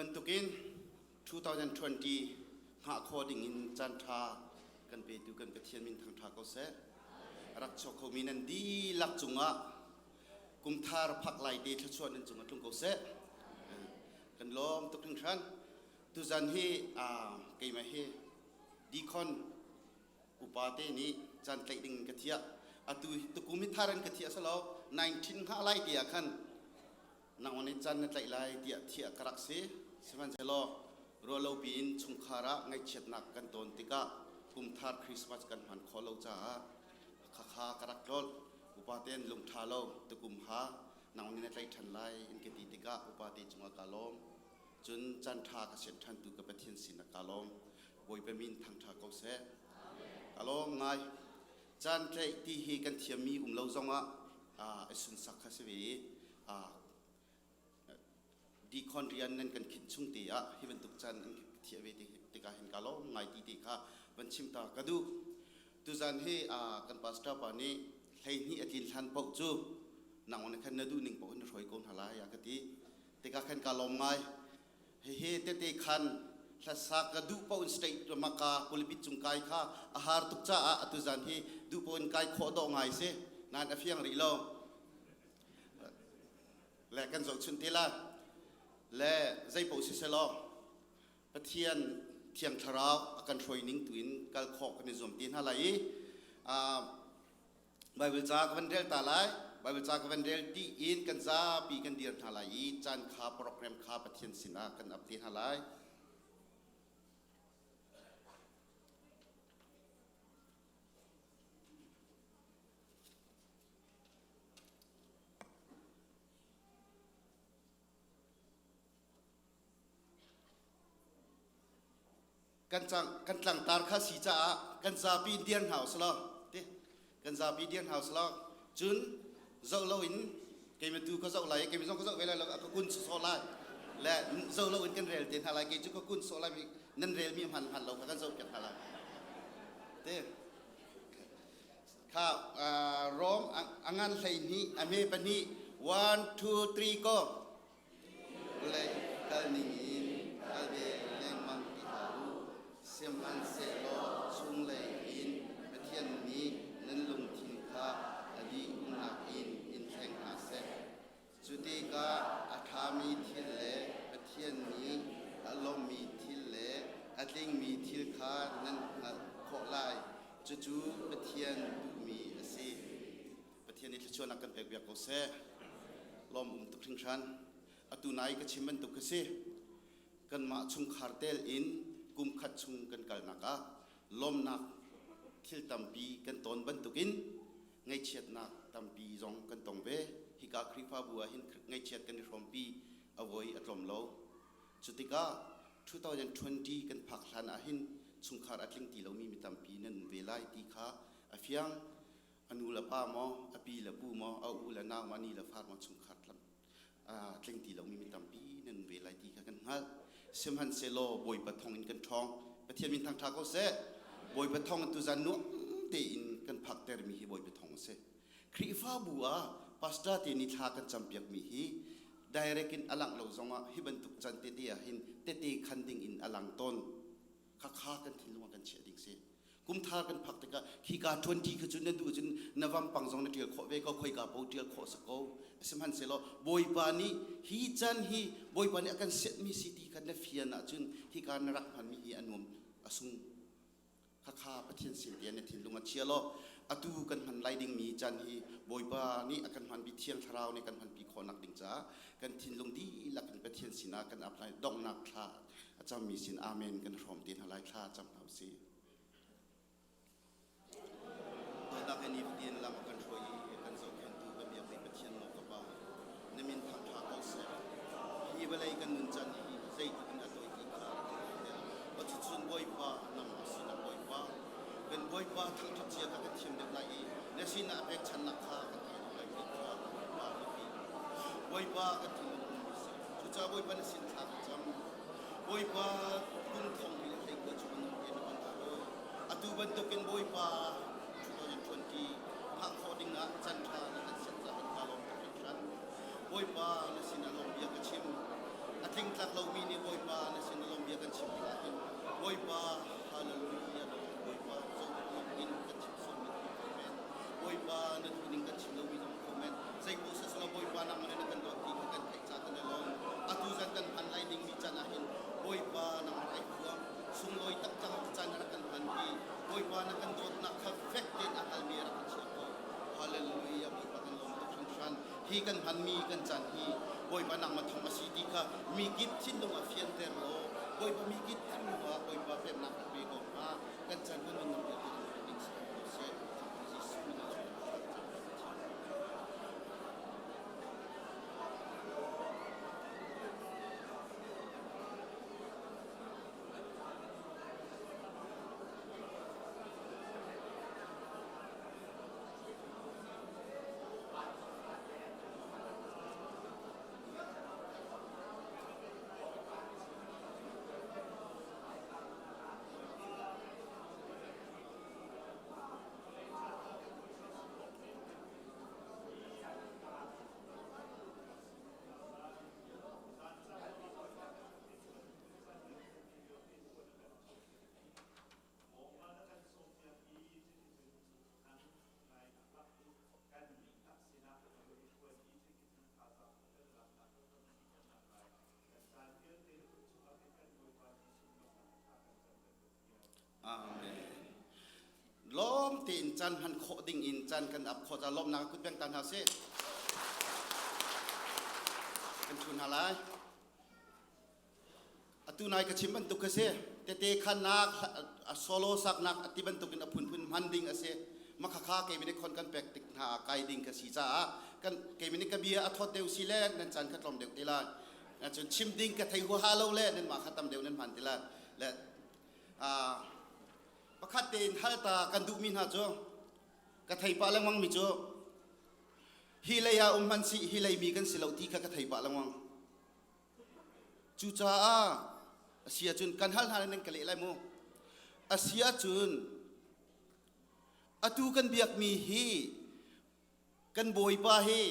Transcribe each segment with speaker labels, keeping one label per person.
Speaker 1: bantukin 2020 hngah khawh dingin caan ṭha kan petu kan Pathian min thangṭha ko seh. Rak chuak khomi nan dihlak cungah kumthar phak lai te thluachuah nan cungah tlung ko seh. Kan lawm tuk hringhran. Tuzan hi keimah hi deacon upa te nih caan tlaih ding ka thiah. Atu tukum hi thar in ka thiah salo 19 hngah lai ti ah khan nang nih caan na tlaih lai tiah thiah ka rak si. Sihmanhsehlaw ruahlopi in chungkhar ah ngaihchiatnak kan tawn tikah kumthar Christmas kan hman khawh lo caah khakha ka rak tlolh. Upa tein lungṭha lo tukum ha nang nih na tlaih ṭhan lai in ka ti tikah upa te cungah kaa lawm. Cun caan ṭha ka sianh ṭhantu ka Pathian sinah kaa lawm. Bawipa min thangṭha ko seh. Ka lawm ngai. Caan tlaih ti hi kan thiammi um lo zongah i sunsak kha si ve i deacon rian nan kan khinh chung te ah hi bantuk caan an thiah ve tikah hin ka lawm ngai ti te kha van chim ta ka duh. Tuzan hi kan pastor pa nih 12 a tlin hlan paoh cu nang nih khan na duh ning paoh in na hruai ko hna lai a ka ti. Tikah khan ka lawm ngai. Hihi tete khan hlasak ka duh paoh in state maka pulpit cung kai kha a har tuk caah atu zan hi duh paoh in kai khawh dawh ngai si nain a fiang rih lo le kan zohchun te la le zei paoh si selaw Pathian thiang thlarau a kan hruai ning tu in kal khawh kan i zuam te hna lai i Baibal ca ka van rel ta lai. Baibal ca ka van rel ti in kan zapi kan dir hna lai i caan kha program kha Pathian sinah kan ap te hna lai. Kan cang kan tlangtar kha si caah kan zapi in dir hna usih ti kan zapi dir hna usih cun zoh loin keimah tu ka zoh lai keimah zong ka zoh ve lai lo ka kun sawh lai le zoh loin kan rel te hna lai kei cu ka kun sawh lai nan rel mi hman hman lo kha kan zoh piak hna lai te kha Rom a ngan 12 a hme pahnih 1 2 3 go Vawlei kal ningin kal ve lengmang ti hlah u. Sihmanhsehlaw chunglei in Pathian nih nan lungthin kha a dih-umnak in in thleng hna seh. Cu tikah a ṭhami thil le Pathian nih a lawmhmi thil le a tlingmi thil kha nan hngalh khawh lai. Cucu Pathian duhmi a si. Pathian nih thluachuahnak kan pek piak ko seh. Lawm um tuk hringhran. Atu nai ka chim bantuk ka si. Kanmah chungkhar tel in kum khat chung kan kalnak ah lawmnak thil tampi kan tawn bantukin ngaihchiatnak tampi zong kan tong ve. Hika Khrihfabu ah hin ngaihchiat kan i hrawmpi a voi a tlawm lo. Cutikah 2020 kan phak hlan ah hin chungkhar a tling ti lomi mi tampi nan um ve lai ti kha a fiang. A nu le pa maw, a pi le pu maw, a u le nau maw, a ni le far maw chungkhar tling ti lomi mi tampi nan um ve lai ti kha kan hngalh. Sihmanhsehlaw Bawipa thawng in kan ṭhawng. Pathian min thangṭha ko seh. Bawipa thawng in tuzan nuam tein kan phaktermi hi Bawipa thawng a si. Khrihfabu ah pastor te nih thla kan campiakmi hi direct in a langh lo zongah hi bantuk can tete ah hin tete khan ding in a lang tawn. Khakha kan thinlung ah kan chiah ding si. Kumthar kan phak tikah khika 20 kha cu na duh cun na vampang zong na ṭial khawh ve ko khoika po ṭial khawh si ko sihmanhsehlaw Bawipa nih hi can hi Bawipa nih a kan setmi si ti kha na fian ahcun hika na rak hmanmi hi a nuam a sung khakha Pathian sin tiah na thinlung a chia law atu kan hman lai dingmi can hi Bawipa nih a kan hmanpi Thiang Thlarau nih kan hmanpi khawhnak ding caah kan thinlung dihlak in Pathian sinah kan ap lai donghnak thla a cammi sin amen kan hrawm te hna lai thla cam hna usih. Dawtnak he nifatin lam a kan hruai i a kan zohkhenhtu kan biakmi Pathian maw ka Pa, na min thangṭha ko seh. Hi vawlei kan nun caan hi zeitluk in a tawi ti kha rak kan hngalhter. Cucun Bawipa, nangmah sinah Bawipa, kan Bawipa thangṭhat cia kha kan thiam deuh lai i na sinah a pekchanhnak kha kan thei deuh lai ti kha Bawipa biapi. Bawipa kan thinlung ummi si. Cucaah Bawipa na sin thla kan cam. Bawipa kum thong li le 19 chung nung te na kan hruai. Atu bantukin Bawipa 2020 phak khawh ding ah chan ṭha na kan set caah kan kaa lawm tuk hringhran. Bawipa na sinah lawm bia ka chim. tlingtlak lomi nih Bawipa na sin lawm bia kan chim tikah hin Bawipa hallelujah Bawipa zohduh in kan chim sualmi kho men Bawipa na duhning kan chim lomi zong kho men zeipaoh siselaw Bawipa nangmah nih na kan dawt ti kha kan theih ca kan i lawm. Atu zan kan hman lai dingmi caan ah hin Bawipa nangmah ai phuang sunglawi taktak caan rak kan hmanpi. Bawipa na kan dawtnak kha fek tein a hngalmi rak kan chiah ko. Hallelujah Bawipa kan lawm tuk hringhran. Hi kan hmanmi kan caan hi Bawipa nangmah thawng a si ti kha mi kip thinlung ah fianter law Bawipa mi kip thinlung ah Bawipa pemnak rak pe ko hna. Kan caan kan nunnak vialte kan hman ding si ko seh. Jesuh min ah Amen. Lawm tein caan hman khawh ding in caan kan ap khawh ca lawmnak kut beng ta hna sih. Kan thu hna lai. Atu nai ka chim bantuk ka si. Tete khannak solo saknak ati bantuk in a phunphun hman ding a si. Makhakha kei khon kan pek tik hna kai ding ka si caah kan kei ka bia a thawt deuh si le nan caan kha tlawm deuh te lai. Cun chim ding ka thei huaha lo le nan mah kha tam deuh nan hman ti lai. Le pakhat tein hal ta kan duhmi hna cu ka thei pah lengmang mi cu hi lei ah um hmanh sih hi lei mi kan si lo ti kha ka thei pah lengmang. Cucaah a si ahcun kan hal hna nan ka leh lai mu. A si ahcun atu kan biakmi hi kan bawipa hi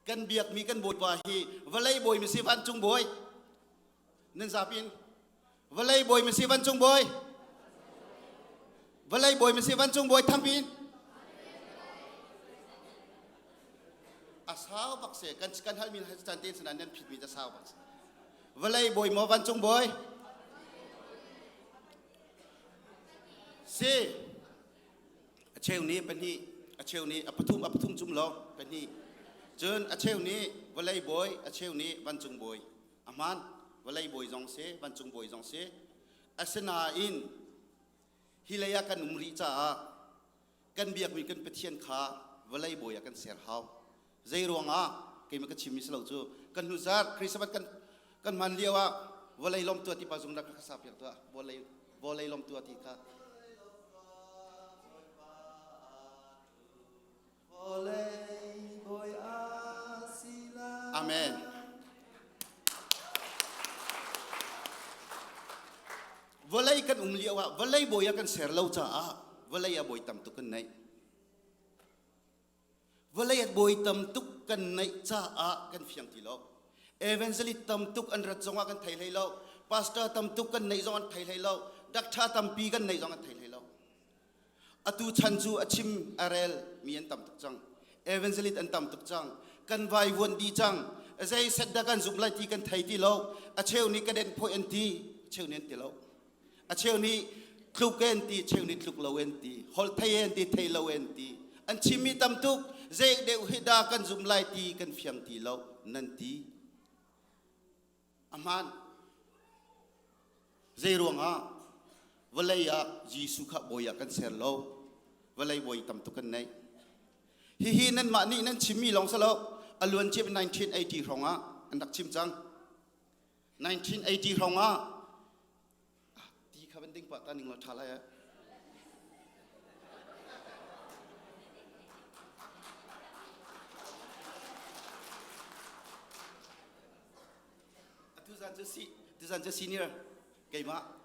Speaker 1: kan biakmi kan bawipa hi vawlei bawi mi si vancung bawi nan zapi in vawlei bawi mi si vancung bawi vawlei bawi mi si vancung bawi thampi in a sau bak se kan kan halmi chan te sanan nan phit mi ta sau bak se vawlei bawi maw vancung bawi si A cheu nih pahnih, a cheu nih a pathum, a pathum cum law pahnih. Cun a cheu nih vawlei bawi, a cheu nih vancung bawi. A hmaan, vawlei bawi zong si, vancung bawi zong si. Asinain hi lei ah kan um rih caah kan biakmi kan Pathian kha vawlei bawi ah kan ser hau. Zei ruangah keimah ka chimmi si lo cu kan hnu zarh Christmas kan kan hman lio ah vawlei lawm tua ti pa zung rak ka sa piak tuah vawlei vawlei lawm tua ti kha Amen. Vawlei kan um lio ah vawlei bawi ah kan ser lo caah vawlei ah bawi tam tuk kan neih. Vawlei ah bawi tam tuk kan neih caah kan fiang ti lo. Evangelist tam tuk an rat zongah kan thei hlei lo. Pastor tam tuk kan neih zong an thei hlei lo. Doctor tampi kan neih zong an thei hlei lo. Atu chan cu a chim a rel mi an tam tuk cang. Evangelist an tam tuk cang. Kan vaivuan dih cang. Zei set dah kan zumh lai ti kan thei ti lo. A cheu nih ka den phoi an ti, a cheu nih an ti lo. A cheu nih tluk en ti, cheu nih tluk lo en ti, holh thei en ti, thei lo en ti. An chimmi tam tuk, zei deuh hi dah kan zum lai ti kan fiang ti lo nan ti. A hmaan. Zei ruangah vawlei ah Jesuh kha bawi ah kan ser lo. Vawlei bawi tam tuk kan nei. Hihi nanmah nih nan chimmi lawng si lo, a luan cia 1980 hrawng ah an rak chim cang. 1980 hrawng ah ti kha van ding pah ta ning law ṭha lai ah. Atu zan cu si, tu zan cu senior keimah.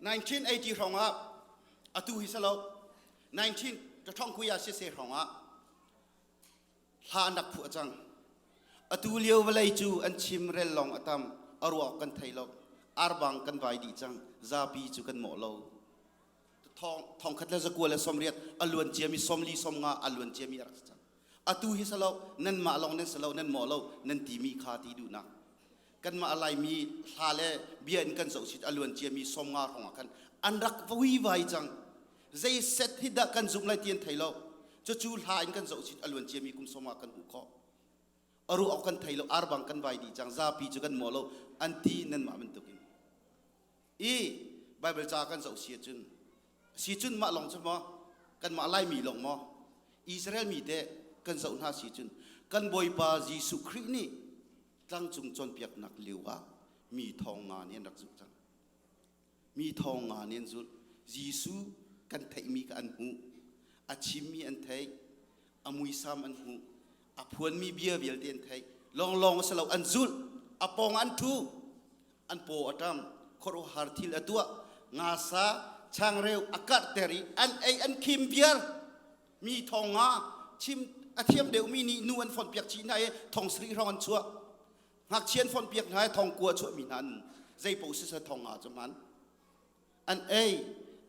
Speaker 1: 1980 hrawng ah atu hi salo 19. Ṭaṭhong kuya sise hrawng ah hla an rak phuah cang. Atu lio vawlei cu an chim rel lawng a tam, a ruak kan thei lo. Arbang kan vai dih cang, zapi cu kan mawh lo. Thong khat le zakua le 80 a luan ciami 40 50 a luan ciami a rak si cang. Atu hi salo nanmah lawng nan salo nan mawh lo nan timi kha ti duhnak. Kanmah Laimi hla le bia in kan zoh sit a luan ciami 50 hrawng ah khan an rak vui vai cang. Zei set hi dah kan zumh lai ti an thei lo. Cucu hla in kan zoh sit a luan ciami kum 50 kan hmuh khawh. A ruah awk kan thei lo, arbang kan vai dih cang, zapi cu kan mawh lo an ti nanmah bantukin. I Bible ca kan zoh si ahcun si cun mah lawng cu maw kanmah Laimi lawng maw Israel mi teh kan zoh hna si cun kan Bawipa Jesuh Khrih nih tlangcung cawnpiaknak lio ah mi thong nga nih an rak zulh cang. Mi thong nga nih an zulh. Jesuh kan theihmi kha an hmuh. A chimmi an theih. A muisam an hmuh. A phuanmi bia vialte an theih. Lawnglawng a si lo, an zulh. A pawng an ṭhu. An paw a ṭam. Khuaruahhar thil a tuah. Ngasa changreu a karhter i an ei an khim viar. Mi thong nga chim a thiam deuhmi nih nu an fonhpiak chih hna i thong sarih hrawng an chuah. Ngakchia an fonhpiak hna i thong kua chuahmi hna an zei paoh siseh thong nga cu hman. An ei,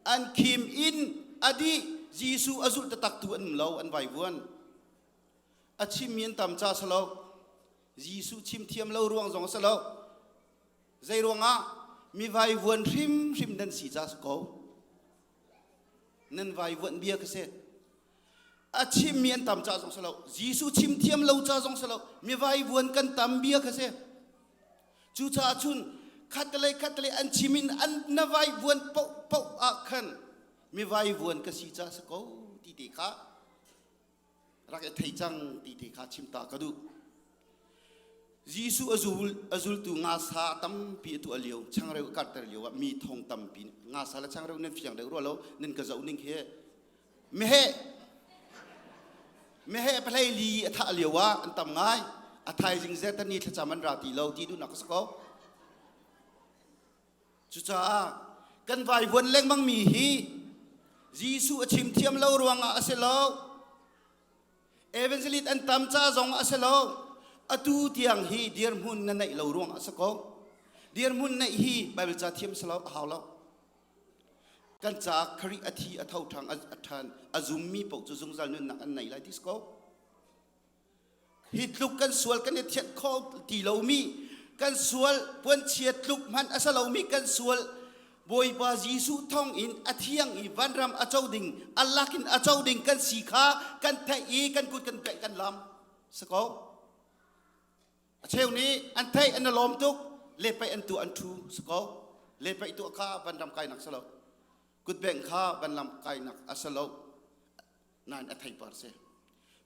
Speaker 1: an khim in a dih. Jesuh a zulh taktak tu an um lo, an vaivuan. A chimmi an tam ca si lo. Jesuh chim thiam lo ruang zong a si lo. Zei ruangah mi vaivuan hrimhrim nan si ca si ko. Nan vaivuan bia ka si. A chimmi an tam ca zong si lo. Jesuh chim thiam lo ca zong si lo. Mi vaivuan kan tam bia ka si. Cucaah cun khatlei khatlei an chim in an na vaivuan paoh paoh ah khan mi vaivuan ka si ca si ko ti te kha rak i thei cang ti te kha chim ta ka duh. Jesuh a zul a zultu ngasa tampi a tuah lio changreu a karter lio ah mi thong tampi ngasa le changreu nan fiang deuh rua lo nan ka zoh ning hi meheh meheh pahlei li a thah lio ah an tam ngai a thaizing zetani thlacam an ra ti lo ti duhnak ka si ko. Cucaah kan vaivuan lengmang mi hi Jesuh a chim thiam lo ruangah a si lo. Evangelist an tam ca zong a si lo. Atu tiang hi dirhmun na neih lo ruangah a si ko. Dirhmun neih hi Bible ca thiam si lo a hau lo. Kan ca Khrih a thi a tho ṭhang a ṭhan a zummi paoh cu zungzal nunnak an nei lai ti si ko. Hi tluk kan sual kan i thianh kho ti lomi kan sual puanchia tluk hmanh a si lomi kan sual Bawipa Jesuh thawng in a thiang i vanram a co ding a lak in a co ding kan si kha kan theih i kan kut kan tlaih kan lam si ko. A cheu nih an theih an i lawm tuk lepaih an tuah an ṭhu si ko. Lepaih tuah kha vanram kainak si lo. Kutbengh kha vanlam kainak a si lo. Nain a theipar si.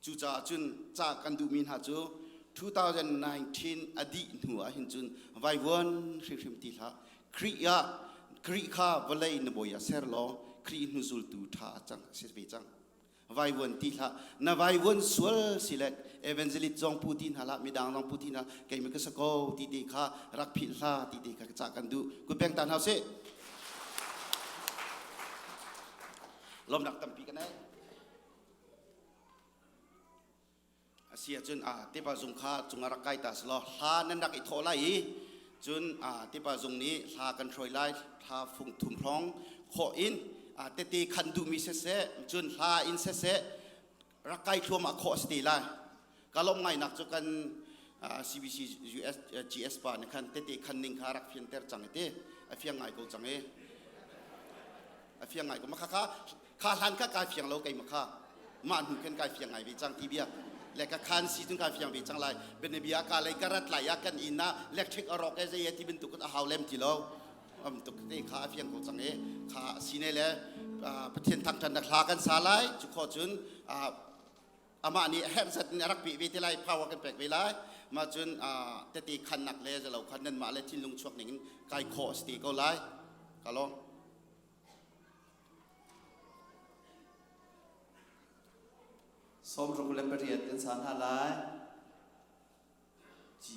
Speaker 1: Cucaah cun ca kan duhmi hna cu 2019 a dih hnu ah hin cun vaivuan hrimhrim ti hlah. Khrih ah Khrih kha vawlei na bawi ah ser law Khrih hnuzultu ṭha cang si ve cang. Vaivuan ti hlah. Na vaivuan sual si le evangelist zong pu ti hna hlah, midang zong pu ti hna keimah ka si ko ti te kha rak philh hlah ti te kha ca kan duh. Kut beng ta hna usih. Lawmnak tampi ka nei. A si ahcun tepa zung kha cungah rak kai ta selaw hla nan rak i thawh lai i cun tepa zung nih hla kan hruai lai hla fung thum hrawng khawh in tete khan duhmi siseh cun hla in siseh rak kai thluahmah khawh a si te lai. Ka lawmh ngainak cu kan CBC US GS pa nih khan tete khan ning kha rak fianter cang i ti a fiang ngai ko cang i a fiang ngai ko ma kha kha kha hlan kha kai fiang lo keimah kha mah hnu khan kai fiang ngai ve cang ti bia le ka khan si cun kai fiang ve cang lai benebia ka lei ka rat lai ah kan inn ah electric a rawk e zei ti bantuk a hau lem ti lo am tuk te kha a fiang ko cang e kha sine le Pathian thangthan hla kan sa lai cu kho cun amah nih herh zat in a rak peh ve te lai power kan pek ve lai ma cun tete khannak le zalo khan nan mah le thinlung chuak ning in kai khawh a si te ko lai ka lawm
Speaker 2: 68 kan sa hna lai. G.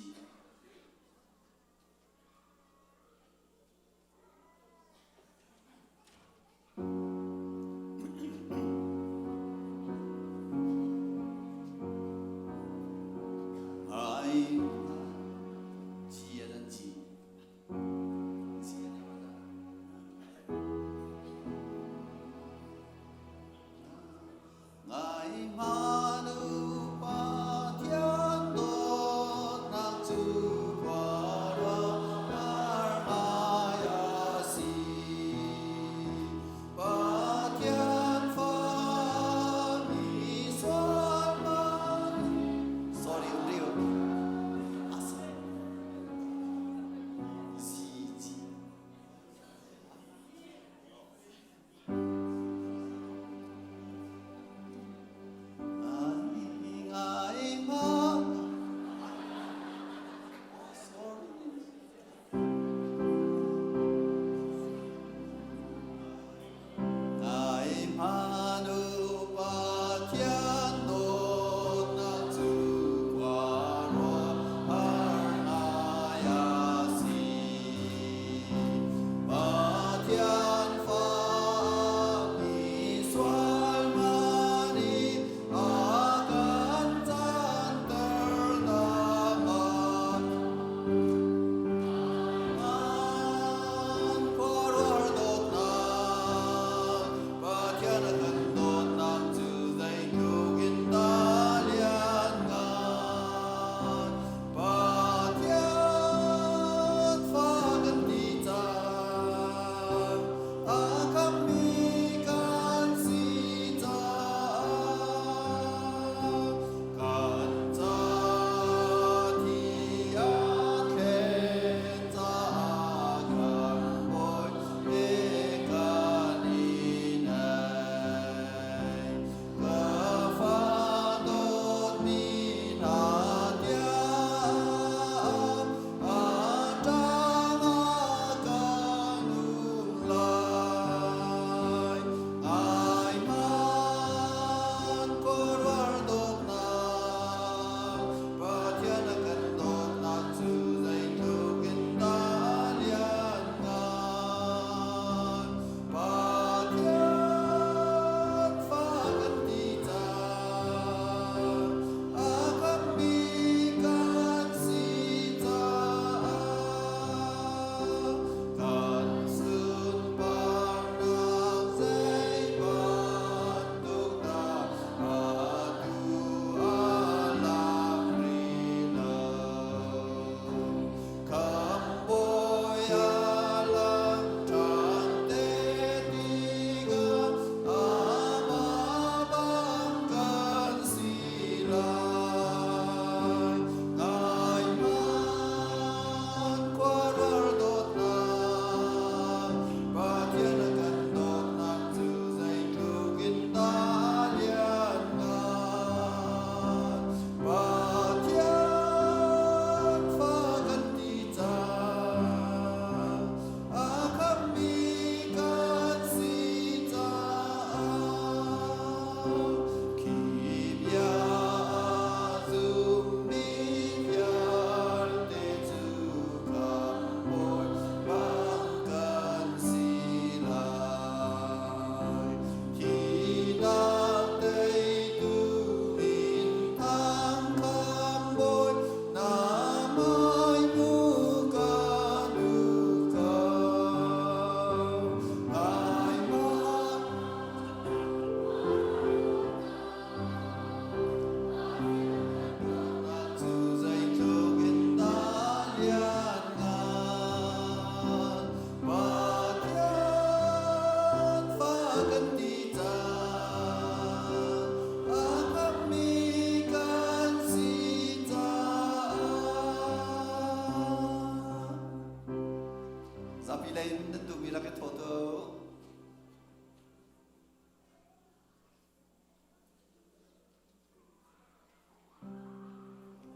Speaker 2: Zapi lei in nan duhmi rak i thawh tuah u.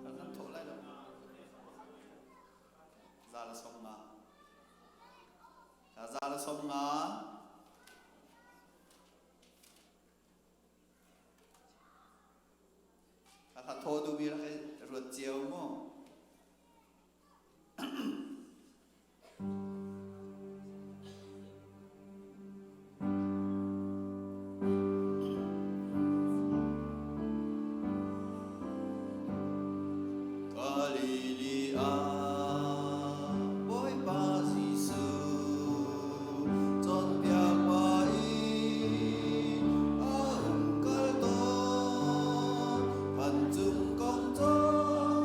Speaker 2: Nan thawh lai lo. Za le 50. Za le 50. A thaw duhmi rak i ruat cio mu. Galilee ah Bawipa Jesuh cawnpiak pa in a um kal tawn. Vancung kong cawnpiaknak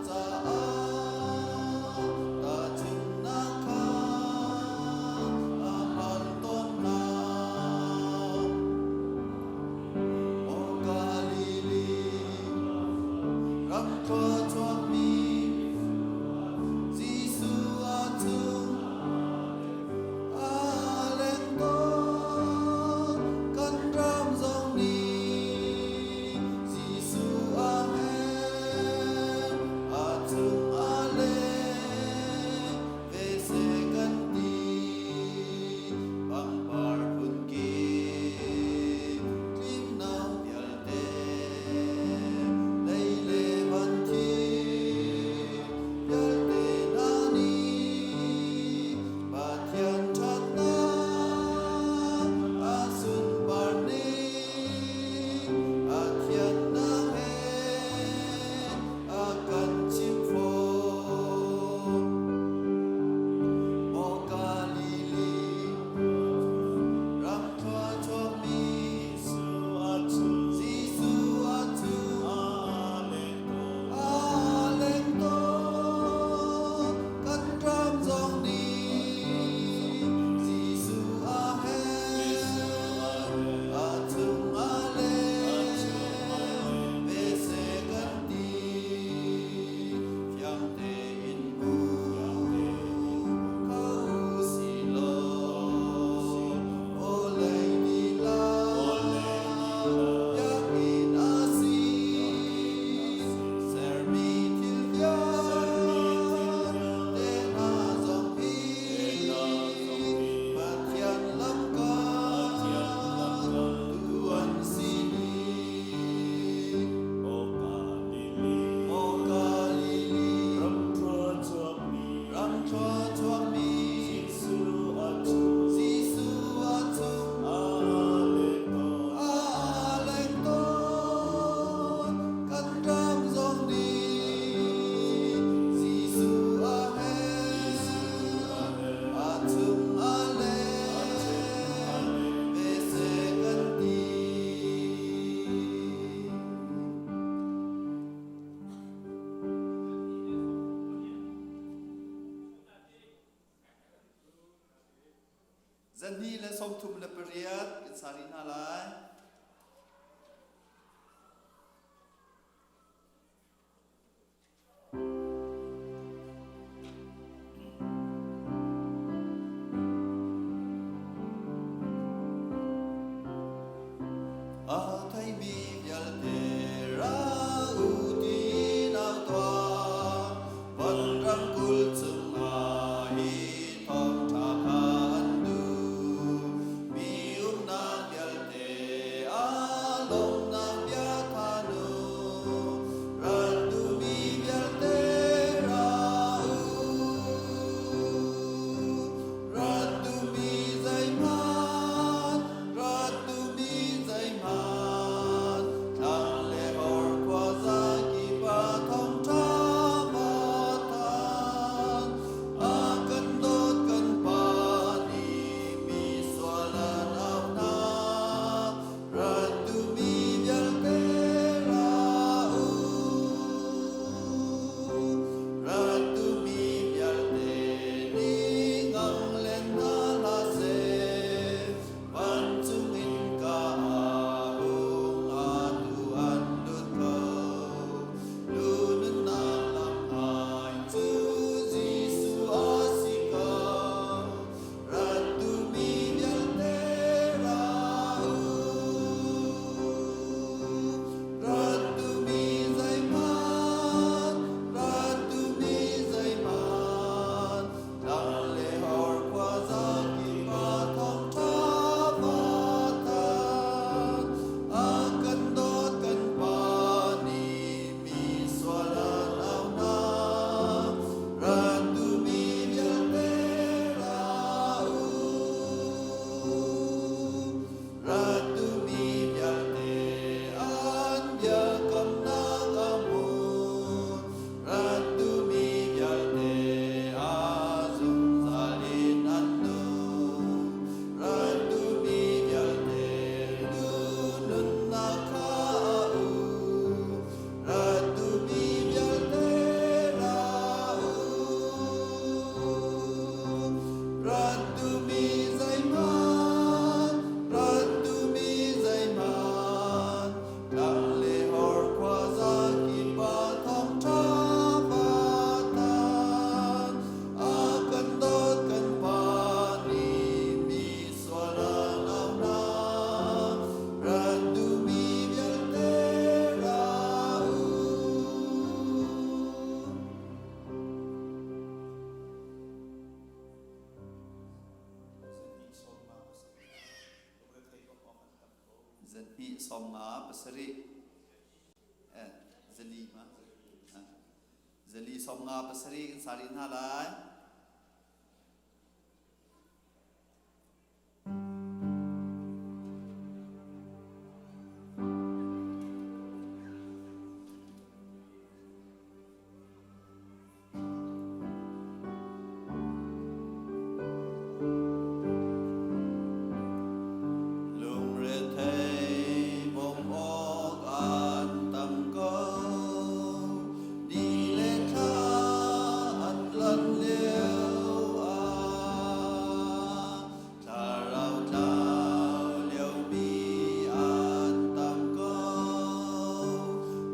Speaker 2: caah tahchunhnak kha a hman tawn hna. Maw Galilee ram khua chuak. 57 zali ma zali 57 kan sa rih hna lai. Lungrethei bawmh awk an tam ko. Ni le thla an lan lio ah thlarau tlau liomi an tam ko.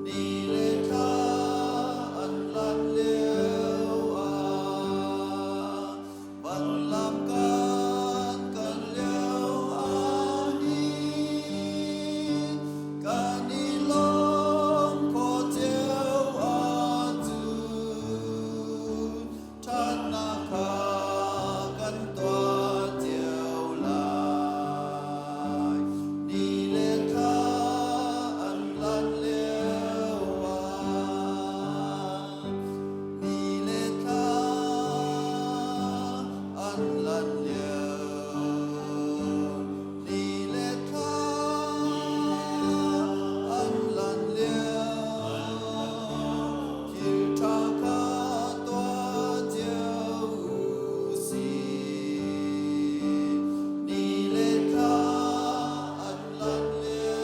Speaker 2: Ni le thla an lan lio ah van lam kan kan lio ah hin kan i lawm khawh cio ahcun ṭhatnak kha kan tuah cio lai. Ni le thla an lan lio ah ni le thla an lan lio ni le thla an lan lio thil ṭha kha tuah cio u sih. Ni le thla an lan lio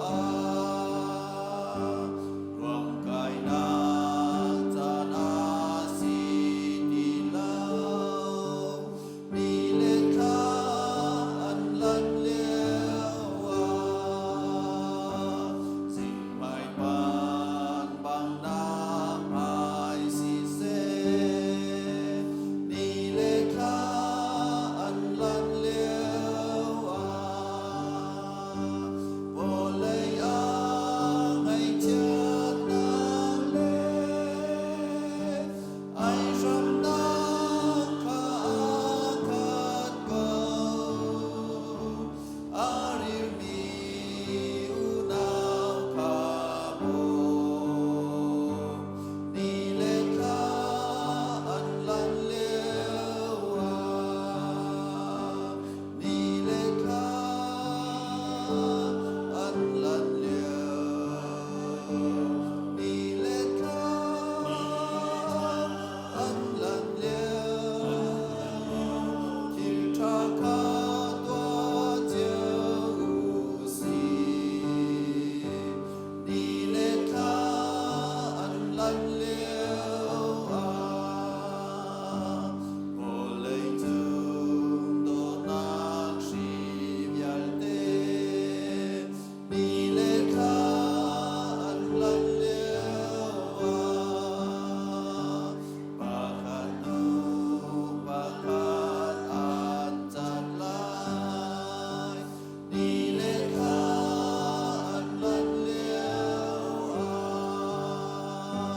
Speaker 2: ah ruamkainak caan a si ti lo. Ni le thla an lan lio ah zingmai pan bang nak hmai siseh ni le thla an lan lio ah vawlei ah ngaihchiatnak le ai hramnak kha a khat ko. A rilmi unau kha bawm. Ni le thla an lan lio ah ni le thla an lan lio ni le thla an lan lio thil ṭha kha tuah cio u sih. Ni le thla an lan lio ah vawlei cung dawtnak hri vialte ni le thla an lan lio ah pakhat hnu pakhat an cat lai. Ni le thla an lan lio ah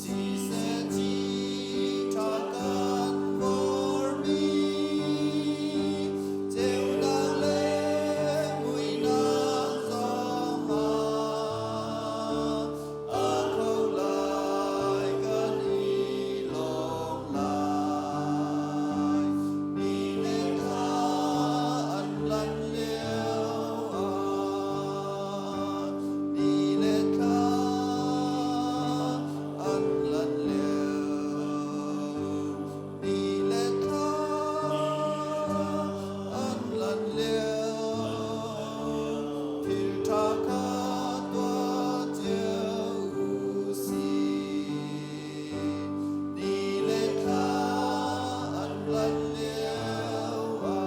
Speaker 2: siseh ci ṭha kan vormi ceunak le muihnak zong ah a kho lai kan i lawm lai. Ni le thla an lan lio ah ni le thla an lan lio ni le thla an lan lio thil ṭha kha tuah cio u sih. Ni le thla an lan lio ah.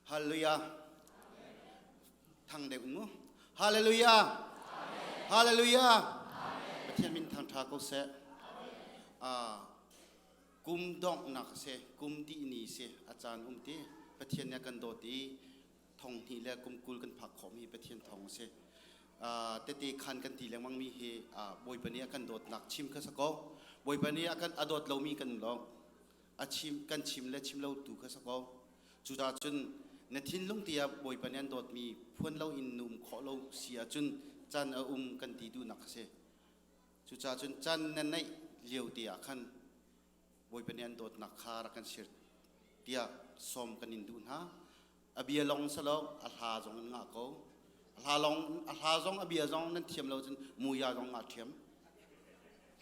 Speaker 1: Hallelujah. Thang deuh mu. Hallelujah. Hallelujah. Pathian min thang tha ko seh. Ah kum donghnak se, kum dih ni se a caan um ti. Pathian nih a kan dawt i thong hnih le kum 20 kan phak khawhmi Pathian thawng a si. Tete khan kan ti lengmang mi hi Bawipa nih a kan dawtnak chim kha sa ko. Bawipa nih a kan a dawt lomi kan lo. A chim kan chim le chim lo tu kha sa ko. Cucaah cun na thinlung tiah Bawipa nih an dawtmi phuan lo in na um khawh lo si ahcun caan a um kan ti duhnak a si. Cucaah cun caan na neih lio te ah khan Bawipa nih an dawtnak kha rak kan sir tiah sawm kan in duh hna. A bia lawng salo a hla zong in ngah ko. A hla lawng a hla zong a bia zong nan thiam lo cun muya zong ngah thiam.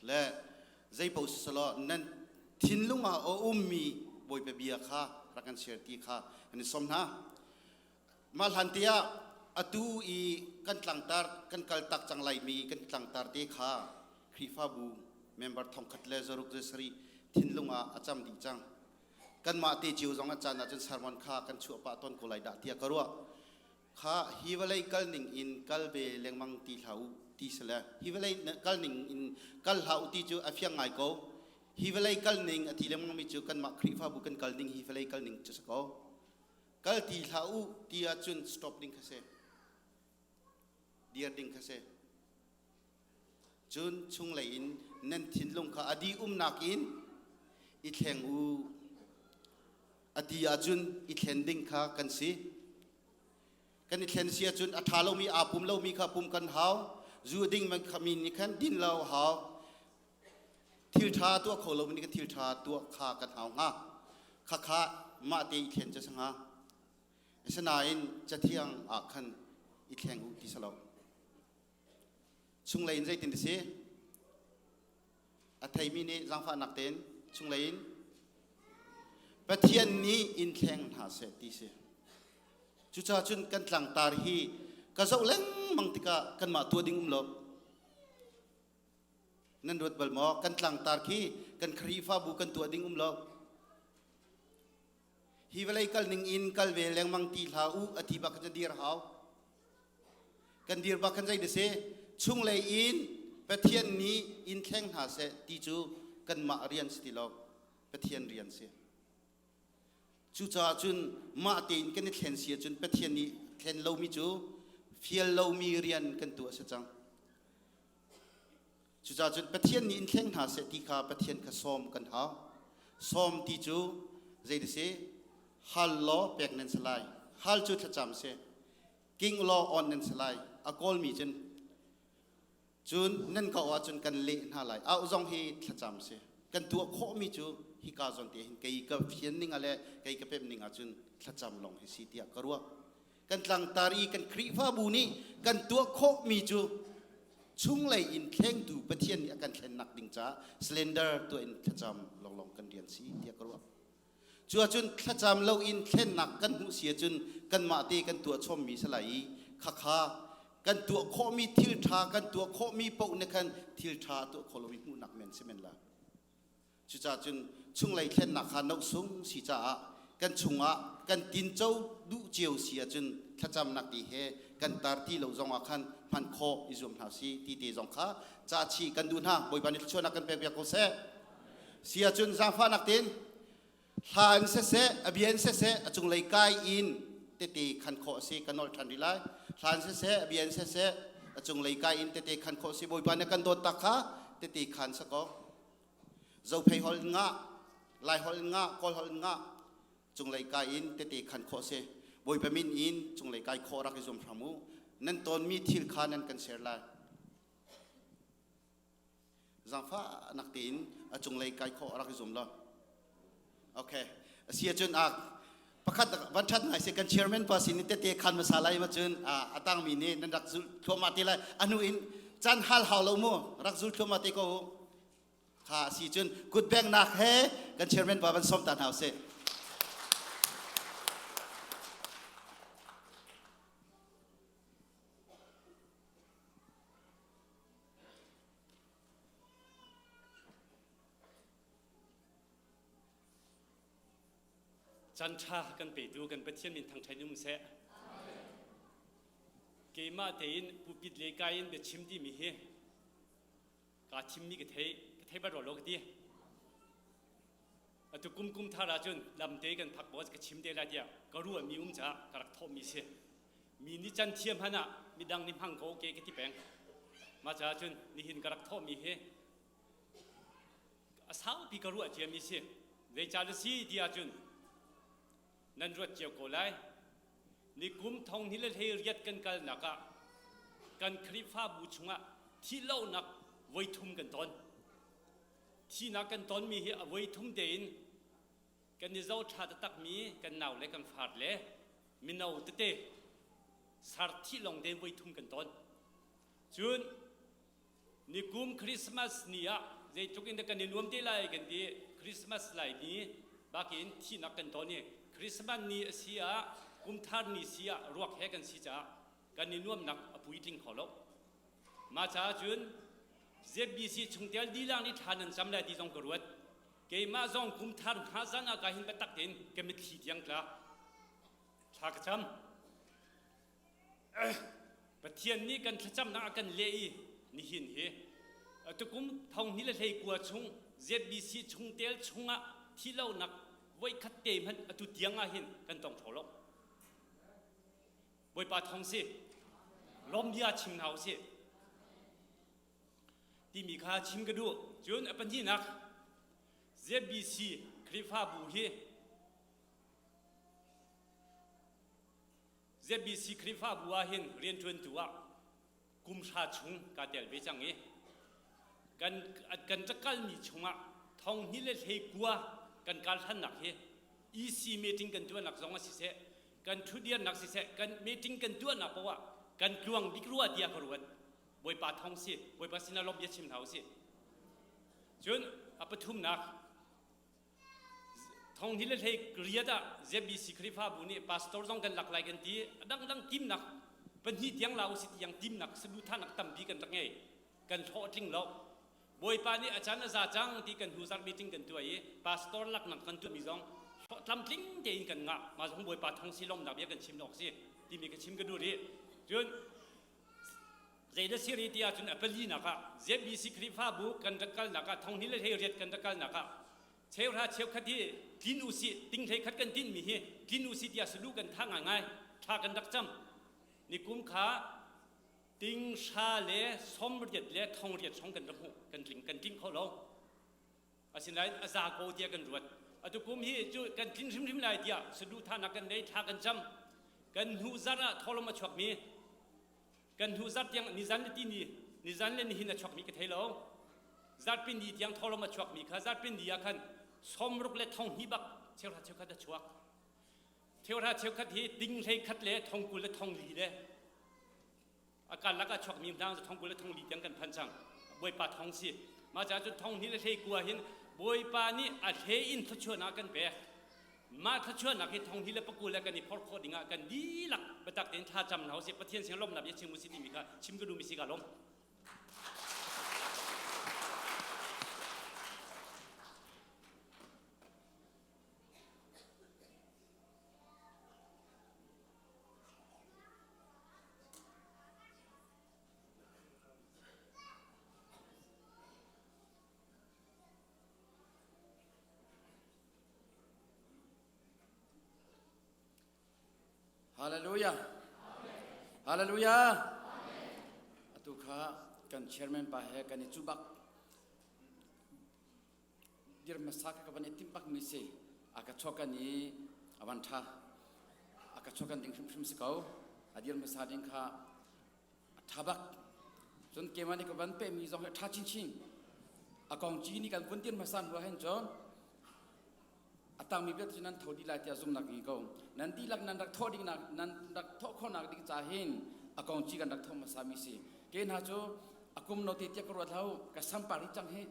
Speaker 1: Le zei paoh si selaw nan thinlung ah a ummi Bawipa bia kha rak kan share ti kha kan i sawm hna. Mah hlan te ah atu i kan tlangtar kan kal tak cang laimi kan tlangtar te kha Khrihfabu member thongkhat le zaruk zasarih thinlung ah a cam dih cang. Kanmah te cio zong a caan ahcun sermon kha kan chuah pah tawn ko lai dah tiah ka ruah. Kha hi vawlei kal ning in kal ve lengmang ti hlah u ti si le hi vawlei kal ning in kal hlah u ti cu a fiang ngai ko. Hi vawlei kal ning a ti lengmang mi cu kanmah Khrihfabu kan kal ning hi vawlei kal ning cu si ko. Kal ti hlah u ti ahcun stop ding kha si. Dir ding kha si. Cun chunglei in nan thinlung kha a dih umnak in i thleng u. A ti ahcun i thlen ding kha kan si. Kan i thlen si ahcun a ṭha lomi aa pum lomi kha pum kan hau. Zu a ding mi nih khan din lo hau. Thil ṭha tuah kho lomi nih khan thil ṭha tuah kha kan hau hnga. Khakha mah te i thlen cu a si hnga. Asinain Cathiang ah khan i thleng u ti si lo. Chunglei in zeitin ti si? A theimi nih zaangfahnak tein chunglei in Pathian nih in thleng hna seh ti si. Cucaah cun kan tlangtar hi ka zoh lengmang tikah kanmah tuah ding um lo. Nan ruat bal maw? Kan tlangtar khi kan Khrihfabu kan tuah ding um lo. Hi vawlei kal ning in kal ve lengmang ti hlah u a ti bak khan dir hau. Kan dir bak khan zei da si? Chunglei in Pathian nih in thleng hna seh ti cu kanmah rian si ti lo. Pathian rian si. Cucaah cun mah tein kan i thlen si ahcun Pathian nih thlen lomi cu fial lomi rian kan tuah a si cang. Cucaah cun Pathian nih in thleng hna seh ti kha Pathian kha sawm kan hau. Sawm ti cu zei ti si? Hal law pek nan si lai. Hal cu thlacam si. King law on nan si lai. A kawlmi cun cun nan ka ahcun kan leh hna lai. Auh zong hi thlacam si. Kan tuah khawhmi cu hika zawn te hin kei ka fian ning ah le kei ka pemh ning ahcun thlacam lawng hi si tiah ka ruah. Kan tlangtar i kan Khrihfabu nih kan tuah khawhmi cu chunglei in thlengtu Pathian nih a kan thlennak ding caah slender tuah in thlacam lawnglawng kan rian si tiah ka ruah. Cu ahcun thlacam lo in thlennak kan hmuh si ahcun kanmah te kan tuah chommi si lai i khakha kan tuah khawhmi thil ṭha kan tuah khawhmi paoh nih khan thil ṭha tuah khawh lomi hmuhnak men si men la. Cucaah cun chunglei thlennak kha nohsung si caah kan chungah kan tinco duh cio si ahcun thlacamnak ti he kan tar ti lo zongah khan hman khawh i zuam hna si ti te zong kha ca chih kan duh hna. Bawipa nih thluachuahnak kan pek piak ko seh. Si ahcun zaangfahnak tein hla in siseh, a bia in siseh, a cunglei kai in tete khan khawh a si kan nolh ṭhan rih lai. Hla in siseh, a bia in siseh, a cunglei kai in tete khan khawh a si. Bawipa nih kan dawt tak kha tete khan sa ko. Zophei holh in ngah, Lai holh in ngah, Kawl holh in ngah, cunglei kai in tete khan khawh si. Bawipa min in cunglei kai khawh rak i zuam hram u. Nan tawnmi thil kha nan kan share lai. Zaangfahnak tein a cunglei kai khawh rak i zuam law. Okay. Asi ahcun a pakhat van ṭhat ngai si kan chairman pa sin tete khan hmasa lai ma cun a tangmi nih nan rak zul thluahmah te lai. A hnu in caan hal hau lo mu rak zul thluahmah te ko u. Kha si cun kut bengnak he kan chairman pa van sawm ta hna usih.
Speaker 3: Chan ṭha kan petu kan Pathian min thangṭhat in um seh. Keimah tein pulpit le kai in biachim timi hi kaa thimmi ka thei ka thei bal rua lo ka ti. Atu kum kum thar ahcun lamte kan phak bo ka chim te lai tiah ka ruahmi um caah ka rak thawhmi si. Mi nih can thiam hmanh ah midang nih hmang ko ke ka ti peng. Mah caah cun nihin ka rak thawhmi hi a saupi ka ruah ciami si. Zeicah na si ti ahcun nan ruat cio ko lai. Ni kum thong ni le hlei riat kan kalnak ah kan Khrihfabu chungah thihlohnak voithum kan ton. Thihnak kan tonmi hi a voithum tein kan i zohṭha taktakmi kan nau le kan far le mino tete sar thih lawng tein voithum kan ton. Cun nikum Christmas ni ah zeitluk in dah kan i nuam te lai kan ti Christmas lai ni bakin thihnak kan ton i Christmas ni a si ah kumthar ni si ah ruak he kan si caah kan i nuamnak a puitling kho lo. Mah caah cun ZBC chungtel dilang nih thla nan cam lai ti zong ka ruat. Keimah zong kum thar hna zan ah ka hin biatak tein ka mitthli tiang tla. Thla ka cam. Pathian nih kan thlacamnak a kan leh i nihin hi tukum thong ni le hlei kua chung ZBC chungtel chungah thihlonak voikhat te hmanh atu tiang ah hin kan tong kho lo. Bawipa thawng si lawm bia chim hna usih timi kha chim ka duh. Cun a pahnihnak ZBC Khrihfabu hi ZBC Khrihfabu ah hin rianṭuantu ah kum hra chung kaa tel ve cang i kan kan rak kalmi chungah thong hnih le hlei kua kan kal hlannak hi EC meeting kan tuahnak zong a siseh kan ṭhutdirnak siseh kan meeting kan tuahnak paoh ah kan tluang bik rua tiah ka ruat. Bawipa thong si Bawipa sinah lawmh bia chim hna usih. Cun a pathumnak Thong hi le hlei riat ah ZBC Khrihfabu nih pastor zong kan lak lai kan ti. A dangdang timnak pahnih tiang la usih tiang timnak saduhthahnak tampi kan rak ngei. Kan hlawhtling lo. Bawipa nih a caan a za cang ti kan hnu zarh meeting kan tuah i pastor laknak kan tuahmi zong tlamtling tein kan ngah. Mah zong Bawipa thong si lawmnak bia kan chim awk si timi ka chim ka duh rih. Cun Zeidah si rih ti ahcun a palinak ah ZBC Khrihfabu kan rak kalnak ah thong hnih le hlei riat kan rak kalnak ah cheuhra cheukhat hi tlin usih ting hlei khat kan tinhmi hi tlin usih tiah salu kan tha ngaingai thla kan rak cam nikum kha ting hra le som riat le thong riat hrawng kan rak hmuh kan tling kan tling kho lo Asinain a za ko tiah kan ruat. Atu kum hi cu kan tlin hrimhrim lai tiah saduhthahnak kan nei, thla kan cam. Kan hnu zarh ah tholom a chuakmi, kan hnu zarh tiang nizan le tini, nizan le nihin a chuakmi ka thei lo. Zarhpi ni tiang tholom a chuakmi kha zarhpi ni ah khan sawmruk le thong hnih bak cheuhra cheukhat a chuak. Cheuhra cheukhat hi ting hlei khat le thong 20 le thong li le a karlak ah chuakmi hna cu thong 20 le thong li tiang kan phan cang. Bawipa thong si. Mah caah cun thong hnih le hlei kua hin Bawipa nih a hlei in thluachuahnak kan pek. Mah thluachuahnak hi thong hnih le pakul le kan i phorh khawh dingah kan dihlak biatak tein thla cam hna usih. Pathian sin lawmhnak bia chim usih timi kha chim ka duhmi si ka lawm.
Speaker 4: Hallelujah. Hallelujah. Atu kha kan chairman pa he kan i cu bak dir hmasa ka van i timh bak mi si a ka chuakan i a van ṭha a ka chuakan ding hrimhrim si ko a dir hmasa ding kha a ṭha bak cun keimah nih ka van peh mi zong hi a ṭha chinchin a kong ci nih kan vun dir hmasa hnu ah hin cun a tangmi vialte cu nan tho dih lai tiah zumnak ngei ko nan dihlak nan rak thawh ding nak nan rak thawh khawhnak ding ca hin a kong ci kan rak thawh hmasa mi si ke hna cu a kum no te tiah ka ruat hau ka sampar hi cang hi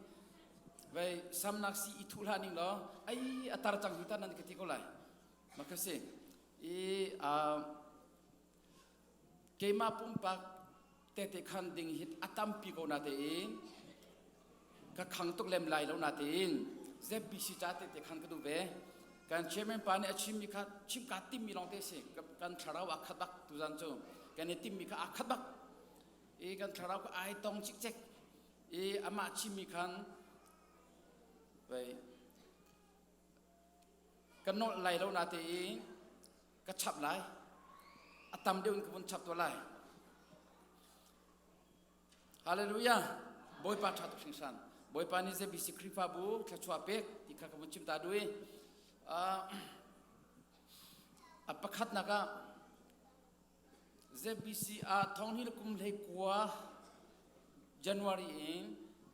Speaker 4: vei samnak si i thuh hlah ning law ai a tar cang hi ta nan ka ti ko lai makasi i keimah pumpak tete khan ding hi a tampi ko na tein ka khang tuk lem lai lo na tein ZBC ca tete khan ka duh ve kan chairman pa nih a chimmi kha chim ka timmi lawng te si kan thlarau a khat bak tuzan cu kan i timmi kha a khat bak i kan thlarau kha ai tong cikcek i amah chimmi khan vei. Ka nolh lai lo natein ka chap lai. A tam deuh in ka vun chap tuah lai. Hallelujah. Bawipa ṭha tuk hringhran. Bawipa nih ZBC Khrihfabu thluachuah pek ti kha ka vun chim ta duh i a pakhatnak ah ZBC ah thonghnih le kum hlei kua January in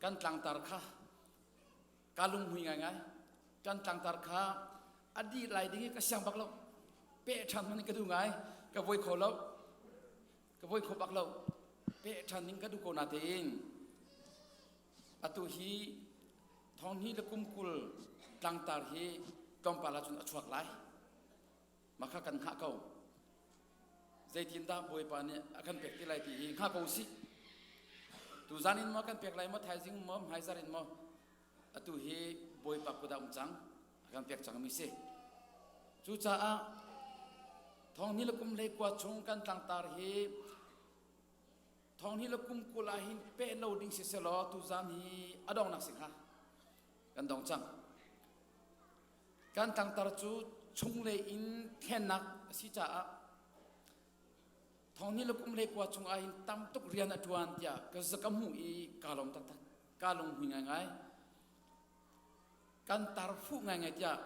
Speaker 4: kan tlangtar kha ka lunghmui ngaingai. Kan tlangtar kha a dih lai ding i ka siang bak lo. Peh ṭhan hmanh in ka duh ngai. Ka voi kho lo. Ka voi kho bak lo. Peh ṭhan ding ka duh ko natein atu hi thonghnih le kum 20 tlangtar hi tlawmpal ahcun a chuak lai. Mah kha kan hngah ko. Zeitindah Bawipa nih a kan pek ti lai ti hi hngah ko usih. Tuzan in maw kan pek lai maw, thaizing maw, hmaizar in maw, atu hi Bawipa kut ah um cang, a kan pek cangmi si. Cucaah thong ni le kum 19 chung kan tlangtar hi thong ni le kum 20 ah hin peh lo ding si selaw tuzan hi a dongnak si hnga. Kan dong cang. Kan tlangtar cu chunglei in thlennak a si caah thong ni le kum le kua chung ah hin tam tuk rian a ṭuan tiah ka ka hmuh i kaa lawm taktak. Kaa lunghmui ngaingai. Kan tar fuh ngaingai tiah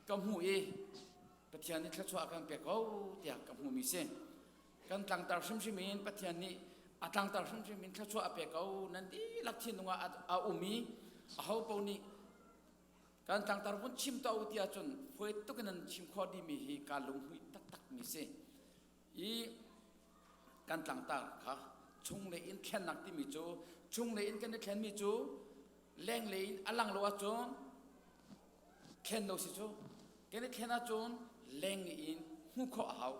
Speaker 4: ka hmuh i Pathian nih thluachuah a kan pek ko tiah ka hmuhmi si. Kan tlangtar hrimhrim in Pathian nih a tlangtar hrimhrim in thluachuah a pek ko nan dihlak thinlung ah a um i aho paoh nih Kan tlangtar vun chim tuah u ti ahcun fawi tuk in nan chim khawh dihmi hi kaa lunghmuih taktak mi si. I kan tlangtar kha chunglei in thlennak timi cu chunglei in kan i thlenmi cu lenglei in a lang lo ahcun thlen lo si cu kan i thlen ahcun leng in hmuh khawh a hau.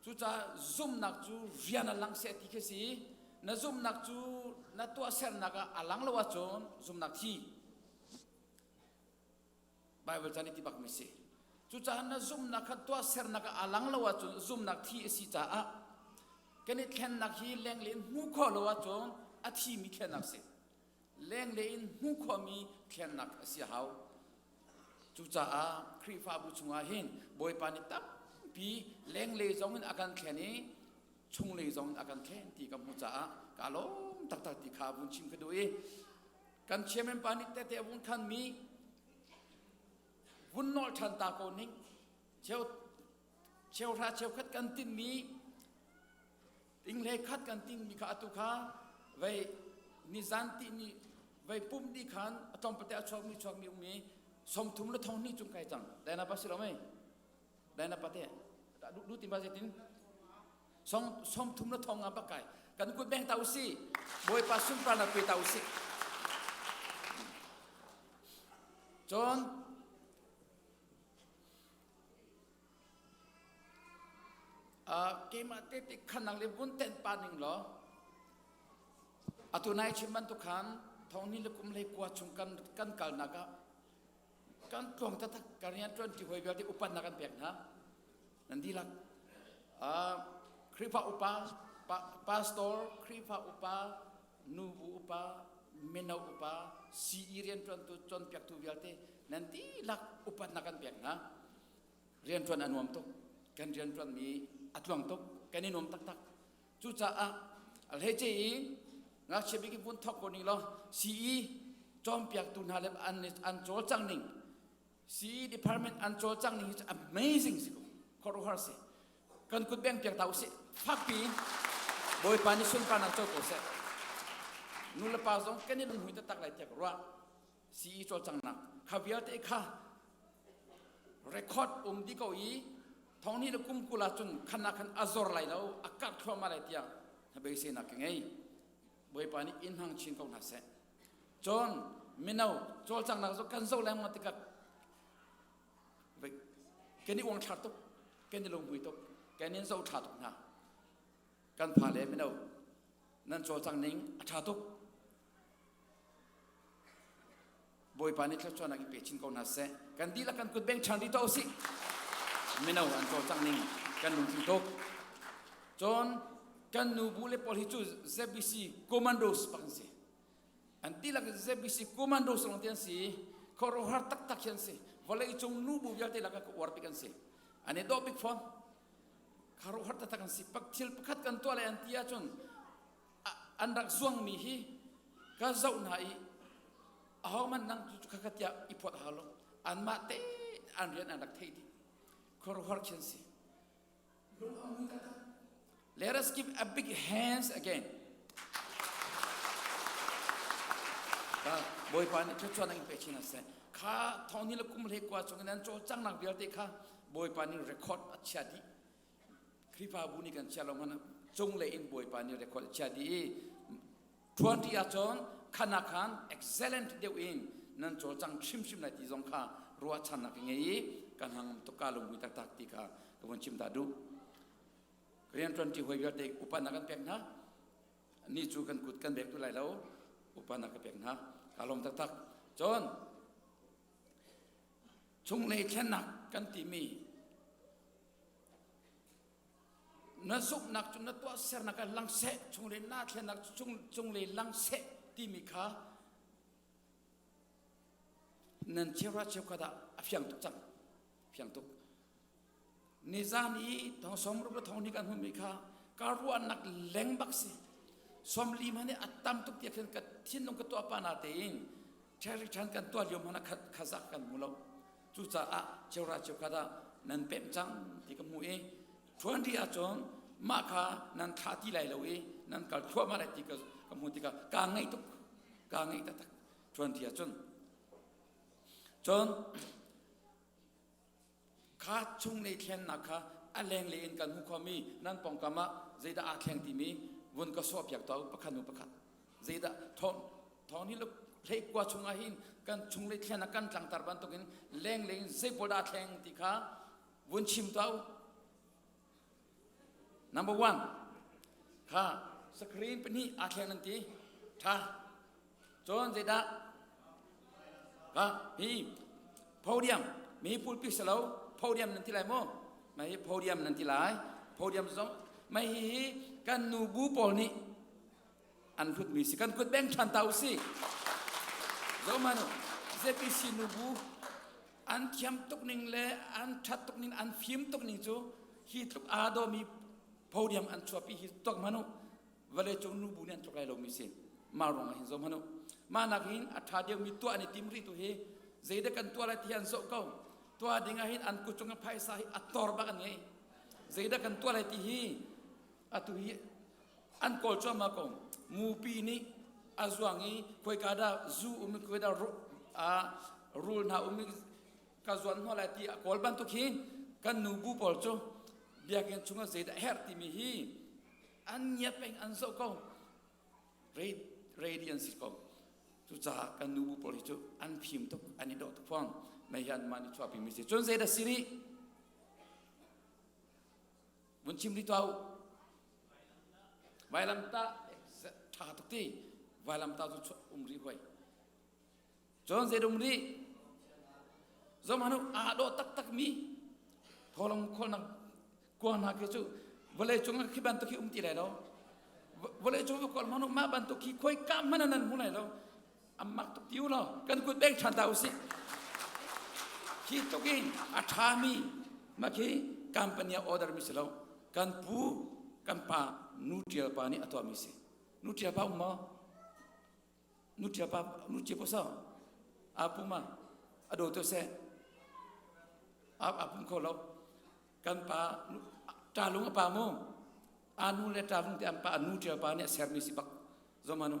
Speaker 4: Cucaah zumhnak cu rian a lang seh ti khi si. Na zumhnak cu na tuahsernak ah a lang lo ahcun zumhnak thi. Bible ca nih ti bakmi si. Cucaah na zumhnak kha tuahsernak ah a lang lo ahcun zumhnak thi a si caah kan i thlennak hi lenglei in hmuh khawh lo ahcun a thimi thlennak si. Lenglei in hmuh khawhmi thlennak a si a hau. Cucaah Khrihfabu chungah hin Bawipa nih tampi lenglei zong in a kan thlen i chunglei zong in a kan thlen ti ka hmuh caah ka lawm taktak ti kha vun chim ka duh i kan chairman pa nih tete a vun khanmi vun nawl ṭhan ta ko ning cheu cheuhra cheukhat kan tinmi Ting le khat kan tingmi kha atu kha vei nizan ti ni vei pum di khan a tlawmpate a chuakmi chuakmi ummi 30 le 20 cung kai cang. Daina pa si lo mei? Daina pate du ti ma zeitin? Song 30 le thong nga bak kai. Kan kut beng ta usi. Bawipa sunparnak pe ta usi. Cun Keimah te tik khan nang le vun tenh pa ning law atu nai chim bantuk khan thong ni le kum hlei kua chung kan kan kalnak ah kan tluang taktak ka rian ṭuan ti hoi vialte upatnak kan pek hna nan dihlak Khrihfa upa pastor Khrihfa upa nubu upa mino upa CE rianṭuantu cawnpiaktu vialte nan dihlak upatnak kan pek hna Rianṭuan a nuam tuk. Kan rianṭuanmi a tluang tuk. Kan i nuam taktak. Cucaah a hleice i ngakchia bik in vun thawk ko ning law CE cawnpiaktu hna le an an cawlcang ning CE department an cawlcang ning hi cu amazing si ko khuaruahhar si kan kut beng piak ta usih fakpi Bawipa nih sunparnak co ko seh nu le pa zong kan i lunghui taktak lai tiah ka ruah CE cawlcanghnak kha vialte kha record um di ko i thong ni le kum 20 ahcun khan ah khan a zor lai lo a karh thluahmah lai tiah hnabeiseinak ka ngei Bawipa nih in hmang chin ko hna seh cun mino cawlcanghnak cu kan zoh lengmang tikah kan i uangthlar tuk kan i lunghmui tuk kan in zoh ṭha tuk hna kan fa le mino nan cawlcang ning a ṭha tuk Bawipa nih thluachuahnak in pe chin ko hna seh. Kan dihlak kan kut beng ṭhan rih tuah usih. Mino an cawlcangh ning kan lungtling tuk. Cun kan nubu le pawl hi cu ZBC Commandos bak an si. An dihlak ZBC Commandos lawng te an si. Khuaruahhar taktak hi an si. Vawlei cung nubu vialte lakah ka uar bik an si. An i dawh bik fawn. Kharuahhar taktak an si. Pak thil pakhat kan tuah lai an ti ahcun an rak zuangmi hi ka zoh hna i ahohmanh nang cu khakha tiah i phawt hau lo. Anmah te an rian an rak theih dih. Khuaruahhar khi an si. Lung a mui taktak. Let us give a big hands again. Ka Bawipa nih thluachuah in pe chin seh. Kha thong ni le kum hle kwa chung in an cawlcanghnak vialte kha Bawipa nih record a chia dih. Khrihfabu nih kan chia lo hmanh cung lei in Bawipa nih record a chia dih i ṭhuan ṭi ahcun khan ah khan excellent deuh in nan cawlcang hrimhrim lai ti zong kha ruahchannak ka ngei i kan hang tuk ka lungmui taktak ti kha ka vun chim ta duh. Rianṭuan ṭi hawi vialte upatnak kan pek hna. Ni cu kan kut kan bek tu lai lo. Upatnak ka pek hna. Ka lawm taktak. Cun chunglei thlennak kan timi na zumhnak cu na tuahsernak ah lang seh chunglei naa thlennak cu chung chunglei lang seh timi kha nan cheuhra cheukhat ah a fiang tuk cang fiang tuk nizan i thong sawmruk le thong hnih kan hmuhmi kha ka ruahnak leng bak si sawmli hmanh hi a tam tuk tiah khin ka thinlung ka tuah pa na tein ṭheri ṭhan kan tuah lio hmanh ah khazak kan hmu lo Cucaah cheuhra cheukhat ah nan pemh cang ti ka hmuh i ṭhuan rih ahcun mah kha nan thlah ti lai lo i nan kal thluahmah lai ti ka hmuh tikah kaa ngaih tuk kaa ngaih taktak ṭhuan rih ahcun cun kha chunglei thlennak kha a lenglei in kan hmuh khomi nan pawngkam ah zeidah aa thleng timi vun ka sawhpiak tuah u pakhat hnu pakhat Zeidah thawng thawng hi hlei kua chungah hin kan chunglei thlen ah kan tlangtar bantukin lenglei in zei pawl dah thleng ti kha vun chim tuah u. Number one, kha screen pahnih aa thleng nan ti. Tha. Cun zeidah? Kha hi podium mi pulpi si lo podium nan ti lai maw? Mai hi podium nan ti lai. Podium zong mai hi hi kan nu bu pawl nih an hlutmi si kan kut beng ṭhan ta usih zohmanh u ZBC nubu an thiam tuk ning le an ṭhat tuk ning an fim tuk ning cu hi tluk aa dawmi podium an chuahpi hi tuak hmanh u vawlei cung nubu nih an tluk lai lomi si mah ruang ah hin zoh hmanh u mah nak hin a ṭha deuhmi tuah an i tim rih tu hi zeidah kan tuah lai ti an zoh ko tuah ding ah hin an kut cung ah phaisa hi a tor bak an ngei zeidah kan tuah lai ti hi atu hi an kawl cuahmah ko mupi nih a zuang i khoika dah zu um i khoi dah rul hna um i ka zuan hnawh lai ti a kawl bantuk hi kan nu bu pawl cu biakinn chungah zeidah herh timi hi an ngia peng an zoh ko ready an si ko cucaah kan nu bu pawl hi cu an fim tuk an i dawh tuk fawn mei hi anmah nih chuahpi mi si cun zeidah si rih Vun chim rih tuah u. Vailamtah ṭha tuk ti. Vailamtah cu um rih hoi. Cun zei um rih? Zomhanu aa dawh taktak mi tholong kholnak kuang hna khi cu vawlei cung ah khi bantuk hi um ti lai lo. Vawlei cung va kawl hmanu mah bantuk hi khoi ka hmanh nan hmu lai lo. An mak tuk ti u law kan kut beng ṭhan ta usih. Hi tluk in a ṭhami mah khi company ah order mi si lo. Kan pu kan pa nu ṭial pa nih a tuahmi si. Nu ṭial pa um maw? Nu ṭial pa nu ṭial pa so? A pu ma? A do tu seh? A a pum kho lo. Kan pa ṭa lung a pa mu. A nu le ṭa lung te an pa nu ṭial pa nih a sermi si bak. Zomanu.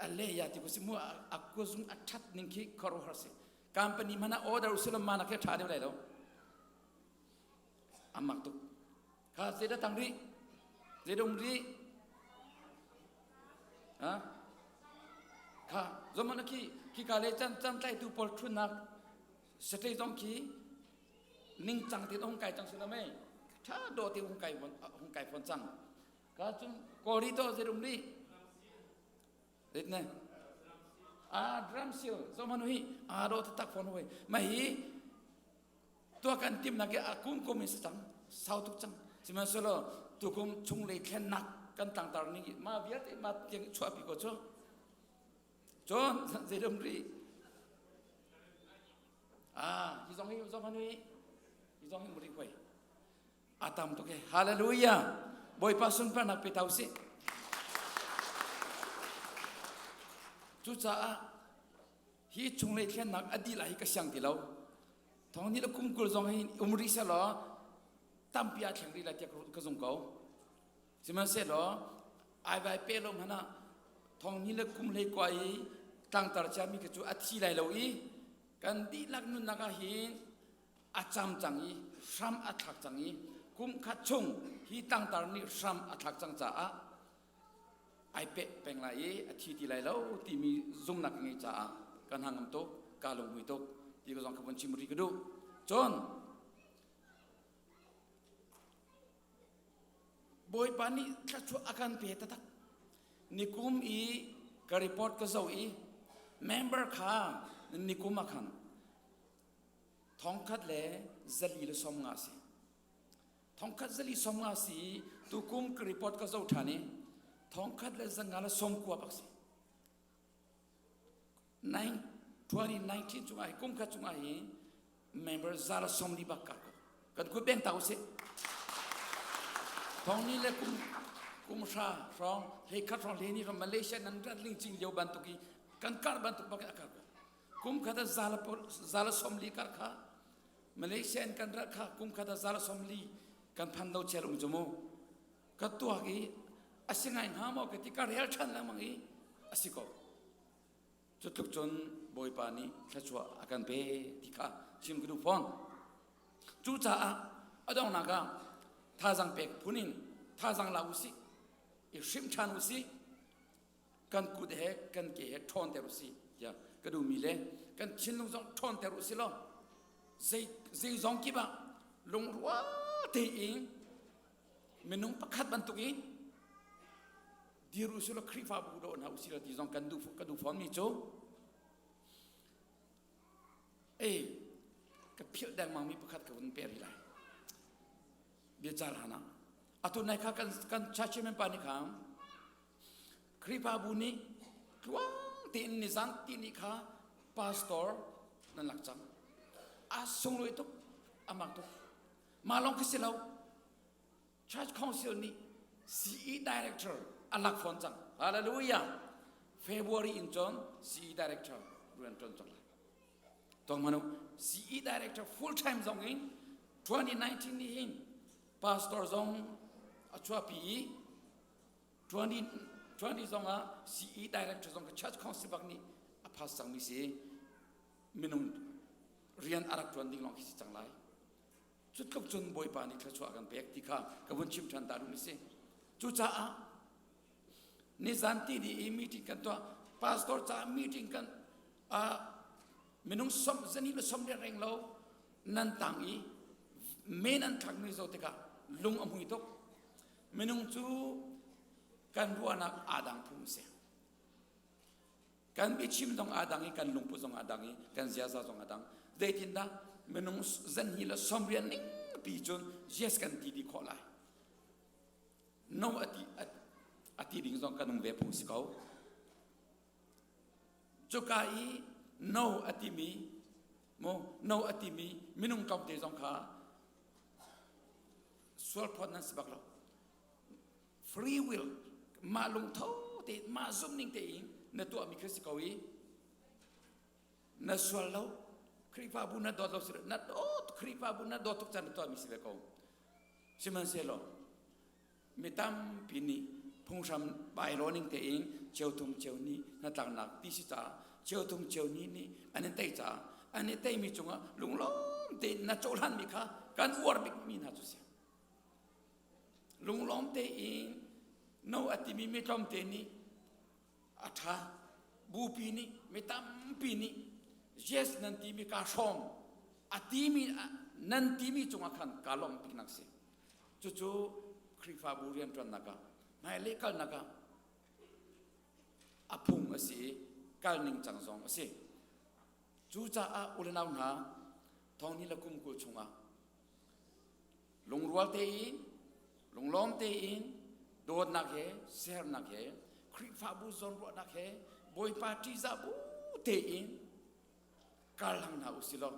Speaker 4: A le ya ti ko si mu a kuzung a that ning khi khuaruahhar si company hmanh ah order usilaw ma nak hi tha deuh lai lo a mak tuk kha zeidah tang rih zeidah um rih ha kha zomana khi khi ka le chan chan tlai tu pawl thunnak state zong khi ningcang te hung kai cang si lo mei tha do te hung kai hung kai fon cang Ka cun kawri to zerum ri. Rit ne. A drum sil zo manu hi a do tak phone hoi. Ma hi tua kan tim nak a kum kum in cang sau tuk cang. Sihmanhsehlaw tukum chunglei thlennak kan tlangtar ning ma vialte ma tiang chuahpi ko cu. Cun zeidum ri. Ah, hi zong hi zong hanu hi hi zong hi muri hoi. Atam tuk he. Hallelujah. Bawipa sunparnak pe tau si. Cucaah hi chunglei thlennak a dih lai hi ka siang ti lo. Thong ni le kum 20 zong hi um rih selaw tampi a thleng rih lai tiah ka zung ko. Sihmanhsehlaw ai vai pe lo hmanh ah thong ni le kum hlei kua i tlangtar ciami khi cu a thi lai lo i kan dihlak nunnak ah hin a cam cang i hram a thlak cang i kum khat chung hi tlangtar nih hram a thlak cang caah ai peh peng lai i a thi ti lai lo timi zumnak ka ngei caah kan hangam tuk ka lunghmui tuk ti ka zong ka vun chim rih ka duh. Cun Bawipa nih thluachuah a kan pe taktak. Nikum i ka report ka zoh i member kha nikum ah khan thongkhat le 450 si. Thongkhat zali 50 si i tukum ka report ka zoh ṭhan i thongkhat le 190 bak si. 2019 chungah hi kum khat chungah hi member 140 bak ka ko kan kut beng ta usih thong ni le kum kum hra hrawng hlei khat hrawng hlei ni hrawng Malaysia nan rat ling ching lio bantuk i kan kar bantuk bak a kar ko kum khat ah zala zala 40 kar kha Malaysia in kan rat kha kum khat ah zala 40 kan phan lo chel um chu mu ka tuak i a si ngai hnga maw ka ti ka rel ṭhan lengmang i a si ko cu tluk cun Bawipa nih thluachuah a kan pe ti kha chim ka duh fawn cucaah a donghnak ah thazang pek phun in thazang la usih i hrimh ṭhan usih kan kut he kan ke he ṭhawnter usih tiah ka duhmi le kan thinlung zong ṭhawnter usih law zei zeizong kip ah lungrual tein minung pakhat bantuk in dir usih law Khrihfabu daw hna usih law ti zong kan duh ka duh fawnmi cu ei ka philh dengmangmi pakhat ka vun pe rih lai biacar hlan ah atu nai kha kan kan church chairman pa nih kha Khrihfabu nih tluang tein nizan ti ni kha pastor nan lak cang a sunglawi tuk a mak tuk Mah lawng khi si lo. Church Council nih CE Director a lak fawn cang. Hallelujah. February in cun CE Director rian ṭuan cang lai. Tong manu CE Director full time zong in 2019 ni hin pastor zong a chuahpi i 2020 zong ah CE Director zong ka Church Council bak nih a pass cangmi si. Minung rian a rak ṭuan ding lawng khi si cang lai. Cu tluk cun Bawipa nih thluachuah a kan pek ti kha ka vun chim ṭhan ta duhmi si. Cucaah nizan ti ni i meeting kan tuah pastor caah meeting kan uh, minung som zani le som reng lo nan tang i men an thlakmi zo tikah lung a hmui tuk minung cu kan ruahnak aa dang phung si Kan biachim zong aa dang i kan lungput zong aa dang i kan ziaza zong aa dang. Zeitindah minung zanhi le sawmrian ning pi cun yes kan ti dih khawh lai. No a ti, a ti ding zong kan um ve phung si ko. Cuka i no a timi mo no a timi minung tlawmte zong kha sualphawt nan si bak lo. Free will mah lungtho tein mah zumhning tein na tuahmi kha si ko i na sual lo Khrihfabu na dawt lo si na dawt Khrihfabu na dawt tuk caan na tuahmi si ve ko sihmanhsehlaw mi tampi nih phunghram bylaw ning tein cheuthum cheuni hnatlaknak ti si caah cheuthum cheuni nih an in tei caah an i teimi cungah lunglawm tein na cohlanmi kha kan uar bikmi hna cu si Lunglawm tein no a timi mi tlawmte nih a ṭha bupi nih mi tampi nih yes nan timi kaa hrawm a timi nan timi cungah khan kaa lawmh biknak si cucu Khrihfabu rianṭuannak ah hmailei kalnak ah a phung a si i kal ningcang zong a si cucaah u le nau hna thong ni le kum 20 chungah Lungrual tein, lunglawm tein, dawtnak he, siaherhnak he, Khrihfabu zawnruahnak he, Bawipa ṭihzah bu tein kar hlang hna usih law.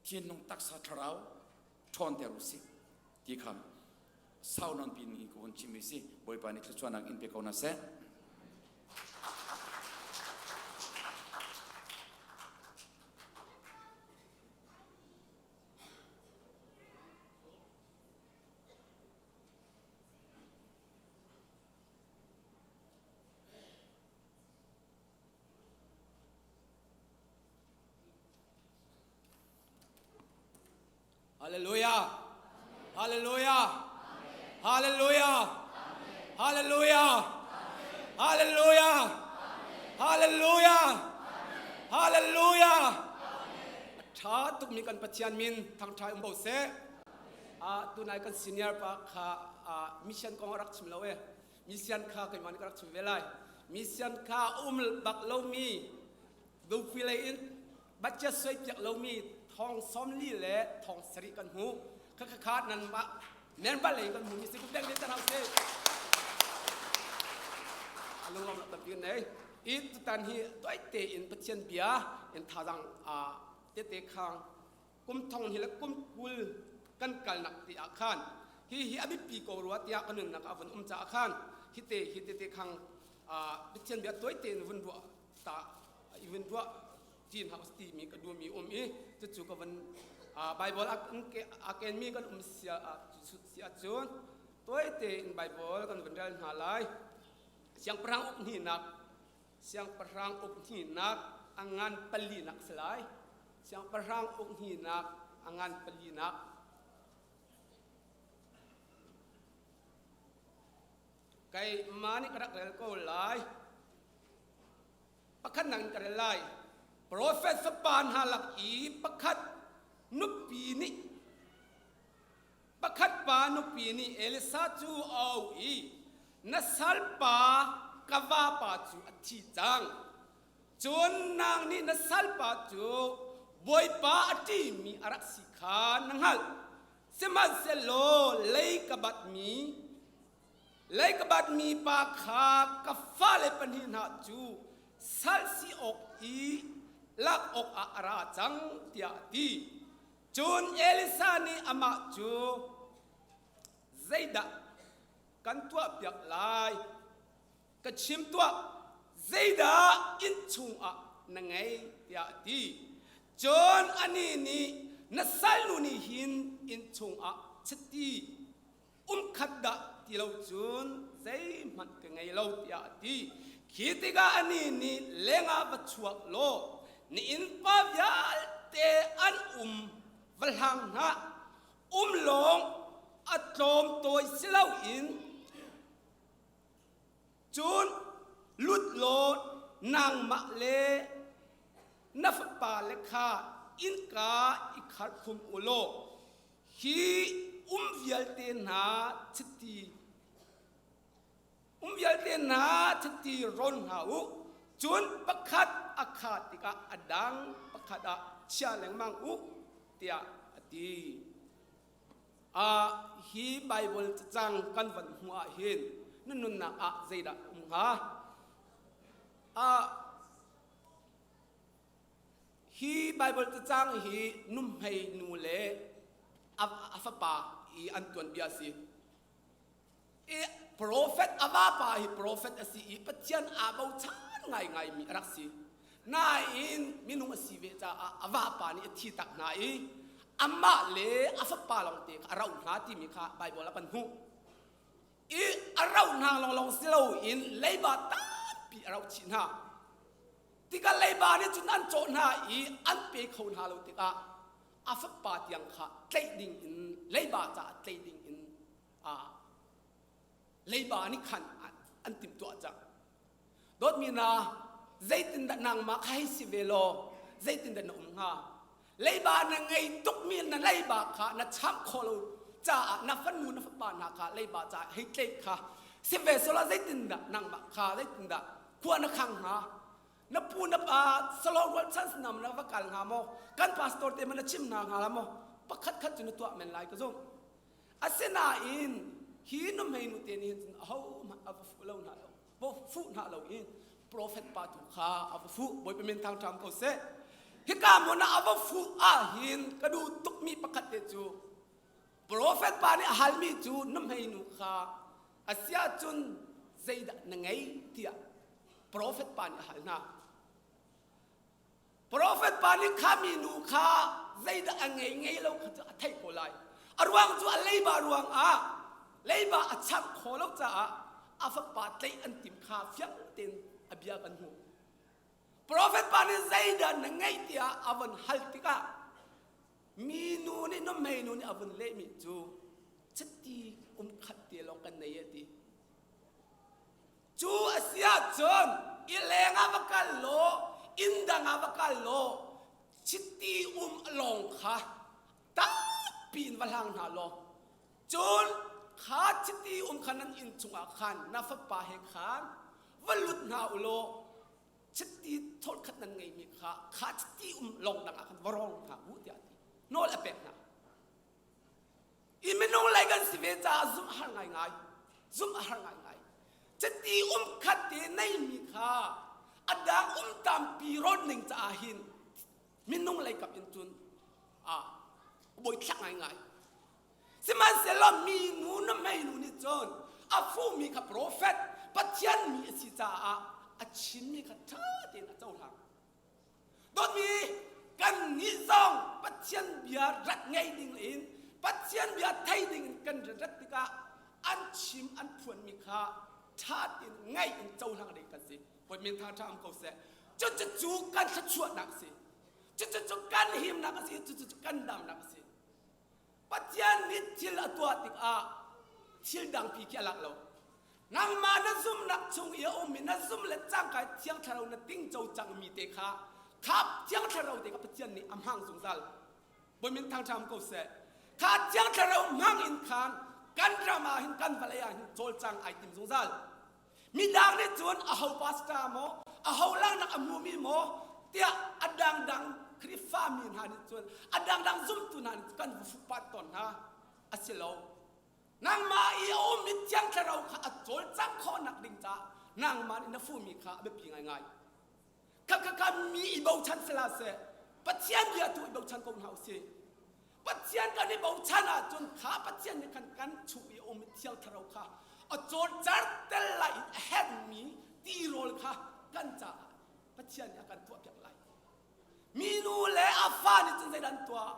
Speaker 4: Thinlung taksa thlarau ṭhawnter u sih ti kha sau nawn pi ni ka vun chimmi si Bawipa nih thluachuahnak in pe ko hna seh.
Speaker 5: Hallelujah. Hallelujah. Hallelujah. Hallelujah. Hallelujah. Hallelujah. Hallelujah. Tha tuk mi kan Pathian min thangtha um bo seh. A tunai kan senior pa kha mission kong rak chim lo e. Mission kha keimah nih ka rak chim ve lai. Mission kha um bak lomi Dupi lei in budget soi piak lomi thong 40 le thong sarih kan hmu. Kha kha kha nan mah member lei kan hmu mi si deng deng tan se. Alung lom tampi nei. I tutan hi toy te in Pathian bia in thazang a te te khang kum thong hi le kum 20 kan kalnak ti ah khan hi hi a biapi ko rua tiah ka nunnak ah vun um caah khan hi te hi te te khang Pathian bia tuai tein vun ruah ta i vun ruah ṭin hau ti mi ka duhmi um i cucu ka vun Bible a kenmi kan um sia si ahcun tuai tein Bible kan vun rel hna lai. Siangpahrang uk hnihnak Siangpahrang uk hnihnak a ngan palinak si lai. Siangpahrang uk hnihnak a ngan palinak. Kai ma nih ka rak rel ko lai. Pakhat nak in ka rel lai. Profet fapa hna lak i pakhat nupi nih Pakhat pa nupi nih Elisa cu a auh i, Na salpa ka vapa cu a thi cang. Cun nang nih na salpa cu Bawipa a ṭihmi a rak si kha na hngalh. Sihmanhsehlaw lei ka batmi lei ka batmi pa kha ka fale pahnih hna cu sal si awk i lak awkah a ra cang, tiah a ti. Cun Elisa nih amah cu, Zeidah kan tuahpiak lai? Ka chim tuah, zeidah inn chungah na ngei? tiah a ti. Cun anih nih, Na salnu nih hin inn chungah chiti umkhat dah ti lo cun zeihmanh ka ngei lo tiah a ti. Khi tikah anih nih lengah va chuak law na innpa vialte an um va hlang hna um lawng a tlawm tawi si loin cun lut law nangmah le na fapa le kha innka i kharkhum u law Hi um vialte hna chiti um vialte hna chiti rawn hna u. Cun pakhat a kha tikah a dang pakhat ah chia lengmang u tiah a ti. Hi Bible cacang kan van hmuh ah hin na nunnak ah zeidah um hnga? Hi Baibal cacang hi nuhmei nu le a fapa i an tuanbia a si. I profet a vapa hi profet a si i Pathian aa bochan ngaingaimi a rak si. Nain minung a si ve caah a vapa nih a thi tak hna i amah le a fapa lawngte kha a rauh hna timi kha Baibal ah kan hmuh. I a rauh hna lawnglawng si loin leiba tampi a rauh chih hna. Tikah leiba nih cun an cawh hna i an pe kho hna lo tikah a fapa tiang kha tlaih ding in leiba caah tlaih ding in leiba nih khan an timhtuah cang. Dawtmi hna, zeitindah nangmah kha hei si ve law zeitindah na um hnga? Leiba na ngei tukmi na leiba kha na cham khawh lo caah na fanu na fapa hna kha leiba caah hei tlaih kha si ve sawla zeitindah nangmah kha zeitindah khua na khang hnga? Na pu na pa salawng rual chan sinam na va kal hnga maw? Kan pastor te man na chim hna hnga la maw? Pakhat khat cu na tuah men lai ka zumh. Asinain hi nuhmei nu te nih hin cun ahohmanh a va fuh lo hna lo. Va fuh hna lo in profet pa tu kha a va fuh. Bawipa min thangṭam ko seh. Hika hmun ah a va fuh ahhin ka duh tukmi pakhat te cu profet pa nih a halmi cu na hmeinu kha a si ahcun zeidah na ngei tiah profet pa nih a hal hna. Profet pa nih kha minu kha zeidah a ngei ngei lo kha cu a theih ko lai. A ruang cu a leiba ruang ah leiba a chang kho lo caah a fapa tlaih an tim kha fiang tein a bia kan hmuh. Profet pa nih zeidah na ngeih tiah a von hal tikah minu nih nuhmeinu nih a vun lehmi cu chiti um khat te lawng kan nei a ti. Cu a si ahcun i leng ah va kal law inn dang ah va kal law chiti um lawng kha tampi in va hlang hna law cun kha chiti um kha nan inn chungah khan na fapa he khan va lut hna u law chiti tholkhat nan ngeimi kha kha chiti um lawng dang ah khan va rawng hna u tiah a ti. Nawl a pek hna. I minung lei kan si ve caah zumh a har ngaingai. Zumh a har ngaingai. Chiti um khat te neimi kha a dang um tampi rawn ning caah hin minung lei kap in cun a bawi thlak ngaingai. Sihmanhsehlaw mi nu na hmeinu nih cun a fuhmi kha profet Pathian mi a si caah a chimmi kha ṭha tein a cohlang. Dawtmi kan nih zong Pathian bia rat ngei ding in Pathian bia thei ding in kan rat tikah an chim an phuanmi kha ṭha tein ngaih in cohlang ding kan si. Bawi min tha ṭha am ko seh. Cucu kan thluachuahnak a si. Cucu kan himnak a si. Cucu kan damnak a si. Pathian nih thil a tuah tikah thil dangpi khi a lak lo. Nangmah na zumhnak chung i a ummi na zum le cangka Thiang Thlarau na tingco cangmi te kha kha Thiang Thlarau te kha Pathian nih a hmang zungzal. Bawi min thangṭha ko seh. Kha Thiang Thlarau hmang in khan kan ram ah hin kan vawlei ah hin cawlcang ai tim zungzal. Midang nih cun aho pastor maw, aho langnak a hmumi maw tiah a dangdang Khrihfa mi hna nih cun a dangdang zumtu hna nih kan va fuhpat tawn hna. A si lo. Nangmah i a ummi Thiang Thlarau kha a cawlcangh khawhnak ding caah nangmah nih na fuhmi kha a biapi ngaingai. Khakha mi i bochan sila seh Pathian bia tu i bochan ko hna usih. Pathian kan i bochan ahcun kha Pathian nih khan kan chung i a um i Thiang Thlarau kha a cawlcar tel lai in a herhmi tirawl kha kan caah Pathian nih a kan tuahpiak lai. Minu le a fa nih cun zeidah an tuah?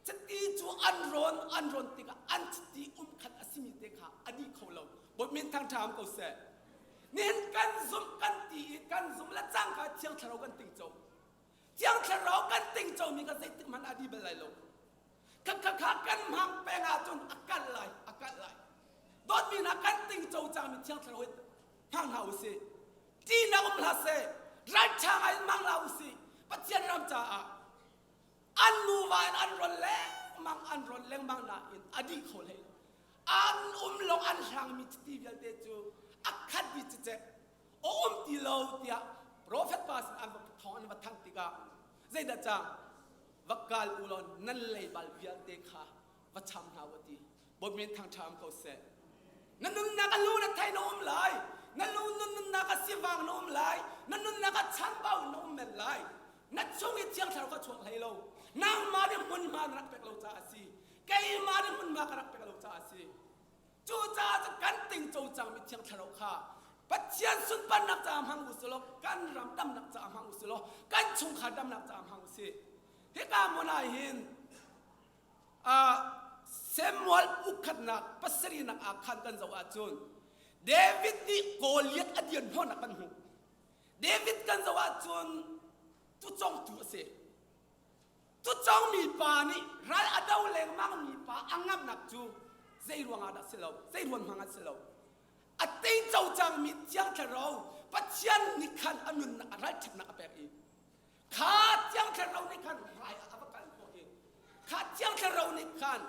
Speaker 5: Chiti cu an rawn an rawn tikah an chiti um khat a simi te kha a dih kho lo. Bawi min thangṭha am ko seh. Nihin kan zumh kan ti i kan zumh le cangka Thiang Thlarau kan tingco. Thiang Thlarau kan tingco mi kha zeitik hmanh a dih bal lai lo. Kha kha kha kan hmang peng ahcun a kalh lai, a kalh lai. Dawtmi hna kan tingco cangmi Thiang Thlarau hi hmang hna usih. Ṭihnak um hlah seh. Ralṭha ngai in hmang hlah usih. Pathian ram caah an nuva in an rawn lengmang an rawn lengmang nain a dih kho hlei lo an um lawng an hlangmi chiti vialte cu a khat dih cicek a um ti lo tiah profet pa sin an va thawng an va thang tikah zeidah cang va kal u law nan leibal vialte kha va cham hna u ti Bawipa thangṭha ko seh. Na nunnak a lu na thei na um lai. Na lu na nunnak a sivang na um lai. Na nunnak a chanbau na um men lai. Na chung i Thiang Thlarau kha chuak hlei lo. Nangmah nih hmunhma na rak pek lo caah a si. Keimah nih hmunhma ka rak pek lo caah a si. Cucaah cu kan tingco cangmi Thiang Thlarau kha Pathian sunparnak caah hmang u sih law kan ram damnak caah hmang u sih law kan chungkhar damnak caah hmang u sih. Hika hmun ah hin Samuel ukhatnak pasarihnak ah khan kan zoh ahcun David nih Goliath a dir hnawhnak kan hmuh. David kan zoh ahcun tucongtu a si. Tucongmi pa nih ral a do lengmangmi pa a ngamnak cu zei ruangah dah si lo, zei ruang hmang ah si lo. A teico cangmi Thiang Thlarau Pathian nih khan a nunnak a ralṭhatnak a pek i Kha Thiang Thlarau nih khan rai ah a va kal khawh i kha Thiang Thlarau nih khan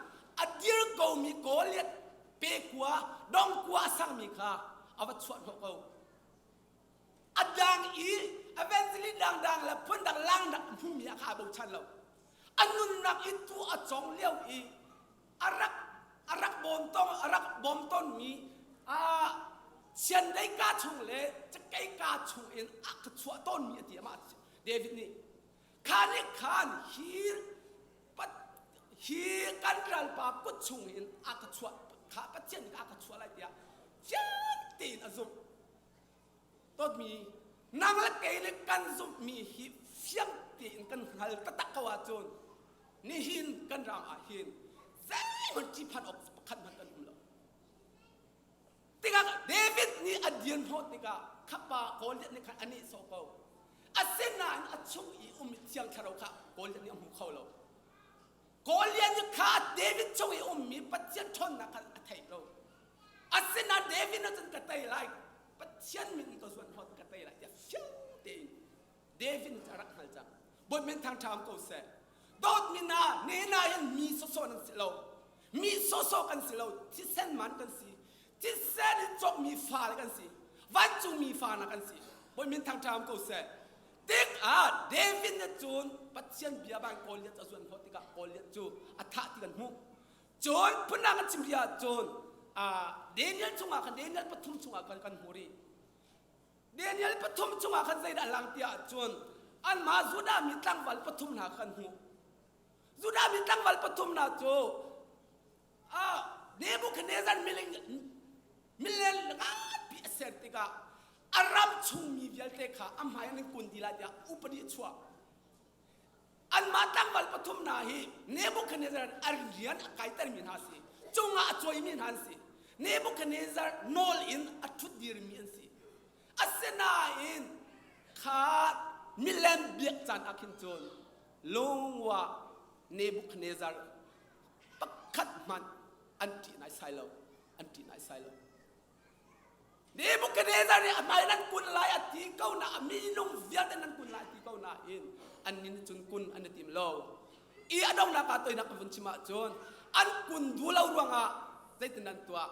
Speaker 5: a dir komi Goliath pe kua dong kua a sangmi kha a va chuah hnawh ko. A dang i evangelist dangdang le phundang langnak a hmumi ah kha a bochan lo. A nunnak i tu a cong lio i a rak a rak bawm tong a rak bawm tonmi a chiandeih ka chung le cakei ka chung in a ka chuah tawnmi a ti amah David nih. Kha nih khan hi hi kan ralpa kut chung in a ka chuah kha Pathian nih a ka chuah lai tiah fiang tein a zumh. Dawtmi nang le kei nih kan zumhmi hi fiang tein kan hngal taktak ko ahcun nihin kan ram ah hin zeihmanh ṭihphan awk pakhat hmanh kan um lo. Tikah David nih a dir hnawh tikah khapa Goliath nih khan a nihsawh ko. Asinain a chung i um thiang thlarau kha Goliath nih a hmu kho lo. Goliath nih kha David chung i ummi Pathian ṭhawnnak kha a thei lo. Asinain David nih cun ka tei lai, Pathian min in ka zuan hnawt ka tei lai tiah fiang tein David nih a rak hngal cang. Bawi min thangṭha um ko seh. Dawtmi hna, nena hin mi sawsawh nan si lo. Mi sawsawh kan si lo. Thisen man kan si. Thisen in cawkmi fale kan si. Vancungmi fa na kan si. Bawi min thangṭha um ko seh. Tik ah David nih cun Pathian bia bang Goliath a zuan khawh tikah Goliath cu a thah ti kan hmuh. Cun phundang kan chim rih ahcun Daniel chungah khan Daniel pathum chungah khan kan hmuh rih. Daniel pathum chungah khan zeidah a lang tiah cun anmah Judah mi tlangval pathum hna khan hmuh. Judah mi tlangval pathum hna cu Nebuchadnezzar miling milel nganpi a ser tikah a ram chungmi vialte kha a hmai an kun dih lai tiah upadi a chuah. Anmah tlangval pathum hna hi Nebuchadnezzar a rian a kaitermi hna si. Cungah a cawimi hna an si. Nebuchadnezzar nawl in a ṭhutdirmi an si. Asinain kha milem biak caan ah khin cun lungwa Nebuchadnezzar pakhat hmanh an ṭih naisai lo. An ṭih naisai lo. Nebuchadnezzar nih a hmai nan kun lai a ti ko na a minung vialte nan kun lai a ti ko nain annih nih cun kun an i tim lo. I a donghnak ah toinak ka vun chim ahcun an kun duh lo ruangah zeitin an tuah?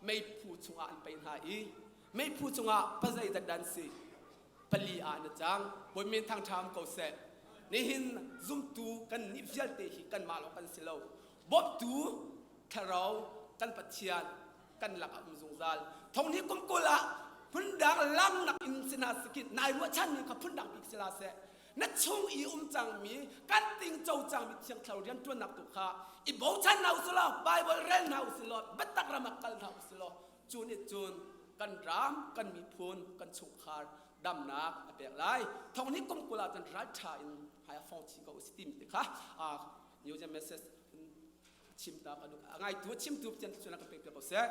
Speaker 5: Meiphu chungah an paih hna i meiphu chungah pazei dat dan si pali ah na cang. Bawi men thangṭha um ko seh. Nihin zumtu kan nih vialte hi kanmah lawng kan si lo. Bawmtu thlarau kan Pathian kan lakah um zungzal. Thong ni kum kul ah phundang langnak in si hna sikit nai ruahchan ning kha phundang bik si la seh. Na chung i um cangmi kan tingco cangmi thiang thlarau rianṭuannak tu kha i bochan hna usih law Bible rel hna usih law biatak ram ah kal hna usih law cu nih cun kan ram kan miphun kan chungkhar damnak a pek lai. Thong ni kum kul ah cun ralṭha in hmai ah fong chi ko usih timi te kha New Year message chim ta ka duh a ngaitu chimtu Pathian thluachuah ka pek piak ko seh.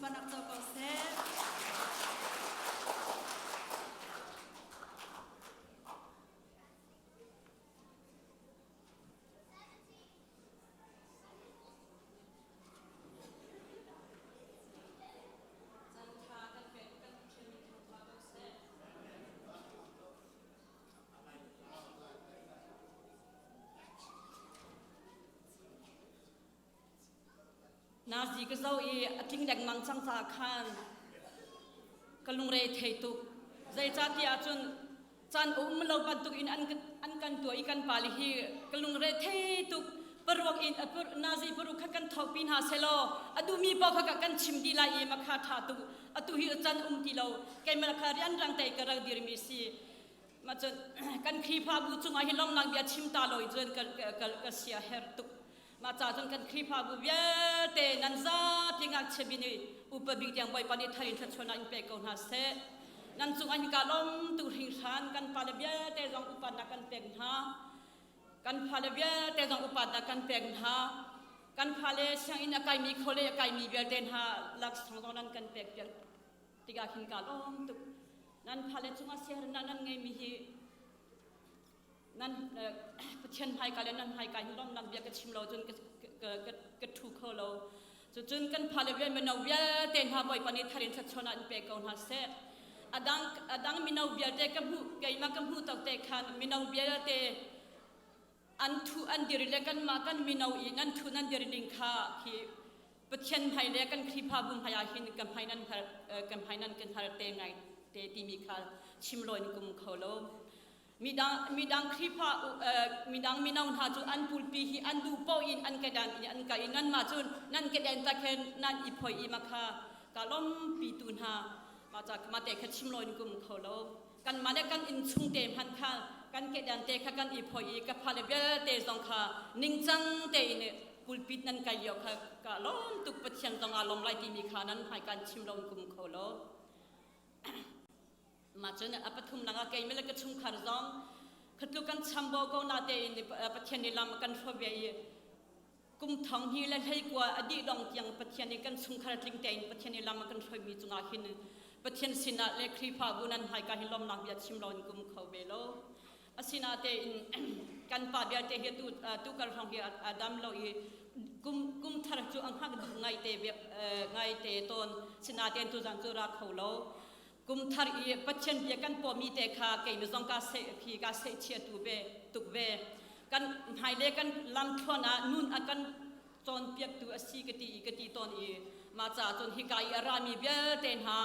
Speaker 6: sunparnak co ko seh.
Speaker 7: Nazi ka zoh i a tling lengmang cang caah khan ka lungre thei tuk. Zeicahtiah cun caan um lo bantuk in an, an kan tuah i kan pale hi ka lungre thei tuk. Paruak in nazi paruk kha kan thopi hna selaw a duhmi paoh kha kan chim dih lai i makha ṭha tuk. Atu hi caan um ti lo. Keimah kha rianrang te ka rak dirmi si. Mah cun kan Khrihfabu cungah hi lawmnak bia chim ta lo cun ka, ka, ka sia her tuk. Mah ca cun kan Khrihfabu vialte nan zapi ngakchia bi nih upa bik tiang Bawipa nih thar in thluachuahnak in pe ko hna seh. Nan cungah hin ka lawm tuk hringhran kan pale vialte zong upatnak kan pek hna. Kan fale vialte zong upatnak kan pek hna. Kan fale sianginn a kaimi khole a kaimi vialte hna laksawng zong nan kan pek piak tikah khin ka lawm tuk. Nan fale cungah siaherhnak nan ngeimi hi nan Pathian hmaika le nan hmaika hi lawmnak bia ka chim lo cun ka, ka, ka ṭhu kho lo. Cucun kan fale vial mino vialte hna Bawipa nih thar in thluachuahnak in pe ko hna seh. Adang, adang mino vialte ka hmuh, keimah ka hmuh tok te khan mino vialte an thu an dir le kanmah kan mino i nan thu nan dir ning kha khi Pathian hmai le kan Khrihfabu hmai ah hin ka hmai nan har ka hmai nan kan har te ngai te timi kha chim lo in kum kho lo. Midang midang Khrihfa midang mino hna cu an pulpi hi an duh paoh in an kedan in an ka i nanmah cu nan kedan ta khen nan i phoi i makha ka lawmpi tu hna ma ca ma te kha chim lo in kum kho lo. Kanmah le kan innchung te hmanh kha kan kedan te kha kan i phoi i ka fale vialte zong kha ningcang tein pulpit nan kai lio kha ka lawm tuk Pathian zong aa lawm lai timi kha nan hmai kan chim lo kum kho lo. Mah cun a pathum lang ah keimah le ka chungkhar zong khatlu kan chambo ko na tein Pathian nih lam kan hruai ve i kum thong hi le hleikua a dih dong tiang Pathian nih kan chungkhar tling tein Pathian nih lam a kan hruaimi cungah hin Pathian sinah le Khrihfabu nan hmaika hi lawmnak bia chim lo in kum kho ve lo. Asinatein kan pa vialte hi tu tu kar hrawng hi a dam lo i kum kum thar cu a hngak duh ngai te ngai te tawn sinatein tu zan cu ra kho lo. Kum thar i Pathian bia kan pawmi te kha keimi zong ka seh khi ka seh chia tu ve tuk ve. Kan hmaile kan lam thluan ah nun a kan cawnpiaktu a si ka ti i ka ti tawn i mah caah cun hika i a rami vialte hna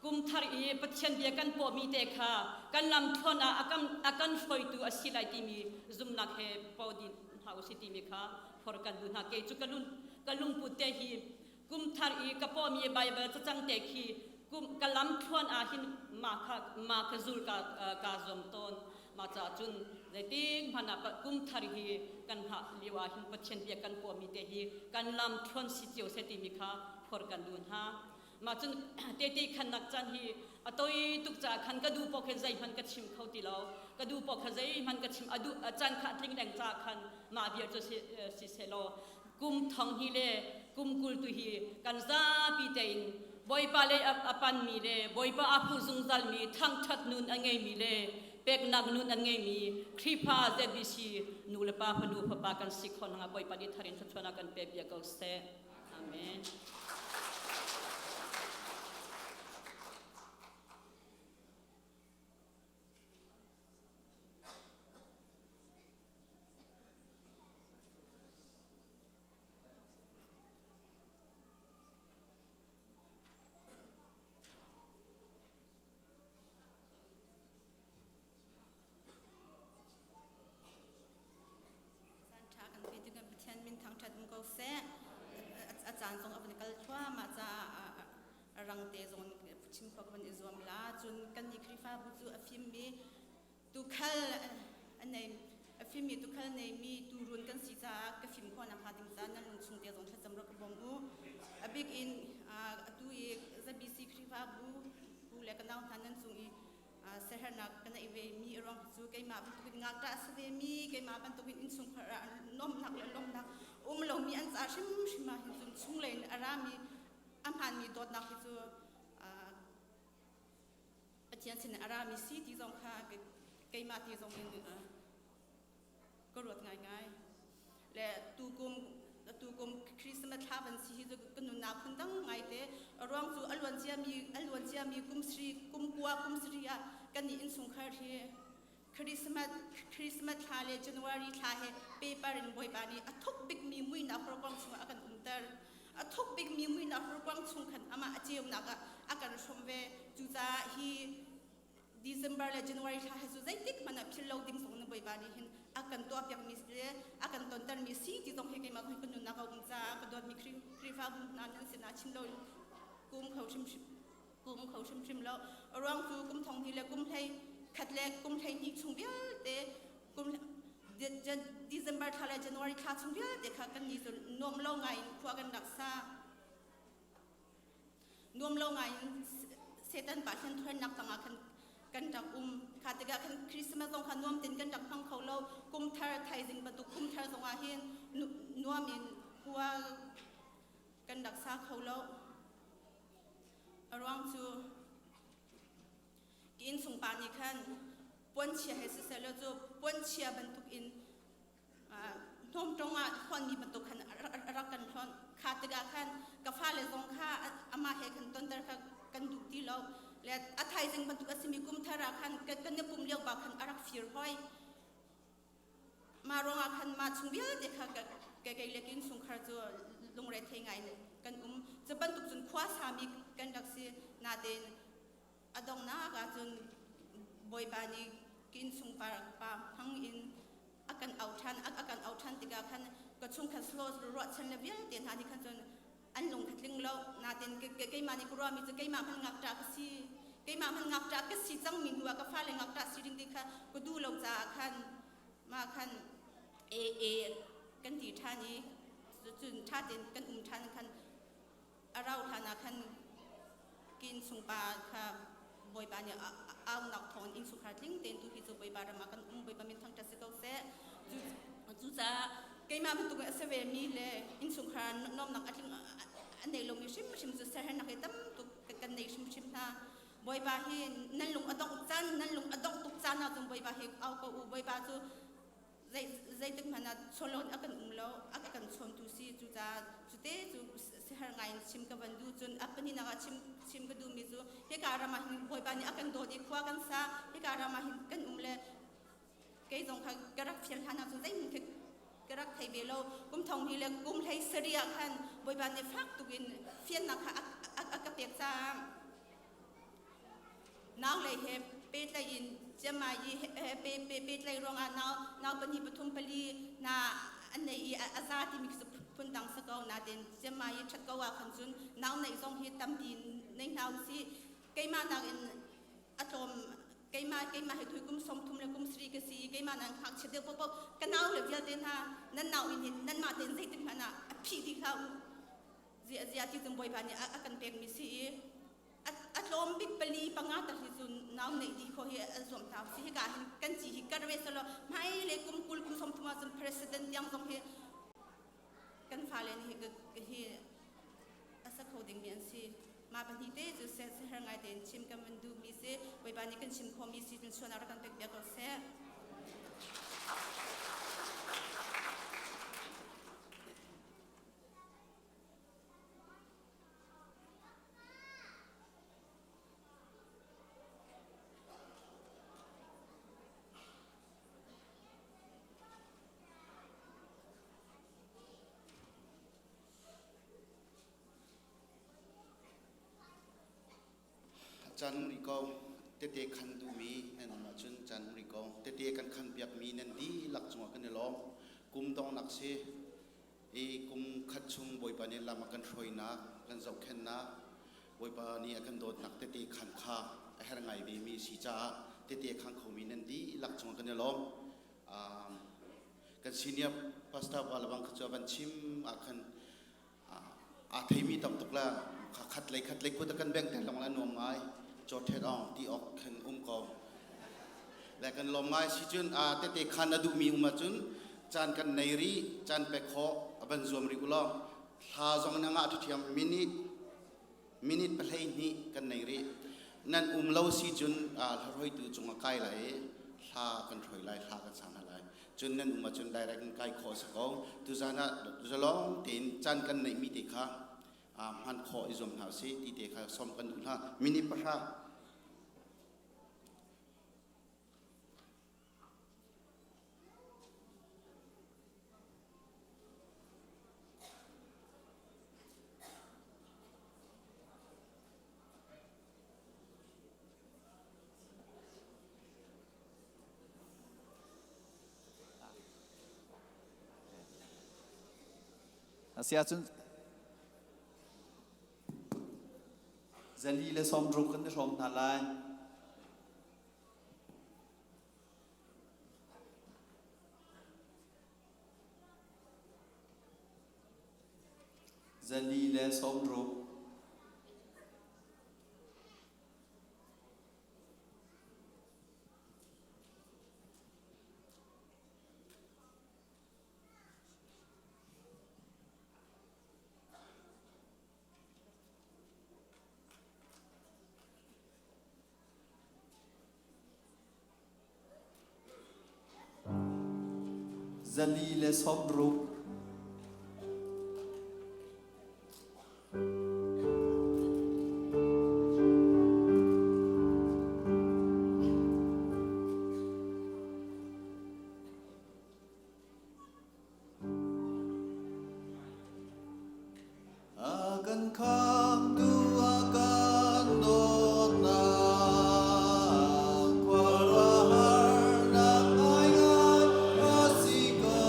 Speaker 7: kum thar i Pathian bia kan pawmi te kha kan lam thluan ah a kan, a kan hruaitu a si lai timi zumnak he po dih hna usih timi kha for kan duh hna. Kei cu ka lung, ka lungput te hi kum thar i ka pawmi Baibal cacang te khi kum ka lam thluan ah hin mah kha mah kha zul ka ka zuam tawn mah caah cun zeitik hmanh ah kum thar hi kan hngah lio ah hin Pathian bia kan pawmi te hi kan lam thluan si cio seh timi kha phor kan duh hna mah cun tete khannak caan hi a toi tuk caah khan ka duh paoh khin zeihmanh ka chim kho ti lo ka duh paoh kha zeihmanh ka chim a duh a caan kha a tling deng caah khan mah vial cu si, si seh law kum thong hi le kum 20 tu hi kan zapi tein Bawipa lei a panmi le Bawipa a phu zungzalmi thangṭhat nun a ngeimi le peknak nun an ngeimi Khrihfa ZBC nu le pa fanu fapa kan si khawh nakhnga Bawipa nih thar in thluachuahnak kan pe bia ko seh. Amen.
Speaker 6: Caan ṭha kan pe tu kan Pathian min thangṭhat um ko seh. A caan zong a van kal thluahmah caah a rang te zong chim khawh ka van i zuam la. Cun kan nih Khrihfabu cu a fimmi tuukhal a nei a fimmi tuukhal neimi tuurun kan si caah ka fim khawh nakhnga ding caah nan lungchung te zong thlacam rak ka bawm u. A bik in atu i ZBC Khrihfabu pu le ka nau hna nan cung i siaherhnak ka neih ve mi a ruang cu keimah bantukin ngakṭah a si ve mi keimah bantukin innchungkhar ah nuamhnak le lawmhnak um lomi an ca hrimhrim ah hin cun chunglei in a rami. A hmaanmi dawtnak hi cu Pathian sin a rami si ti zong kha keimah ti zong in ka ruat ngaingai. Le tukum tukum Christmas thla van si hi cu ka nunnak phun dang ngai te ruang cu a luan ciami a luan ciami kum sri kum kua kum sri ah kan nih innchungkhar hi Christmas Christmas thla le January thla he paper in Bawipa nih a thuk bikmi muihnak horkuang chungah a kan umter. A thuk bikmi muihnak horkuang chung khan amah a ceunak ah a kan hrawm ve. Cucaah hi December le January thla he cu zeitik hmanh ah philh lo ding zong na Bawipa nih hin a kan tuahpiakmi le a kan tontermi si ti zong hi keimah ka nunnak a um caah ka dawtmi Khrihfabu hna nan sinah chim lo in kum kho hrimhrim kum kho hrimhrim lo. A ruang cu kum thong hnih le kum hlei khat le kum hlei hnih chung vialte kum December thla le January thla chung vialte kha kan ni cu nuam lo ngai in khua kan rak sa. Nuam lo ngai in Satan pa hlen thornak tangah khan kan rak um. Kha tikah khan Christmas zong kha nuam tin kan rak hmang kho lo. Kum thar thaizing bantuk kum thar zong ah hin nuam in khua kan rak sa kho lo. A ruang cu ka innchung pa nih khan puanchia he siseh law cu puanchia bantuk in hnawmtong ah hlonmi bantuk khan a rak kan hlonh. Kha tikah khan ka fale zong kha amah he khan tonter kha kan duh ti lo. Le a thaizing bantuk a simi kum thar ah khan kan i pum lio pa khan a rak fir hoi. Mah ruangah khan mah chung vialte kha kei le ka innchungkhar cu lungre thei ngai in kan um. Cu bantuk cun khua sami kan rak si. Natein a donghnak ah cun Bawipa nih ka innchungkhar pa hmang in a kan auh ṭhan. A kan auh ṭhan tikah khan ka chungkhat slow ruahchan le vialte hna nih khan cun an lung kha tling lo. Natein keimah nih ka ruahmi cu keimah hmanh ngakṭah ka si. Keimah hmanh ngakṭah ka si cangmi hnu ah ka fale ngakṭah si ding ti kha ka duh lo caah khan mah khan e e kan ti ṭhan i cun ṭha tein kan um ṭhan khan a rau hlan ah khan kin chungpa kha Bawipa nih aunak thawng in innchungkhar tling tein tu hi cu Bawipa ram ah kan um Bawipa min thangṭhat si ko seh. Cucaah keimah bantuk in a si ve mi le innchungkhar nuamnak a tling a nei lomi hrimhrim cu siaherhnak hi tam tuk kan nei hrimhrim hna. Bawipa hi nan lung a dongh caan nan lung a dongh tuk caan ah cun Bawipa hi au ko u. Bawipa cu zeitik hmanh ah chawn a kan um lo a kan chawntu si cucaah cute cu sihar ngai in chim ka van duh cun a pahnihnak ah chim chim ka duhmi cu hika ram ah hin Bawipa nih a kan dawt i khua kan sa hika ram ah hin kan um le kei zong kha ka rak fial hlan ah cun zeihmanh khi ka rak thei ve lo kum thong hnih le kum hlei sarih ah khan Bawipa nih fak tuk in fiannak kha a ka pek caah Nau lei he pehtlaih in ciammai i pe pe pehtlaih ruangah nau nau pahnih pathum pali hna an nei i a za timi khi cu phundang si ko nain ciammai i ṭhat ko ah khan cun nau neih zong hi tampi nei hna usih keimah nakin a tlawm keimah keimah hi thui kum 30 le kum sarih ka si i keimah nan ngakchia deuh paohpaoh ka nau le vialte hna nan nau inn hin nanmah tein zeitik hmanh ah a phih dih hlah u zia zia ti cun bawipa nih a kan pekmi si i a tlawm bik pali panga tak hi cu nau neih dih kho hi an zuam hna si hika hin kan ci hi kar ve selo hmai le kum kul kum 30 ah cun president tiang zong hi kan fale nih hi hi a sa kho ding mi an si ma pahnih te cu se her ngai tein chim kan van duh mi si bawipa nih kan chim kho mi si cun chuan rak kan pek bia ko seh.
Speaker 1: Caan um rih ko tete khan duhmi nan um ahcun caan um rih ko tete kan khan piakmi nan dihlak cungah kan i lawm kum donghnak si I kum khat chung Bawipa nih lam a kan hruainak, kan zohkhenhnak, Bawipa nih a kan dawtnak tete khan kha a herh ngai vemi si caah tete khang khomi nan dihlak cungah kan i lawm. Um, kan senior pastor pa lebang kha cu a van chim ah khan aa theimi tam tuk la khat lei khat lei kut a kan beng ter long la nuam ngai chaw thet ong ti ok khan um ko le kan lawm ngai si cun a tete khan a duhmi um ahcun caan kan nei rih caan pek khawh a van zuam rih ulaw thla zong na ngah ṭhiam minute. Minute 12 kan nei rih. Nan um lo si cun hlaroitu cung a kai lai i hla kan hroi lai, hla kan sa hna lai. Cun nan um ahcun direct in kai khawh a si ko. Tuzan ah zalong tein caan kan neihmi te kha hman khawh i zuam hna usih ti te kha sawm kan duh hna. Minute 10.
Speaker 2: Asiahcun 160 kan i hrawm hna lai. 160. 160. A kan khamtu a kan dawtnak khuaruahharnak ngaingai a si ko.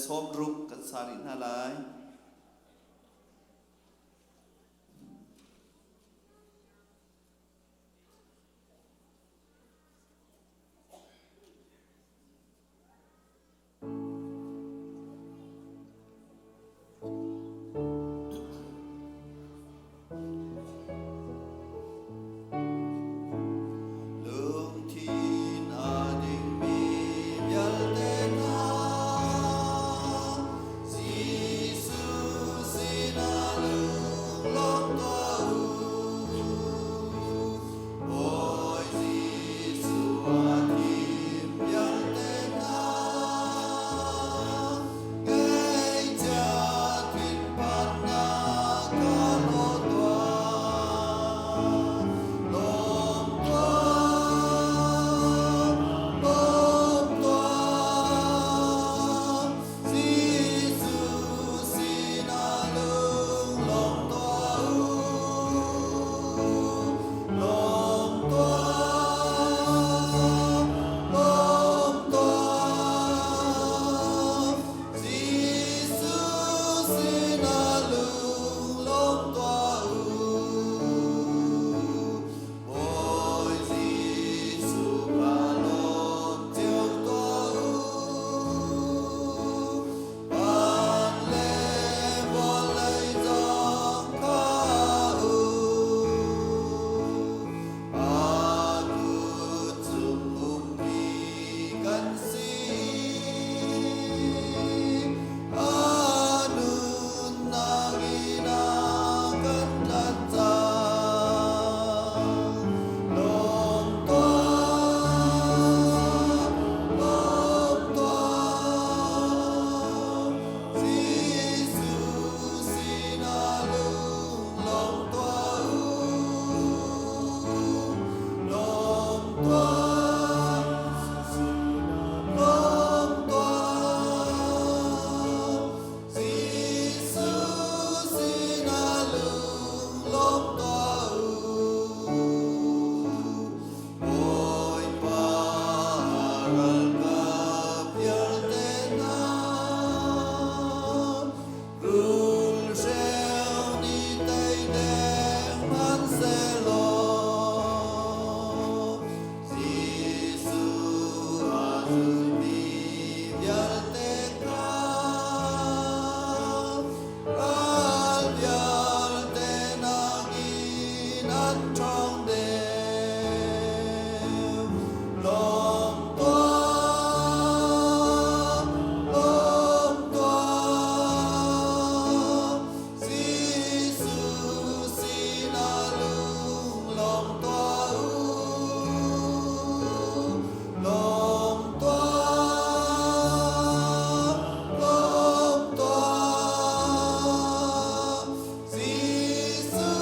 Speaker 2: 60 kan sa rih hna lai. Lungthin a dingmi vialte hna, Jesuh sinah lunglawm tuah u. Bawi Jesuh a thim vialte hna, Ngaihchia thinphannak ka hlaw tuah. Lawm tuah, lawm tuah, Jesuh sinah lunglawm tuah u. Lawm tuah, lawm tuah, Jesuh sinah lunglawm tuah u. Bawi Jesuh ka lawm cio tuah u. Van le vawlei zong kha u. A kut cung ummi kan si. A nunnak in a kan tlanh cang. Lawm tuah, lawm tuah, Jesuh sinah lunglawm tuah u. Lawm tuah, lawm tuah, Jesuh sinah lunglawm tuah u. Bawipa ralkap vialte hna, rulhreu nih tei deng hmanhsehlaw, Jesuh a zulmi vialte kha ral vialte nakin an ṭhawng deuh. Lawm tuah, lawm tuah, Jesuh sinah lunglawm tuah u. Lawm tuah, lawm tuah, Jesuh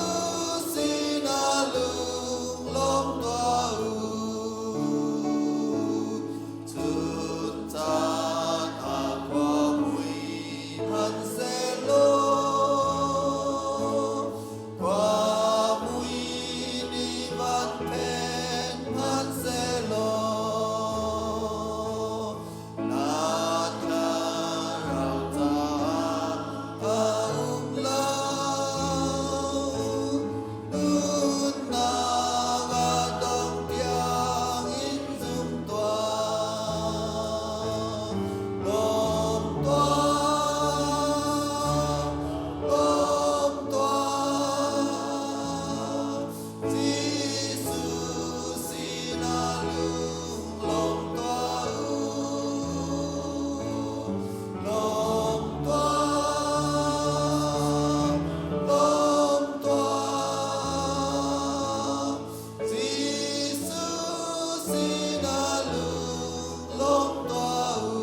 Speaker 2: sinah lunglawm tuah u. Chun caan a khua mui hmanhsehlaw, khua mui nih van phen hmanhsehlaw, na thlarau caah a um lo. Nunnak a dong tiang in zum tuah. Lawm tuah, lawm tuah, Jesuh sinah lunglawm tuah u. Lawm tuah, lawm tuah, Jesuh sinah lunglawm tuah u.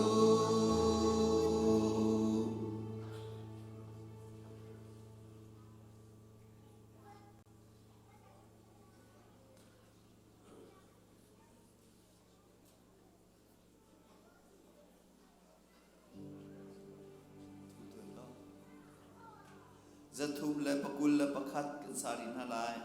Speaker 2: 321 kan sa rih hna lai.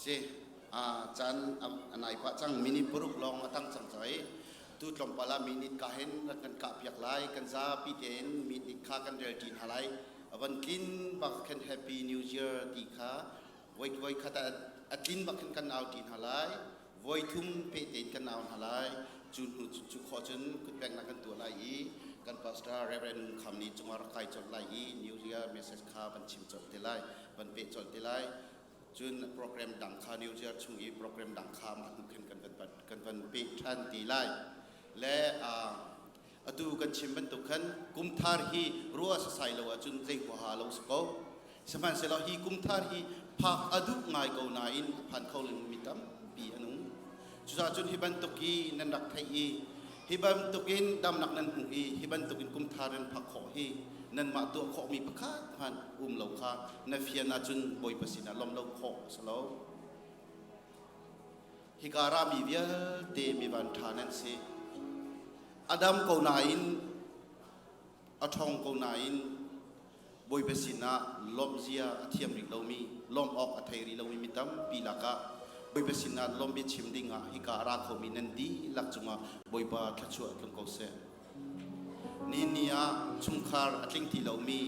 Speaker 1: Si caan a nai pah cang minute paruk lawng a tang cang cai tu tlawmpal ah minute ka hin rak kan kah piak lai kan zapi tein minute kha kan rel ṭi hna lai a van tlin bak khan happy new year ti kha voi voi khat a tlin bak khan kan au ṭi hna lai voi thum pe tein kan au hna lai cu hnu cu khawh cun kutpeknak kan tuah lai i kan pastor Reverend Ngun Kham nih cungah rak kai colh lai i New Year message kha van chim colh te lai van peh colh te lai cun program dang kha New Year chung i program dang kha mah hnu khin kan van kan van peh ṭhan ti lai le atu kan chim bantuk khan kumthar hi ruah sasai lo ahcun zei huaha lo si ko sihmanhsehlaw hi kumthar hi phak a duh ngai ko nain a phan kho mi tampi an um cucaah cun hi bantuk hi nan rak theih i hi bantukin damnak nan hmuh i hi bantukin kumthar nan phak khawh hi nanmah tuah khawhmi pakhat hmanh um lo kha na fian ahcun Bawipa sinah lawmh lo khawh a si lo. Hika rami vialte mi van ṭha nan si. A dam ko nain a ṭhawng ko nain Bawipa sinah lawmh zia a thiam rih lomi, lawmh awk a thei rih lomi mi tampi lakah Bawipa sinah lawmh biachim dingah hika a ra khomi nan dihlak cungah Bawipa thluachuah tlung ko seh. Ni ni ah chungkhar a tling ti lomi,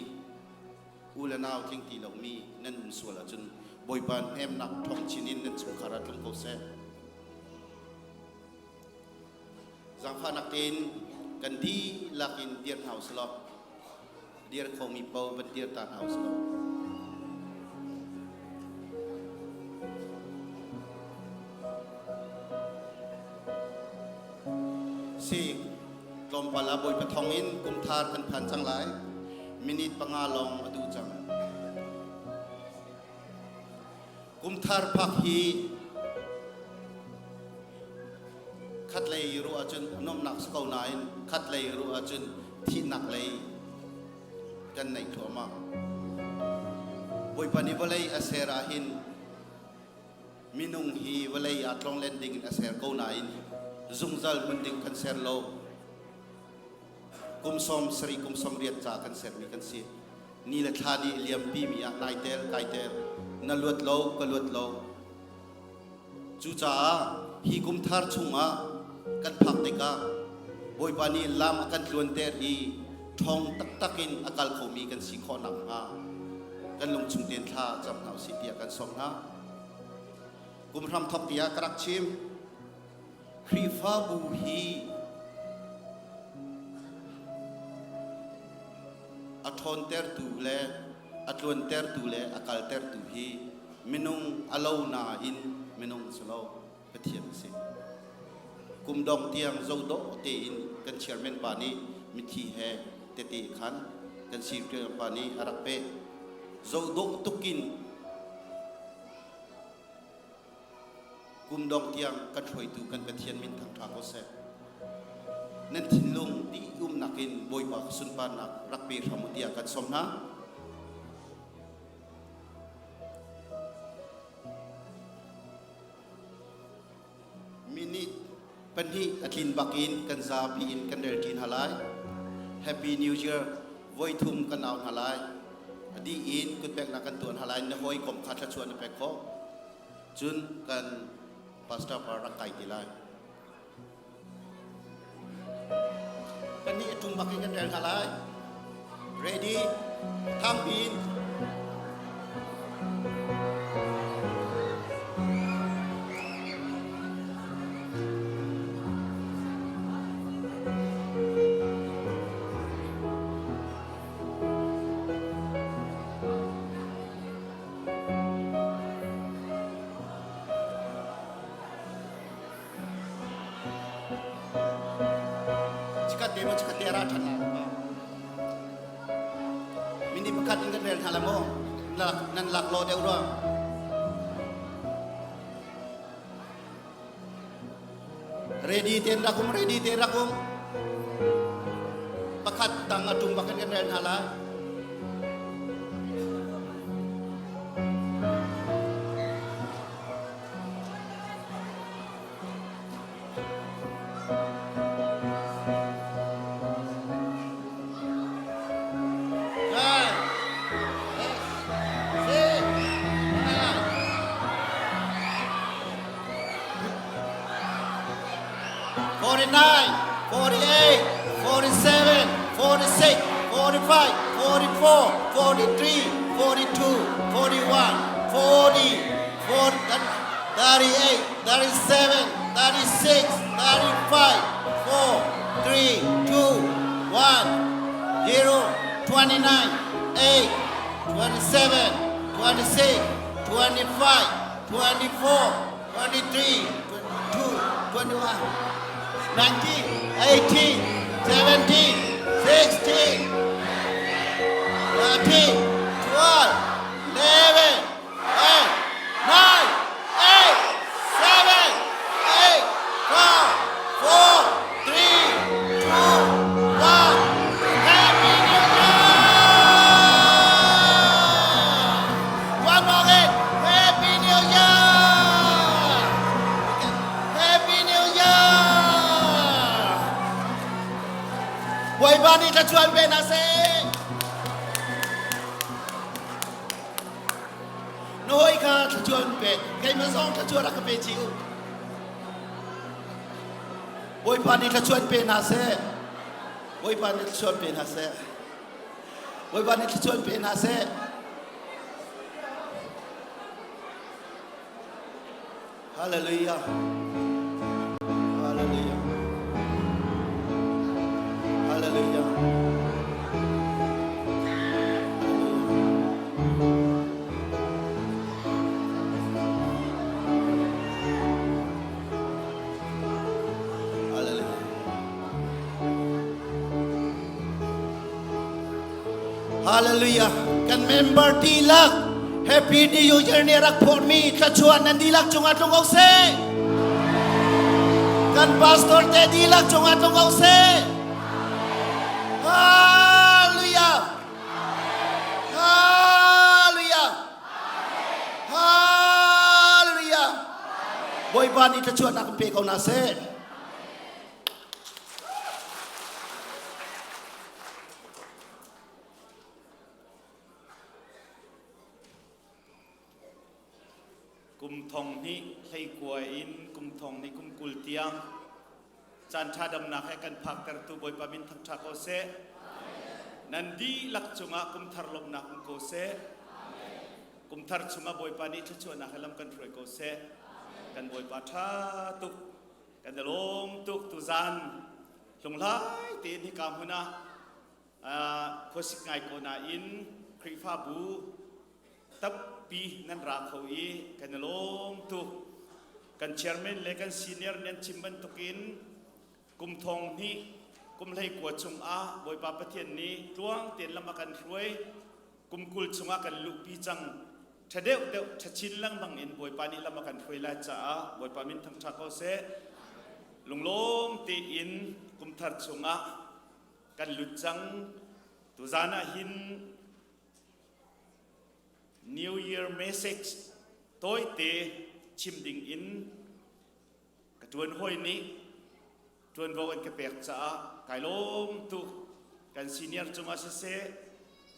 Speaker 1: u le nau tling ti lomi nan um sual ahcun Bawipa hnemnak ṭhawng chin in nan chungkhar ah tlung ko seh. Zaangfahnak tein kan dihlak in dir hna usih law dir khomi paoh van dir ta hna usih law. Si tlawmpal ah Bawipa thawng in kumthar kan phan cang lai. Minute panga lawng a duh cang. Kumthar phak hi khatlei ruah ahcun nuamhnak si ko nain khatlei ruah ahcun thihnak lei kan neih thluahmah. Bawipa nih vawlei a ser ahhin minung hi vawlei ah tlonglen ding in a ser ko nain zungzal hmun ding kan ser lo. Kum 70 kum 80 ca kan sermi kan si. Ni le thla nih liampi mi ah nai tel kai tel na luat lo ka luat lo. Cucaah hi kum thar chungah kan phak tikah Bawipa nih lam a kan tluanter i ṭhawng taktak in a kal khomi kan si khawh nakhnga kan lungchung tein thla cam hna usih tiah kan sawm hna. Kum hramthawk tiah ka rak chim. Khrihfabu hi a ṭhawntertu le a tluantertu le a kaltertu hi minung a lo nain minung si lo Pathian a si. Kum dong tiang zodawh tein kan chairman pa nih mithi he tete khan kan secretary pa nih a rak pek. Zohdawh tukin Kum dong tiang kan hruaitu kan Pathian min thangṭha ko seh. Nan thinlung dih umnak in Bawipa sunparnak rak pe hram u tiah kan sawm hna. Minute pahnih a tlin bak in kan zapi in kan rel ṭi hna lai. Happy New Year voi thum kan au hna lai. A dih in kutpeknak kan tuah hna lai. Na hawikom kha thluachuah na pek khawh. Cun kan pastor pa rak kai ti lai. Kan nih a tum bak in kan rel hna lai. Ready? Thangpi in. Chikat te mo chikat te ra than la Mini pakhat in kan rel hna la mo nan lak lo deuh rua Ready ten rakum ready te rakum pakhat tang atum bakan kan rel hna la 48, 47, 46, 45, 44, 43, 42, 41, 40, 40, 38, 37, 36, 35, 4, 3, 2, 1, 0, 29, 8, 27, 26, 25, 24, 23, 22, 21, 19, 18, 17, 16, 13, 12, 11, 8, 9, 8, 7, 8, 5, 4, 3, 2, 1. Happy New Year! One more again. Happy New Year! Happy New Year! Bawipa nih thluachuah pe hna seh. Na hawi kha thluachuah an pe. Keimah zong thluachuah rak ka pe chih u. Bawipa nih thluachuah an pe hna seh. Bawipa nih thluachuah an pe hna seh. Bawipa nih thluachuah an pe hna seh. Hallelujah. Hallelujah. Hallelujah. Hallelujah. Hallelujah. Kan member dihlak Happy New Year nih rak phormi thluachuah nan dihlak cungah tlung ko seh. Kan pastor te dihlak cungah tlung ko seh. Hallelujah. Hallelujah. Hallelujah. Bawipa nih thluachuahnak in pe ko hna seh.
Speaker 8: Kum thong hnih hleikua in kum thong hnih kum 20 tiang caan ṭha damnak he kan phaktertu Bawipa min thangṭha ko seh. Nan dihlak cungah kum thar lawmhnak um ko seh. Kum thar chungah Bawipa nih thluachuahnak he lam kan hruai ko seh. Kan Bawipa ṭha tuk. Kan i lawm tuk tuzan hlunghlai tein hika hmun ah khuasik ngai ko nain Khrihfabu tampi nan ra kho i kan i lawm tuk. Kan chairman le kan senior nih an chim bantukin kum thong hnih kum 19 chungah Bawipa Pathian nih tluang tein lam a kan hruai kum 20 chungah kan luhpi cang ṭha deuh deuh ṭha chin lengmang in Bawipa nih lam a kan hruai lai caah Bawipa min thangṭha ko seh. Lunglawm tein kum thar chungah kan lut cang. Tuzan ah hin New Year message tawite chim ding in ka ṭuan hawi nih ṭuanvo an ka pek caah kai lawm tuk. Kan senior cungah siseh,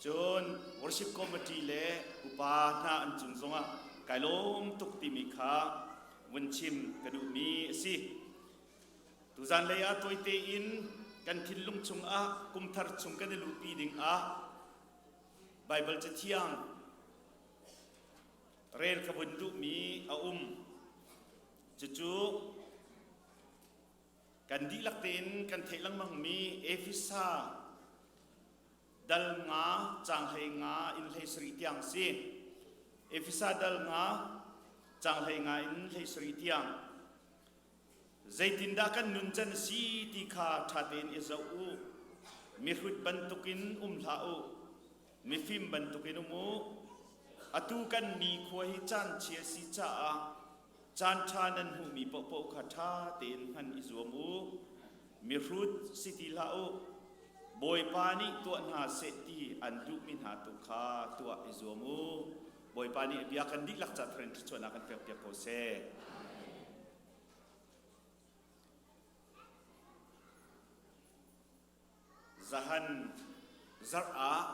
Speaker 8: cun worship committee le upa hna an cung zongah kai lawm tuk timi kha vun chim ka duhmi a si. Tuzan lei ah tawite in kan thinlung chungah kumthar chung kan i luhpi ding ah Baibal Cathiang rel ka vun duhmi a um. Cucu kan dihlak tein kan theih lengmangmi Efesa dal nga caang 15 in 17 tiang si. Efesa dal nga caang 15 in 17 tiang. Zeitindah kan nuncan si ti kha ṭha tein i zoh u. Mihrut bantukin um hlah u. Mifim bantukin um u. Atu kan nikhua hi caan chia si caah caan ṭha nan hmuhmi paohpaoh kha ṭha tein hman i zuam u. Mihrut si ti hlah u. Bawipa nih tuah hna seh ti an duhmi hna tu kha tuah i zuam u. Bawipa nih a bia kan dihlak ca thar in thluachuahnak kan pekpiak ko seh. Zahan zarh ah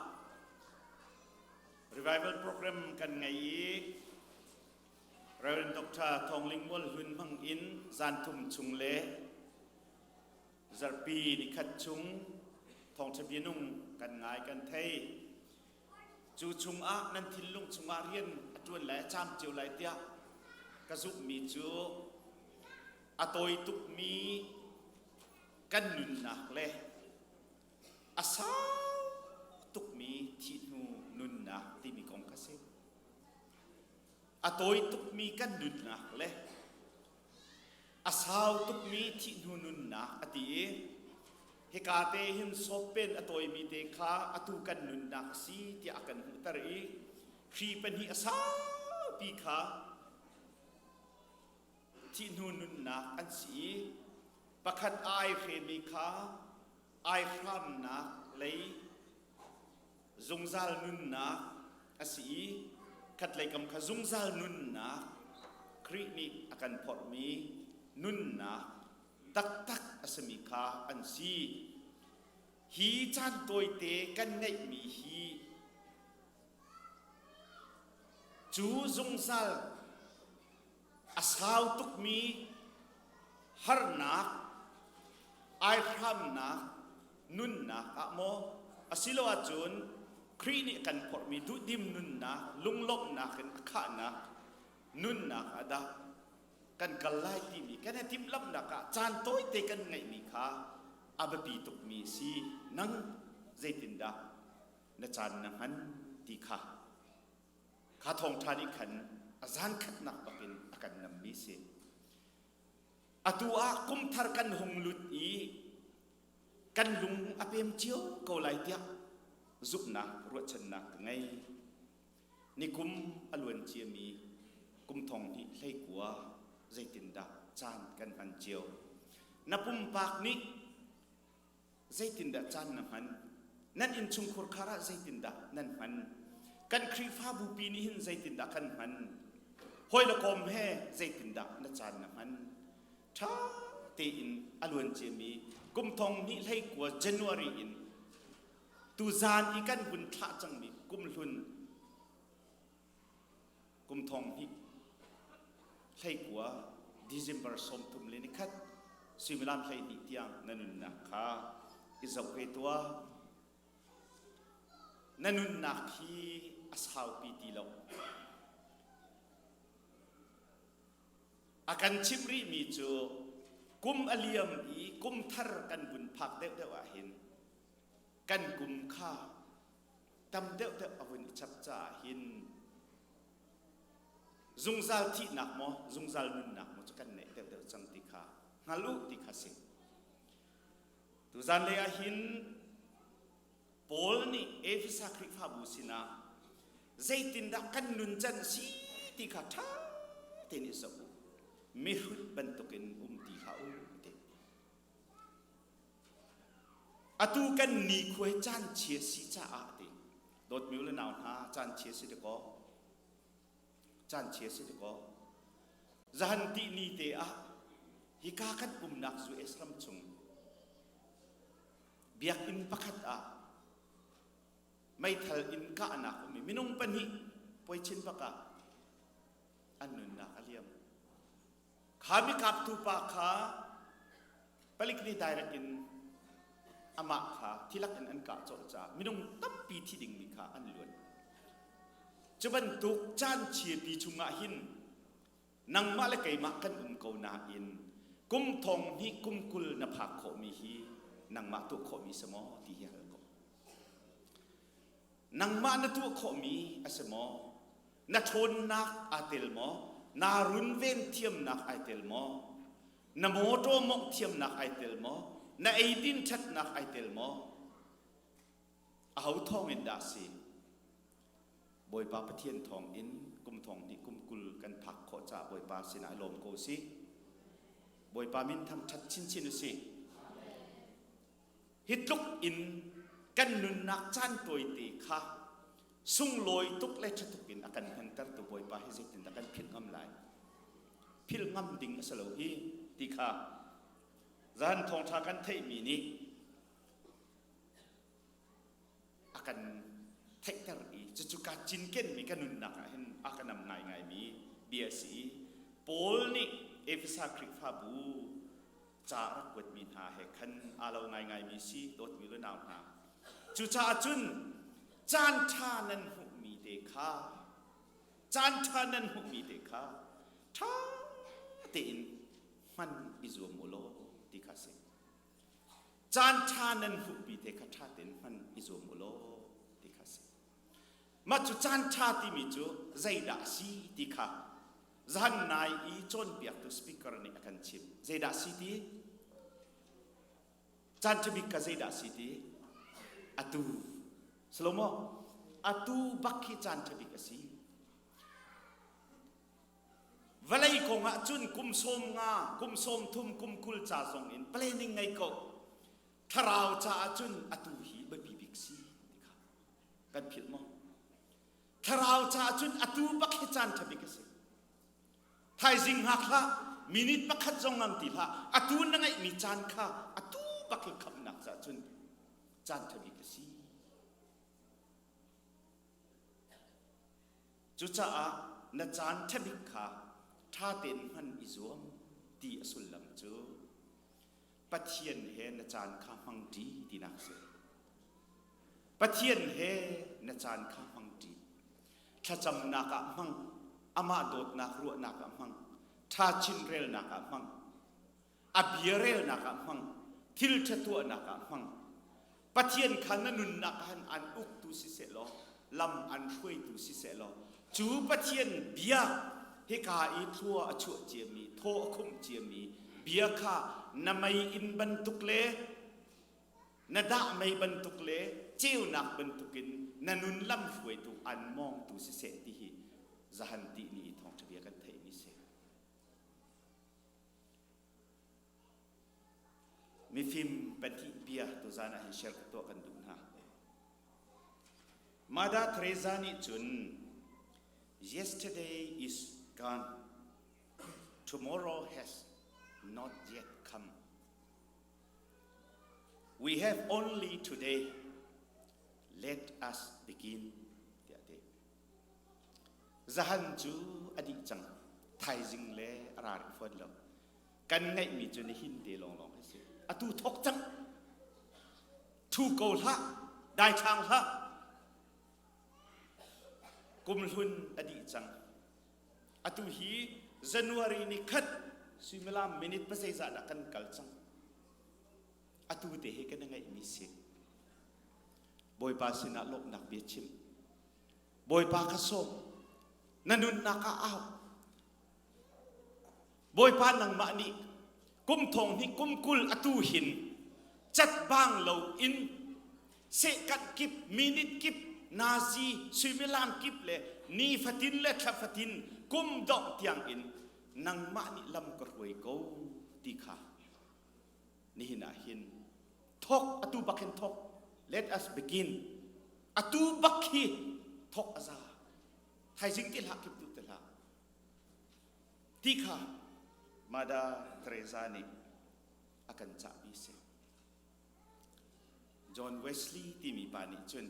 Speaker 8: revival program kan ngei i Reverend Dr. Thawng Ling Mual Hlun hmang in zan thum chung le Zarhpi nikhat chung thawngṭha bia nung kan ngai kan thei. Cu chungah nan thinlung chungah rian a ṭuan lai a caam cio lai tiah ka zumhmi cu a tawi tukmi kan nunnak le a sau tukmi thih hnu nunnak timi kong kha si. A tawi tukmi kan nunnak le a sau tukmi thih hnu nunnak a ti i hika te hin sawppen a tawimi te kha atu kan nunnak a si tiah a kan hmuhter i hri pahnih a saupi kha thih hnu nunnak an si i pakhat ai hremi kha ai hramnak lei zungzal nunnak a si i khatlei kam kha zungzal nunnak Khrih nih a kan phorhmi nunnak taktak a simi kha an si. Hi caan tawite kan ngeihmi hi cu zungzal a sau tukmi harnak aihramnak nunnak ah maw asiloah cun Khrih nih kan phorhmi duhdim nunnak lunglawmhnak in a khahnak nunnak ah dah kan kal lai timi kan i timhlamhnak ah caan tawite kan ngeihmi kha a biapi tukmi a si. Nang zeitindah na caan na hman ti kha kha thawngṭha nih khan a zan khatnak bakin a kan nammi si. Atu ah kumthar kan hung lut i kan lung a pem cio ko lai tiah zumhnak ruahchannak ka ngei. Nikum a luan ciami kum thong hnih 19 zeitindah caan kan hman cio. Na pumpak nih zeitindah caan na hman? Nan innchungkhur khar ah zeitindah nan hman? Kan Khrihfabu pi nih hin zeitindah kan hman? Hawi le kom he zeitindah na caan na hman? Ṭha tein a luan ciami kum thong hnih 19 January in tuzaan i kan vun thlah cangmi kum hlun kum thong hnih 19 December 31 suimilam 12 tiang na nunnak kha i zoh ve tuah. Na nunnak hi a saupi ti lo. A kan chimh rihmi cu kum a liam i kum thar kan vun phak deuhdeuh ah hin kan kum kha tam deuhdeuh a vun i chap caah hin zungzal thihnak maw zungzal nunnak maw cu kan neih deuhdeuh cang ti kha hngal u ti kha si. Tuzan lei ah hin Paul nih Efesa Khrihfabu sinah zeitindah kan nuncan si ti kha ṭha tein i zoh u. Mihrut bantukin um ti hlah u ti. Atu kan nikhua hi caan chia si caah ti. Dawtmi u le nau hna caan chia si dakaw. Caan chia si dakaw. Zahan ti ni te ah hika kan umnak US ram chung biakinn pakhat ah meithal in kahnak um i minung pahnih puaichin bak ah an nunnak a liam. Kha mikaptu pa kha palik nih direct in amah kha thilak in an kah colh caah minung tampi thi dingmi kha an luat. Cu bantuk caan chiapi chungah hin nangmah le keimah kan um ko nain kum thong hnih kum 20 na phak khawhmi hi nangmah tuah khawhmi si maw ti hi hal ko. Nangmah na tuah khawhmi a si maw? Na ṭhawnnak aa tel maw? Naa runven thiamnak ai tel maw? Na mawṭaw mawngh thiamnak ai tel maw? Na eidin ṭhatnak ai tel maw? Aho thawngin dah si? Bawipa Pathian thawngin kum thong hnih kum 20 kan phak khawh caah Bawipa sinah i lawm ko si. Bawipa min thangṭhat chinchin u sih. Hi tluk in kan nunnak caan tawite kha sunglawi tuk le ṭha tuk in a kan hmantertu Bawipa hi zeitindah kan philh ngam lai? Philh ngam ding a si lo hi ti kha zan thawngṭha kan theihmi nih a kan theihter i cucu kaa cinkenmi ka nunnak ah hin a ka nam ngaingaimi bia a si i Paul nih Efesa Khrihfabu. Ca a rak kuatmi hna he khan aa lo ngaingaimi si dawtmi le nau hna. Cucaah cun caan ṭha nan hmuhmi te kha caan ṭha nan hmuhmi te kha ṭha tein hman i zuam u law ti kha si. Caan ṭha nan hmuhmi te kha ṭha tein hman i zuam u law ti kha si. Mah cu caan ṭha timi cu zeidah a si ti kha zan nai i cawnpiaktu speaker nih a kan chimh. Zeidah a si ti? Caan ṭha bik ka zeidah a si ti? Atu. Salomo, atu bak hi caan ṭha bik a si. Vawlei kong ah cun kum sawm nga, kum sawm thum, kum 20 ca zong in planning ngei ko. Thlarau caah cun atu hi biapi bik si ti kha kan philh maw? Thlarau caah cun atu bak hi caan ṭha bik a si. Thaizing hngak hlah, minute pakhat zong ngang ti hlah. Atu na ngeihmi caan kha atu bak hi khamhnak caah cun caan ṭha bik a si. Cucaah na caan ṭha bik kha ṭha tein hman i zuam ti a sullam cu Pathian he na caan kha hmangṭi tinak a si. Pathian he na caan kha hmangṭi. Thlacamnak ah hmang, amah dawtnak ruahnak ah hmang, ṭha chin relnak ah hmang, a bia relnak ah hmang, thil ṭha tuahnak ah hmang. Pathian kha na nunnak ah han an uktu siseh law, lam an hruaitu siseh law, cu Pathian bia hika i thlua a chuah ciami, thaw a khumh ciami bia kha na mei inn bantuk le na dah mei bantuk le ceunak bantukin na nun lam hruaitu an mawngtu siseh ti hi zahan ti ni i thawngṭha bia kan theihmi si. Mifim pahnih bia tuzan ah hin share ka tuah kan duh hna. Mother Teresa nih cun yesterday is gone tomorrow has not yet come we have only today let us begin tiah ti Zahan cu a dih cang. Thaizing le a ra rih fawn lo. Kan ngeihmi cu nihin te lawnglawng hi si. Atu thawk cang. Thu ko hlah. Daithlang hlah. Kumhlun a dih cang. Atu hi January ni khat suimilam minute pazeizah dah kan kal cang. Atu te hi kan ngeihmi si. Bawipa sinah lawmhnak bia chim. Bawipa kha sawm. Na nunnak ah au. Bawipa nangmah nih kum thong hnih kum 20 atu hin cat bang lo in sehkanh kip minute kip nazi suimilam kip le ni fatin le thla fatin kum dongh tiang in nangmah nih lam ka hruai ko ti kha nihin ah hin thok atu bak hin thok let us begin atu bak hi thok a za thaizing ti hlah kip tu ti hlah ti kha Mother Teresa nih a kan cahmi si John Wesley timi pa nih cun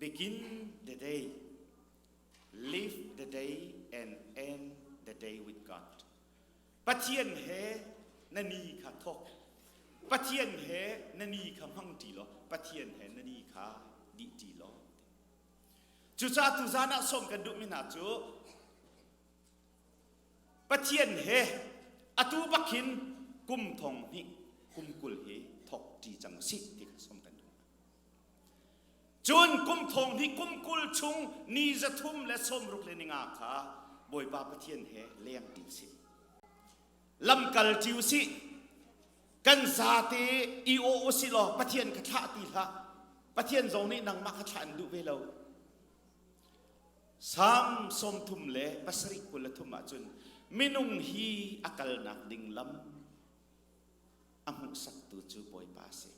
Speaker 8: begin the day live the day and end the day with God Pathian he na ni kha thawk. Pathian he na ni kha hmang ṭi law Pathian he na ni kha dih ṭi law. Cucaah tuzan ah sawm kan duhmi hna cu Pathian he atu bak hin kum thong hnih kum 20 hi thawk ṭi cang sih ti kha sawm kan duh. Cun kum thong hnih kum 20 chung ni 365 kha Bawipa Pathian he leng ṭi usih. Lamkal ṭi usih. Kan zate i aw usih law Pathian kha thlah ti hlah. Pathian zong nih nangmah kha thlah an duh ve lo. Salm 37 23 ahcun minung hi a kalnak ding lam a hmuhsaktu cu Bawipa a si.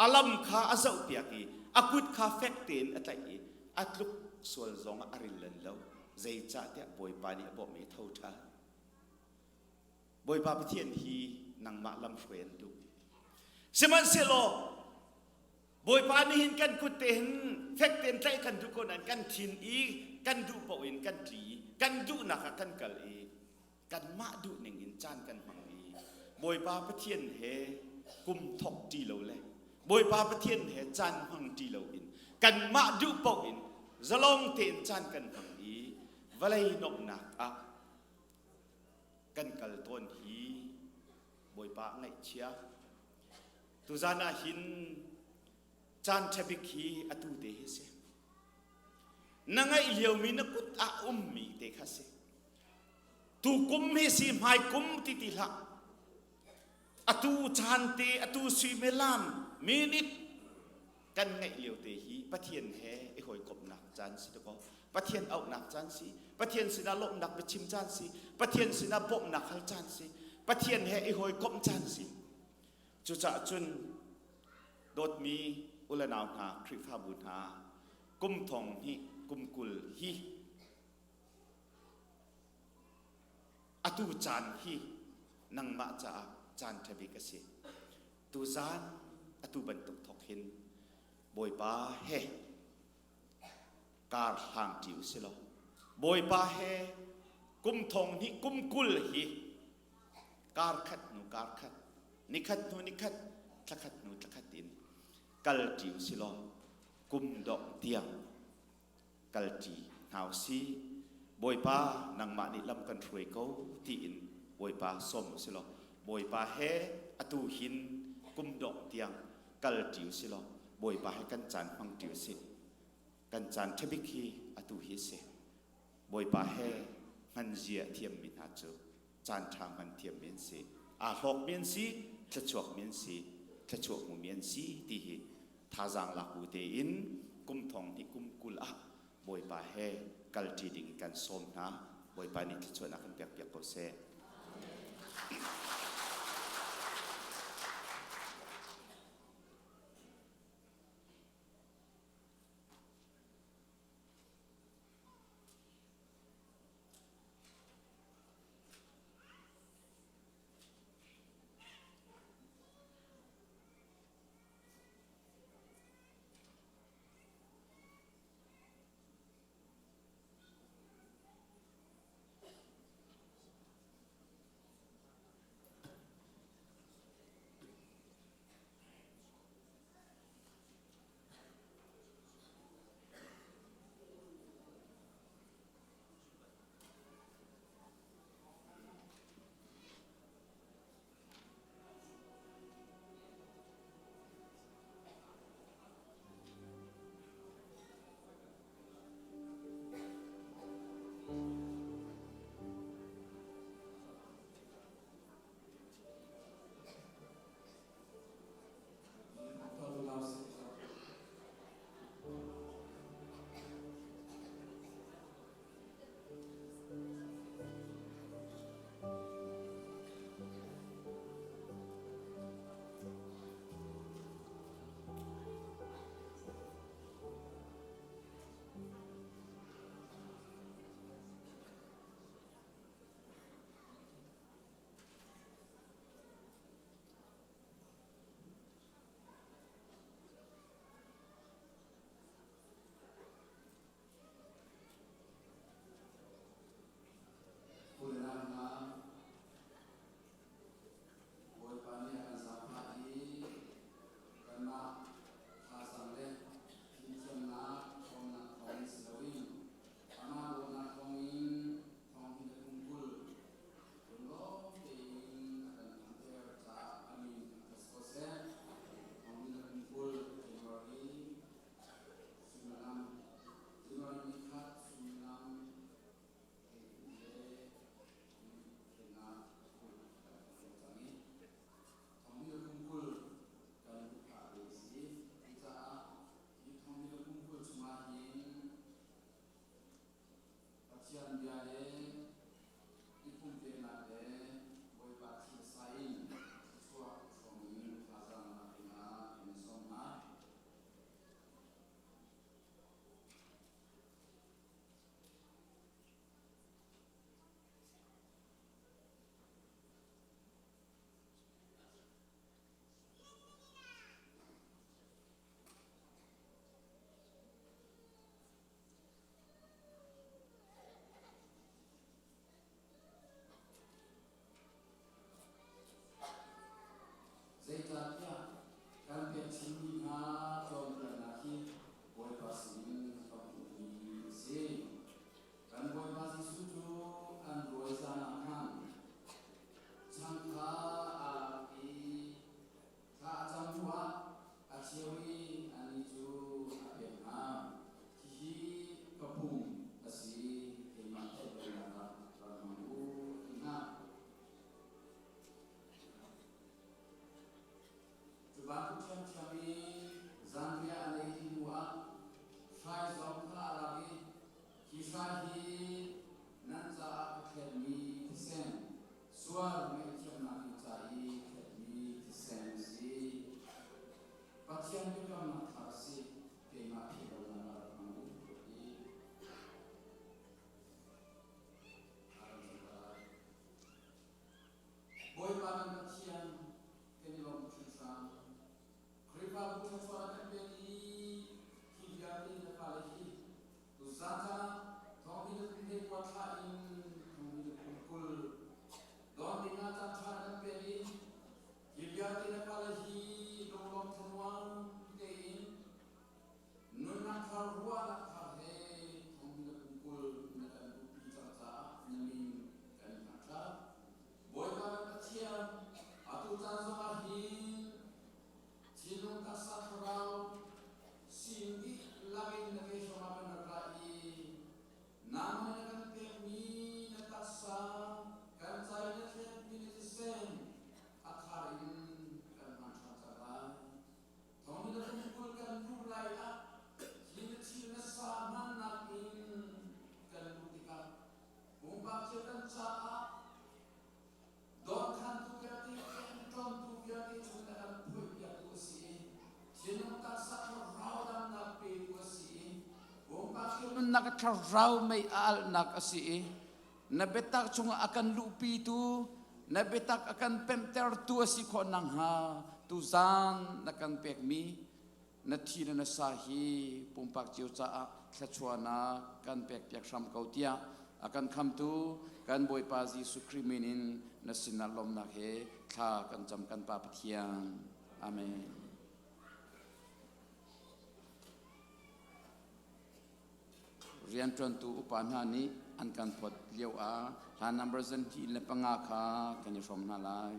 Speaker 8: A lam kha a zohpiak i a kut kha fek tein a tlaih i a tluk sual zong ah a ril lan lo. Zeicahtiah Bawipa nih a bawmh i a tho ṭhan. Bawipa Pathian hi nangmah lamhruai an duh. Sihmanhsehlaw Bawipa nih hin kan kut te hin fek tein tlaih kan duh ko nain kan thin i kan duh paoh in kan tli i kan duhnak ah kan kal i. Kanmah duh ning in caan kan hmang i Bawipa Pathian he kum thok ṭi lo le Bawipa Pathian he caan hmang ṭi lo in kanmah duh paoh in zalong tein caan kan hmang i vawlei nuamhnak ah kan kal tawn hi Bawipa a ngaihchia. Tuzan ah hin caan ṭha bik hi atu te hi si. Na ngaih liomi na kut ah ummi te kha si. Tu kum hi si hmai kum ti ti hlah. Atu caan te atu suimilam minute kan ngaih lio te hi Pathian he i hawikomhnak caan si dakaw. Pathian auhnak caan si. Pathian sinah lawmhnak biachim caan si. Pathian sinah bawmhnak hal caan si. Pathian he i hawikomh caan si. Cucaah cun dawtmi u le nau hna, Khrihfabu hna, kum thong hnih kum 20 hi atu caan hi nangmah caah caan ṭha bik a si. Tuzaan atu bantuk thawk hin Bawipa he kar hlang ṭi u si law Bawipa he kum thong hnih kum 20 hi kar khat hnu kar khat nikhat hnu nikhat thlakhat hnu thlakhat in kal ṭi u si law kum dongh tiang kal ṭi hna u si. Bawipa nangmah nih lam kan hruai ko tiin Bawipa sawm u si law Bawipa he atu hin kum dongh tiang kal ṭi u si law Bawipa he kan caan hmang ṭi u si. Kan caan ṭhabik hi atu hi a si. Bawipa he hman zia a thiammi hna cu caan ṭha hman thiammi an si. Aa hlawkmi an si, thluachuakmi an si, thluachuah hmumi an si ti hi thazaang lak bu tein kum thong hnih kum 20 ah Bawipa he kalṭi ding in kan sawm hna. Bawipa nih thluachuahnak kan pekpiak ko seh.
Speaker 4: ka chimmi hna cawnpiaknak hi Bawipa sinin ka hmuhmi a si. Kan Bawipa Jesuh cu an rawi zan ah khan chang kha aa lak i thla a cam hnuah a cheu i annih cu a pek hna. Hihi ka pum a si, keimah theih lonak ah rak hmang u, a ti hna. Cu bantuk ṭhiamṭhiam i zanriah an ei dih hnuah hrai zong kha a lak i, Hi hrai hi nan caah ka thletmi thisen, sual ngaihthiamnak ding ca i thletmi thisen a si. Pathian biakamnak thar a si, keimah philh lonak ah rak hmang u, a ti. Bawipa kan Pathian kan i lawm hringhran. Khrihfabu thluachuah na kan pek i hi vialte na fale hi tuzaan caan ah thawngpi na kum he kua thlah in thawngpi na kum 20 don ding ah caan ṭha na kan pek i hi vialte na fale hi lunglawm thanuam tein Nunnak thar ruahnak thar he thong na kum 20 na kan luhpi cang caah na min kan thangṭhat. Bawipa kan Pathian, atu caan zongah hin thinlung taksa thlarau sin dihlak in na ke hram ah kan rak ra i nangmah na kan pekmi na taksa kan ca i na thletmi na thisen a thar in kan hman ṭhan cang lai. Thong na kum 20 kan luh lai ah hi na thil na sa hmannak in kan luh tikah pumpak cio kan caah dawnkhantu vialte ṭemṭawntu vialte chung na kan phoihpiaktu a si i thinlung taksa thlarau damnak petu a si i pumpak cio nunnak thlarau mei a alhnak a si i na biatak chungah a kan luhpitu na biatak a kan pemhtertu a si khawh nakhnga tuzaan na kan pekmi na thi le na sa hi pumpak cio caah thluachuahnak kan pekpiak hram ko tiah a kan khamtu kan Bawipa Jesuh Khrih min in na sinah lawmnak he thla kan cam kan Pa Pathian. Amen. Rianṭuantu upa hna nih an kan phawt lio ah hla number 25 kha kan i hrawm hna lai.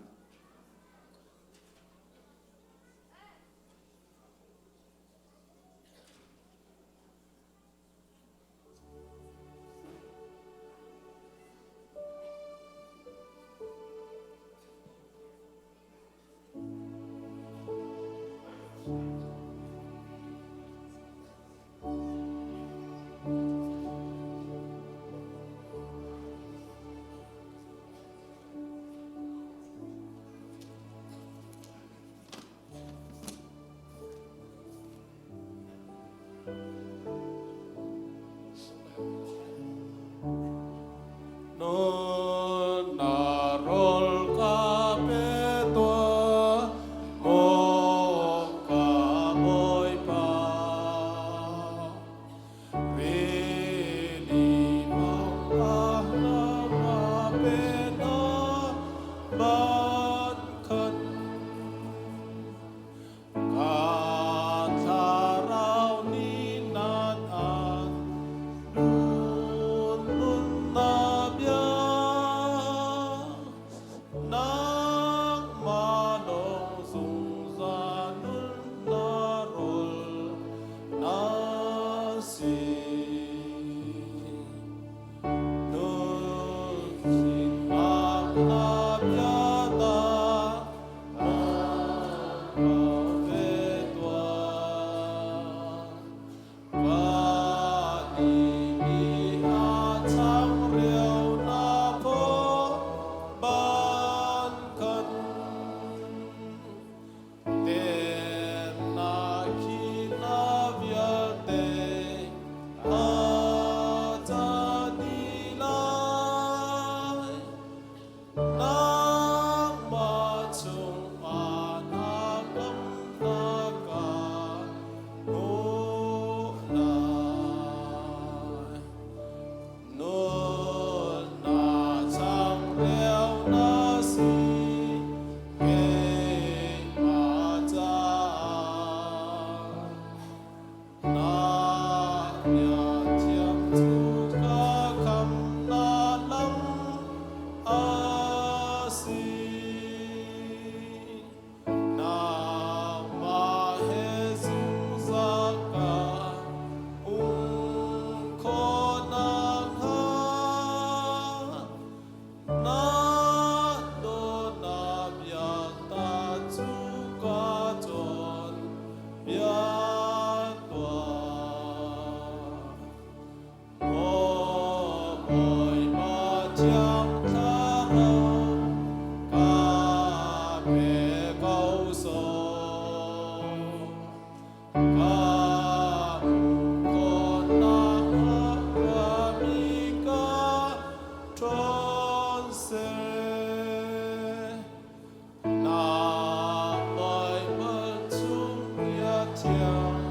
Speaker 9: thiang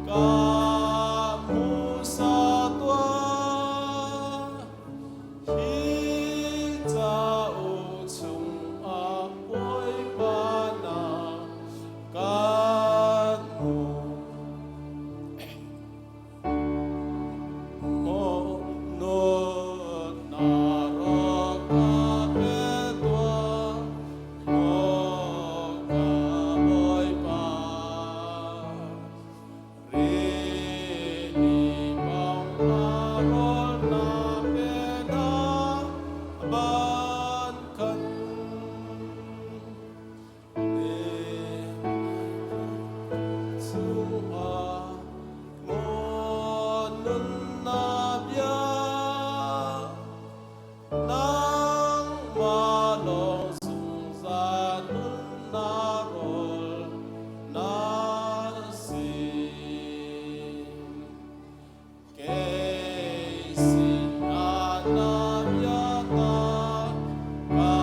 Speaker 9: ka hmusa tuah. Hi cauk chungah Bawipa na kan hmuh. Nangmah lawng zungzal nunnak rawl na si. Kei sinah na bia ta ka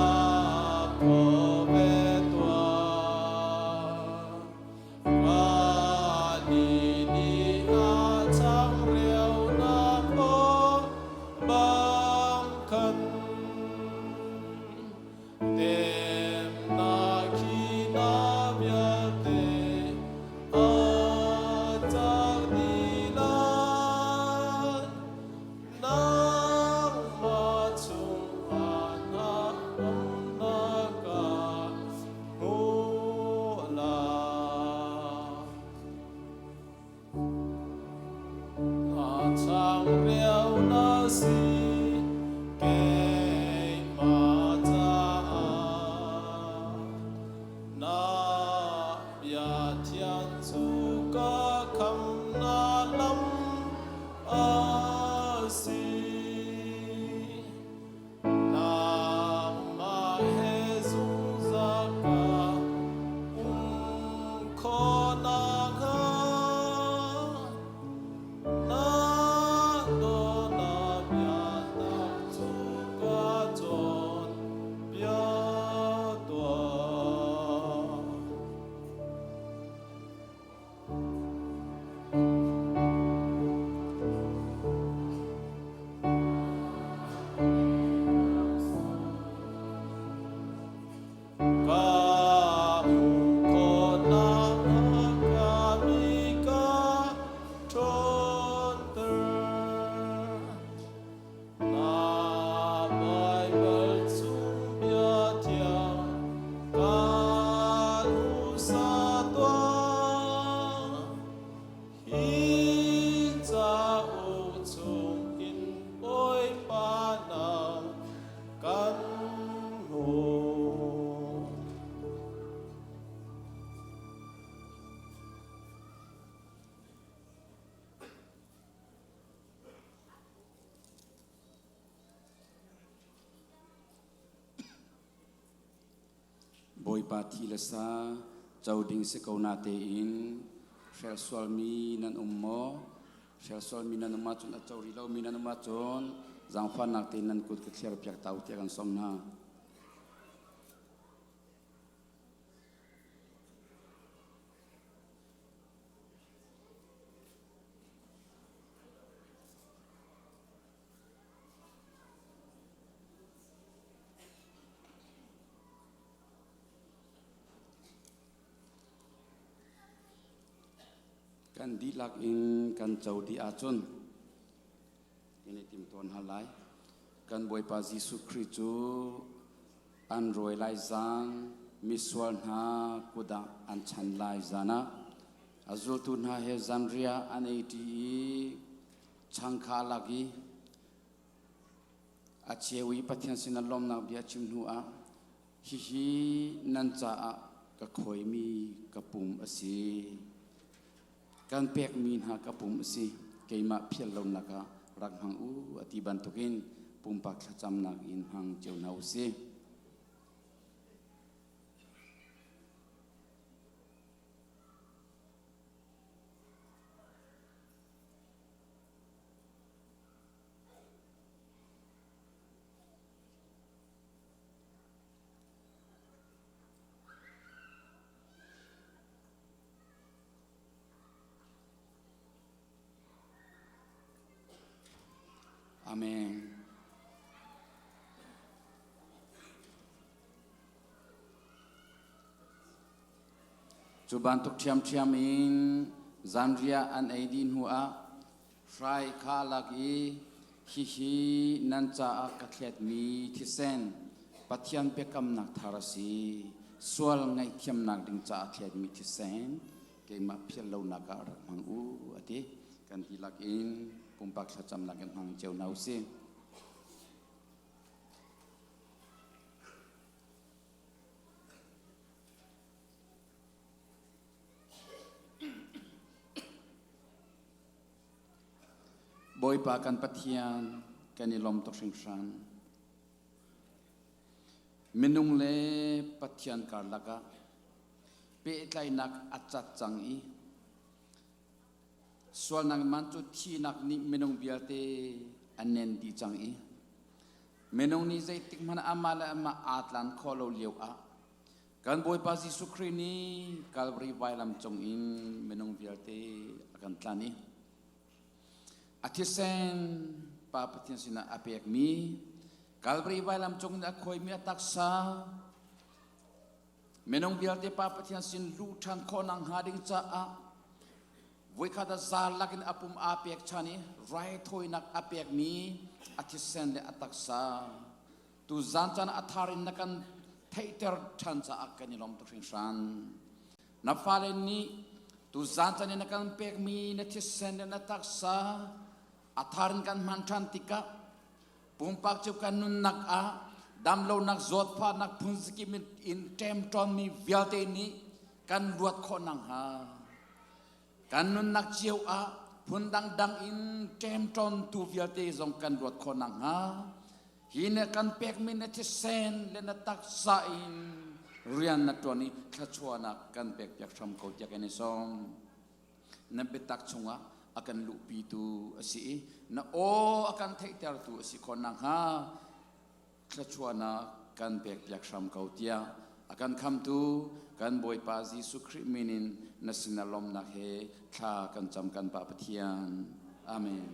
Speaker 9: phaw ve tuah. Ka ni nih a changreu na phaw bang khan temnak hi na vialte a cak dih lai. Nangmah chungah na umnak ka hmuh lai. Na changreu na si keimah caah. Na bia thiang cu ka khamnak lam a si. Nangmah he zungzal ka um khawh nakhnga na dawtnak biatak cu ka cawnpiak tuah. Ka hmuh khawhnak ka mi ka ṭhawnter. Na Baibal chung bia thiang kan usa tuah. Hi cauk chung in Bawipa nang kan hmuh.
Speaker 4: Bawipa thi le sa co ding si ko na tein hrel sualmi nan um maw? Hrel sualmi nan um ahcun a co rih lomi nan um ahcun zaangfahnak tein nan kut ka thliar piak ta u tiah kan sawm hna. Kan dihlak in kan co dih ahcun kan i tim tawn hna lai. Kan Bawipa Jesuh Khrih cu an rawi lai zan misual hna kut ah an chan lai zan ah a zultu hna he zanriah an ei ṭi i chang kha a lak i a cheu i Pathian sinah lawmnak bia a chim hnu ah hihi nan caah ka khawimi ka pum a si. Kan pekmi hna ka pum a si. Keimah phial lonak ah rak hmang u a ti bantukin pumpak thlacamnak in hmang cio hna u sih. Amen. Cu bantuk ṭhiamṭhiam in zanriah an ei dih hnuah hrai kha a lak i hihi nan caah ka thletmi thisen Pathian biakamnak thar a si. Sual ngaihthiamnak ding caah thletmi thisen keimah philh lonak ah rak hmang u a ti. Kan dihlak in pumpak thlacamnak in hmang cio hna u sih. Bawipa kan Pathian kan i lawm tuk hringhran. Minung le Pathian karlak ah pehtlaihnak a cat cang i sualnak man cu thihnak nih minung vialte a nen dih cang i Minung nih zeitik hmanh amah le amah aa tlan khawh lo lio ah kan Bawipa Jesuh Khrih nih Calvary vailam cung in minung vialte a kan tlan i a thisen Pa Pathian sinah a pekmi Calvary vailam cung in a khuaimi a taksa minung vialte Pa Pathian sin luh ṭhan khawhnak hnga ding caah Voikhat ah zaarlak in a pum aa pekchan i raithawinak a pekmi a thisen le a taksa tu zan caan a thar in na kan theihter ṭhan caah kan i lawm tuk hringhran. Na fale nih tu zan caan i na kan pekmi na thisen le na taksa a thar in kan hman ṭhan tikah pumpak cu kan nunnak ah damlonak zawtfahnak phunzakip in ṭemṭawnmi vialte nih kan luat khawh nakhnga Kan nunnak cio ah phun dangdang in ṭemṭawntu vialte zong kan ruat khawh nakhnga hi na kan pekmi na thisen le na taksa in rian na ṭuan i thluachuahnak kan pekpiak hram ko tiah kan i sawm. Na biatak chungah a kan luhpitu a si i na aw a kan theihtertu a si khawh nakhnga thluachuahnak kan pekpiak hram ko tiah a kan khamtu kan Bawipa Jesuh Khrih min in na sinah lawmnak he thla kan cam kan Pa Pathian. Amen.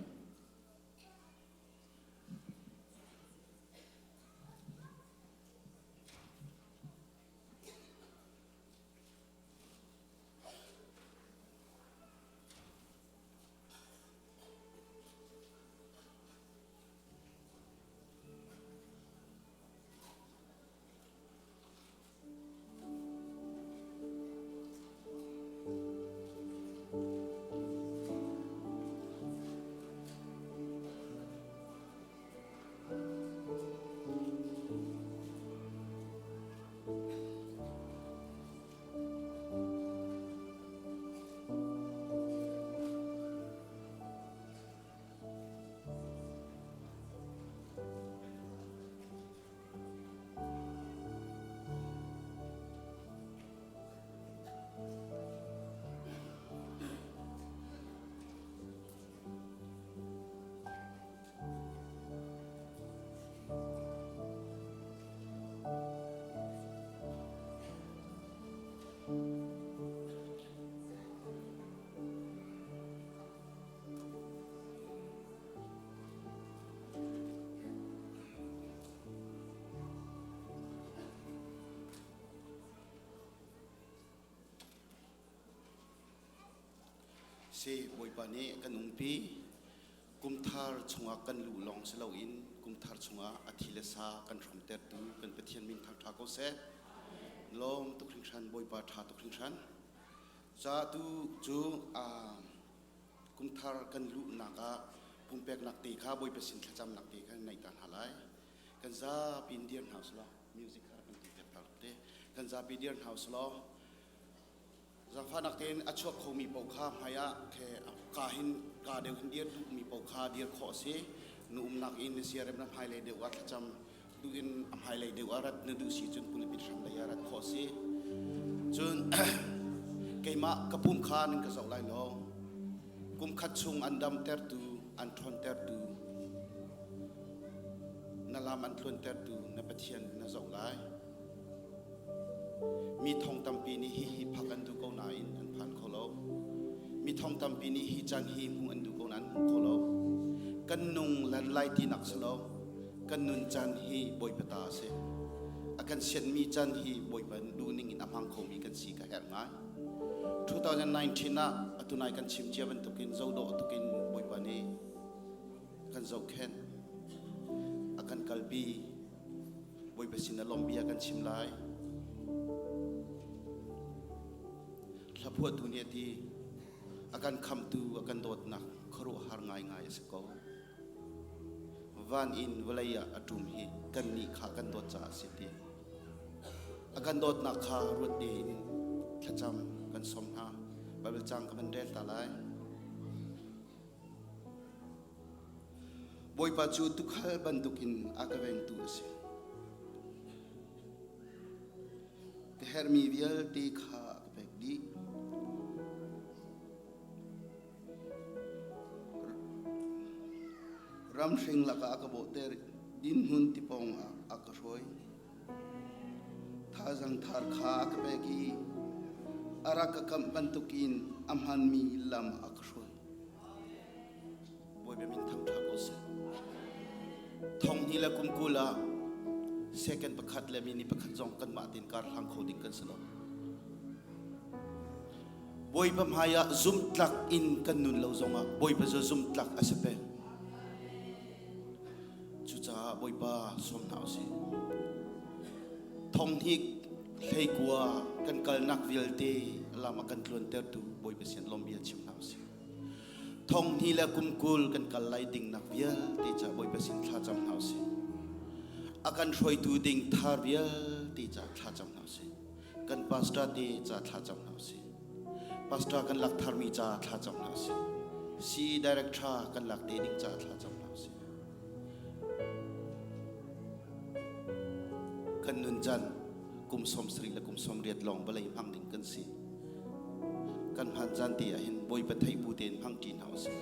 Speaker 1: Si Bawipa nih kan umpi kumthar chungah kan luh lawng si loin kumthar chungah a thi le sa kan hrawmtertu kan Pathian min thangṭha ko seh. Lawm tuk hringhran Bawipa ṭha tuk hringhran. Ca tu cu Kumthar kan luhnak ah pumpeknak te kha Bawipa sin thlacamnak te kha nei ta hna lai. Kan zapi in dir hna usulaw music kha kan tu piak ta te. Kan zapi dir hna usulaw zangfahnak tein a chuak khomi paoh kha hmai ah khe ka hin ka deuh hin dir duhmi paoh kha dir khawh a si. Nu umnak in na siarem na hmailei deuh ah thlacam duh in a hmailei deuh ah rat na duh si cun pulpit hram lei ah rat khawh si cun keimah ka pum kha nan ka zoh lai lo kum khat chung an damtertu an ṭhawntertu na lam an tluantertu na Pathian na zoh lai mi thong tampi nih hi hi phak an duh ko nain an phan kho lo mi thong tampi nih hi caan hi hmuh an duh ko nain hmu kho lo. Kan nung lan lai tinak si lo. Kan nun caan hi Bawipa ta a si. A kan sianmi caan hi Bawipa duhning in a hmang khomi kan si ka herh ngai. 2019 ah atu nai kan chim cia bantukin zohdawh tukin Bawipa nih kan zohkhenh a kan kalpi. Bawipa sin a lawm bia kan chim lai. Hlaphuahtu nih a ti, a kan khamtu, a kan dawtnak khuaruahhar ngaingai a si ko. Van in vawlei ah a ṭum hi kannih kha kan dawt caah a si ti. A kan dawtnak kha ruat tein thlacam kan sawm hna. Baibal caang ka van rel ta lai. Bawipa cu tuukhal bantukin a ka vengtu a si. Ka herhmi vialte kha a ka pek dih. Ramhring lakah a ka bawhter, dinhmun tipawng ah a ka hruai. Thazang thar kha a ka pek i a rak ka kamh bantukin a hmanmi lam a ka hruai. Bawipa min thangṭha ko seh. Thong hnih le kum 20 ah second pakhat le minute pakhat zong kanmah tein kar hlang kho ding kan si lo. Bawipa hmai ah zumhtlak in kan nun lo zongah Bawipa cu zumhtlak a si peng. Cucaah Bawipa sawm hna usih. Thong hnih 19 kan kalnak vialte lam a kan tluantertu Bawipa sin lawm bia chim hna usih. Thong hnih le kum 20 kan kal lai ding nak vialte ca Bawipa sin thla cam hna usih. A kan hruaitu ding thar vialte ca thla cam hna usih. Kan pastor te ca thla cam hna usih. Pastor kan lak tharmi ca thla cam hna usih. Si director kan lak te ding ca thla cam hna usih. Kan nun can kum 70 le kum 80 lawng vawlei hmang ding kan si. Kan hman caan te ah hin Bawipa theih bu tein hmang ṭi hna usih.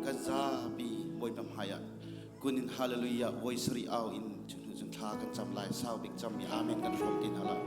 Speaker 1: Kan zapi Bawipa hmai ah kun in hallelujah voi sarih au in cu hnu cun thla kan cam lai sau bik cam i amen kan hrawm ti hna lai.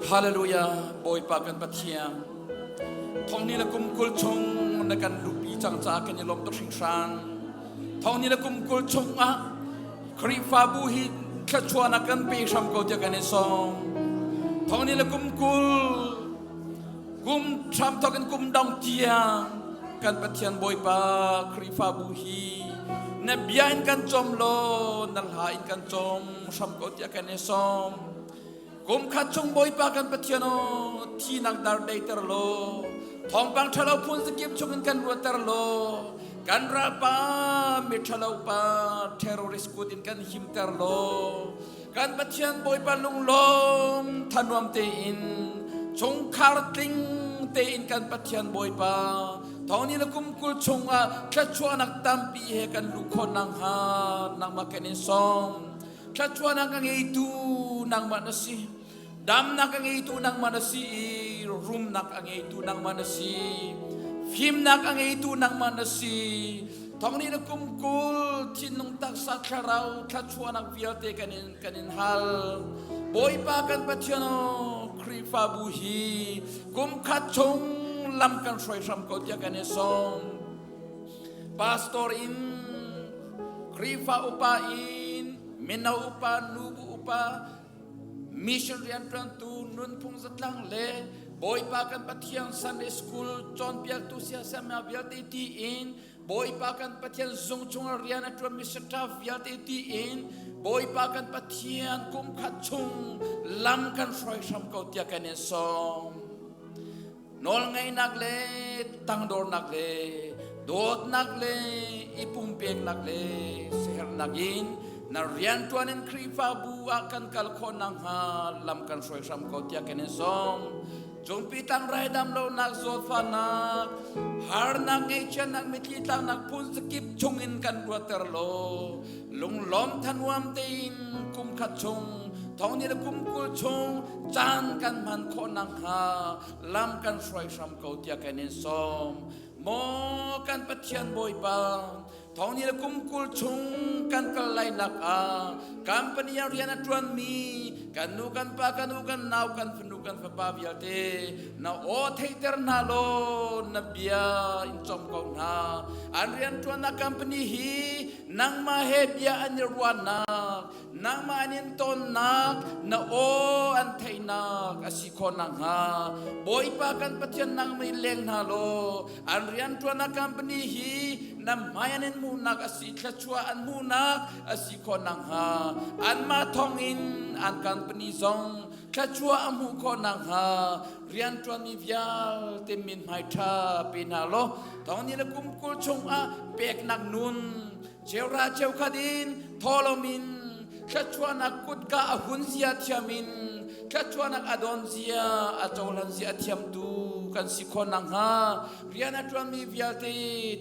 Speaker 4: Hallelujah Bawipa kan Pathian thong ni le kum 20 chung na kan luhpi cang caah kan i lawm tuk hringhran. Thong ni le kum 20 chung ah Khrihfabu hi thluachuahnak kan pe hram ko tiah kan i sawm. Thong ni le kum 20 kum hram thawk in kum dong tiang kan Pathian Bawipa Khrihfabu hi na bia in kan cawm law na hla in kan cawm hram ko tiah kan i sawm. Kum khat chung Bawipa kan Pathian aw thinak dar deiter law thawngpang ṭhalo phun zakip chungin kan ruatter law kan ralpa miṭhalo pa terrorist kut in kan himter law kan Pathian Bawipa lunglawm thanuam tein chungkhar tling tein kan Pathian Bawipa thawngni le kum 20 chungah thluachuahnak tampi he kan luh khawh nakhnga nangmah kan in sawm. Thluachuahnak a ngeitu nangmah na si. Damnak a ngeitu nangmah na si i rumnak a ngeitu nangmah na si. Fimnak a ngeitu nangmah na si. Thong ni na kum 20 thinlung taksa thlarau thluachuahnak vialte kan in kan in hal. Bawipa kan Pathian aw Khrihfabu hi kum khat chung lam kan hruai hram ko tiah kan i sawm. Pastor in Khrihfa upa in mino upa nubu upa mission rianṭuantu nunphung zatlang le Bawipa kan Pathian Sunday School cawnpiaktu siasama vialte tiin Bawipa kan Pathian zung chung rian a ṭuanmi staff vialte tiin Bawipa kan Pathian kum khat chung lam kan hruai hram ko tiah kan in sawm. Nawlngeihnak le tangdornak le dawtnak le i pumpeknak le siaherhnak in na rianṭuan in Khrihfabu ah kan kal khawh nakhnga lam kan hruai hram ko tiah kan in sawm. Cungpi tlangrai dam lonak zawtfahnak harnak ngeihchiatnak mitthli tlaknak phun zakip chungin kan ruatter law lunglawm thanuam tein kum khat chung thong ni le kum 20 chung caan kan hman khawh nakhnga lam kan hruai hram ko tiah kan in sawm. Maw kan Pathian Bawipa, thong ni le kum 20 chung kan kal lainak ah company ah rian a ṭuanmi kan nu kan pa kan u kan nau kan fanu kan fapa vialte na aw theihter hna law na bia in cawm ko hna. An rianṭuannak company hi nangmah he bia an i ruahnak nangmah an in tonnak na aw an theihnak a si khawh nakhnga Bawipa kan Pathian nangmah in leng hna law an rianṭuannak company hi na hmai an in hmuhnak a si thluachuah an hmuhnak a si khawh nakhnga anmah thawngin an company zong thluachuah a hmuh khawh nakhnga rianṭuanmi vialte min hmai ṭha pe hna law thong ni le kum 20 chungah peknak nun Cheura cheukhat in thawlawm in thluachuahnak kutka a hun zia thiam in thluachuahnak a don zia a cohlan zia a thiamtu kan si khawh nakhnga rian a ṭuanmi vialte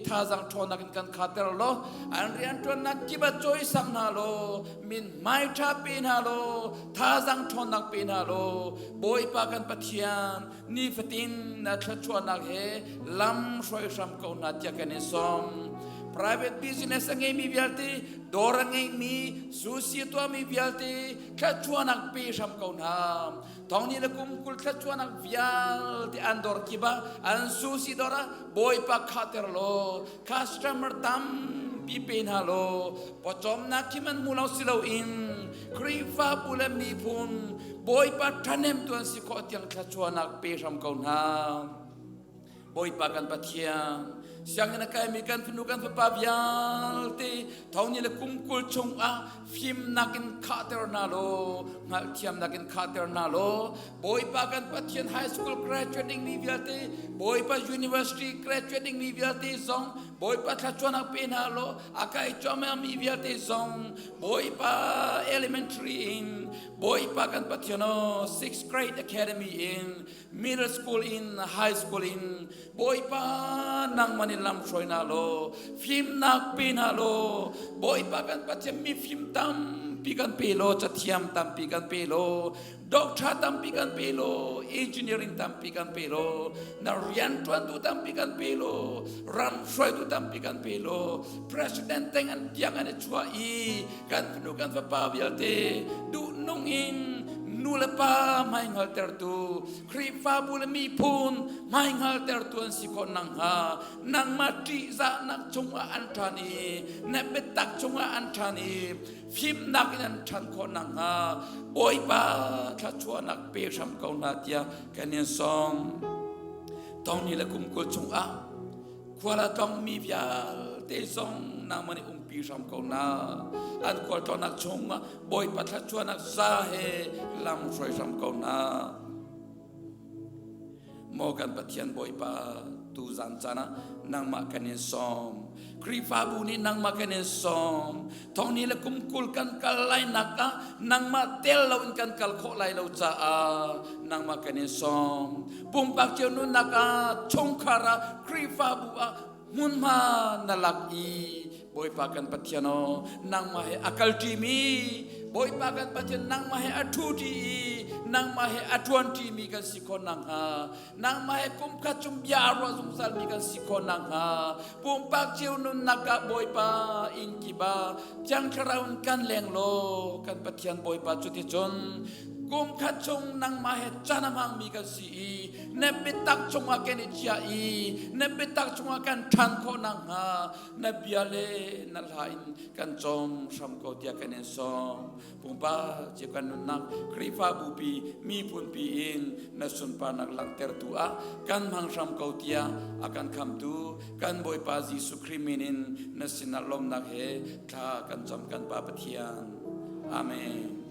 Speaker 4: thazaang ṭhawnnak in kan khater law an rianṭuannak kip ah cawisak hna law min hmai ṭha pe hna law thazaang ṭhawnnak pe hna law Bawipa kan Pathian nifatin na thluachuahnak he lam hruai hram ko hna tiah kan in sawm. Private business a ngeimi vialte, dawr a ngeimi, sushi a tuahmi vialte thluachuahnak pe hram ko hna. Thong ni le kum 20 thluachuahnak vialte an dawr kip ah an sushi dawr ah Bawipa khahter law customer tampi pe hna law pawcawmnak khi man hmu lo si loin Khrihfabu le miphun Bawipa ṭhahnem tu an si khawh tiang thluachuahnak pe hram ko hna. Bawipa kan Pathian, sianginn a kaimi kan fanu kan fapa vialte thong ni le kum 20 chungah fimnak in khahter hna law hngalhthiamnak in khahter hna law Bawipa kan Pathian high school graduate dingmi vialte Bawipa university graduate dingmi vialte zong Bawipa thluachuahnak pe hna law a kai cuahmah vialte zong Bawipa elementary in Bawipa kan Pathian aw sixth grade academy in middle school in high school in Bawipa nangman in lam hruai hna law fimnak pe hna law Bawipa kan Pathian mi fim tampi kan pe law cathiam tampi kan pe law doctor tampi kan pe law engineering tampi kan pe law na rianṭuantu tampi kan pe law ram hruaitu tampi kan pe law president teng an tiang an i chuah i kan fanu kan fapa vialte duhnung in Nu le pa hmaihngaltertu, Khrihfabu le miphun hmaihngaltertu an si khawh nakhnga nangmah ṭihzahnak chungah an ṭhan i na biatak chungah an ṭhan i fimnak in an ṭhan khawh nakhnga Bawipa thluachuahnak pe hram ko hna tiah kan in sawm. Tawngni le kum 20 chungah khual a tlongmi vialte zong nangmah nih umpi hram ko hna. An khualtlawnnak chungah Bawipa thluachuahnak za he lam hruai hram ko hna. Maw kan Pathian Bawipa tu zan caan ah nangmah kan in sawm. Khrihfabu nih nangmah kan in sawm. Thongni le kum 20 kan kal lai nak ah nangmah tel lo in kan kal khawh lai lo caah nangmah kan in sawm. Pumpak cio nunnak ah chungkhar ah Khrihfabu ah hmunhma na lak i Bawipa kan Pathian aw nangmah he a kal ṭimi Bawipa kan Pathian nangmah he a ṭhu ṭi i nangmah he a ṭuan ṭimi kan si khawh nakhnga nangmah he kum khat chung bia a ruah zungzalmi kan si khawh nakhnga pumpak cio nunnak ah Bawipa inn kip ah Thiang Thlarau in kan leng law kan Pathian Bawipa cuticun kum khat chung nangmah he caan a hmangmi kan si i na biatak chungah kan i chiah i na biatak chungah kan ṭhan khawh nakhnga na bia le na hla in kan cawm hram ko tiah kan in sawm. Pumpak cio kan nunnak Khrihfabu pi miphun pi in na sunparnak langhtertu ah kan hmang hram ko tiah a kan khamtu kan Bawipa Jesuh Khrih min in na sinah lawmnak he thla kan cam kan Pa Pathian. Amen.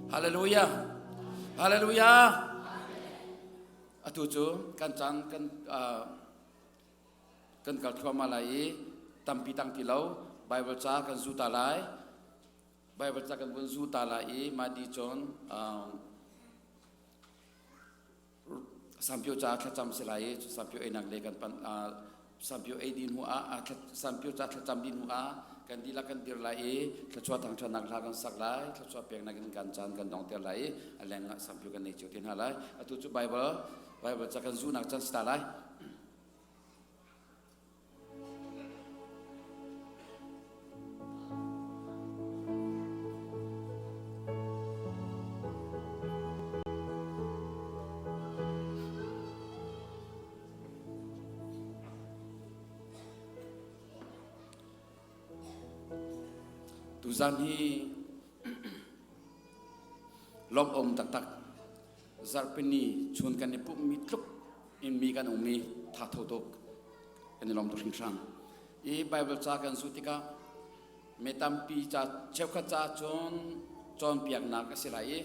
Speaker 4: Hallelujah. Hallelujah. Atu cu kan caan kan kan kal thluahmah lai i tampi tang ti lo Bible ca kan zu ta lai. Bible ca kan vun zu ta lai i mah di cun Sampio ca thlacam si lai i Sampio einak le kan pan Sampio ei dih hnu ah Sampio ca thlacam dih hnu ah kan dihlak kan dir lai i thluachuah thangṭhatnak hla kan sak lai thluachuah peknak in kan caan kan dongter lai i a leng ah Sampio kan nei cio te hna lai. Atu cu Bible Bible ca kan zuhnak can si ta lai. Tuzan hi lawmh um taktak zarhpini chun kan i pumhmi tluk in mi kan um i tha tho tuk kan i lawm tuk hringhran. I Bible ca kan zuh tikah mi tampi ca cheukhat ca cun cawnpiaknak a si lai i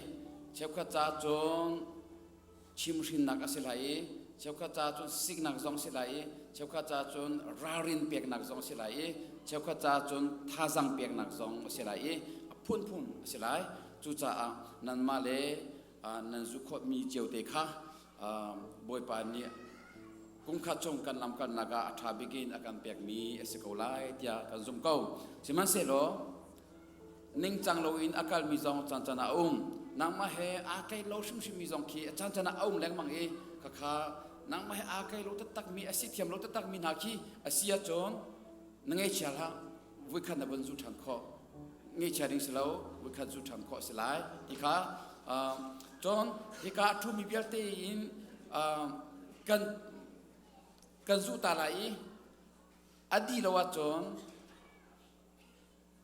Speaker 4: cheukhat ca cun chimhrinnak a si lai i cheukhat ca cun siknak zong si lai i cheukhat ca cun ralrin peknak zong a si lai i cheukhat ca cun thazang peknak zong a si lai i a phunphun a si lai. Cucaah nanmah le nan zu khawhmi cio te kha Bawipa nih kumkhat chung kan lamkalnak ah a ṭha bik in a kan pekmi a si ko lai tiah kan zumh ko. Sihmanhsehlaw ningcang loin a kalmi zong caan ah a um. Nangmah he aa tlai lo hrimhrimmi zong khi a caan ah a um lengmang i khakha nangmah he aa tlai lo taktakmi a si thiam lo taktakmi hna khi a si ahcun na ngaihchia hlah voikhat na vun zu ṭhan khawh ngaihchia ding si lo voikhat zu ṭhan khawh a si lai ti kha cun hika a ṭhumi vialte in kan kan zuh ta lai i a dih lo ahcun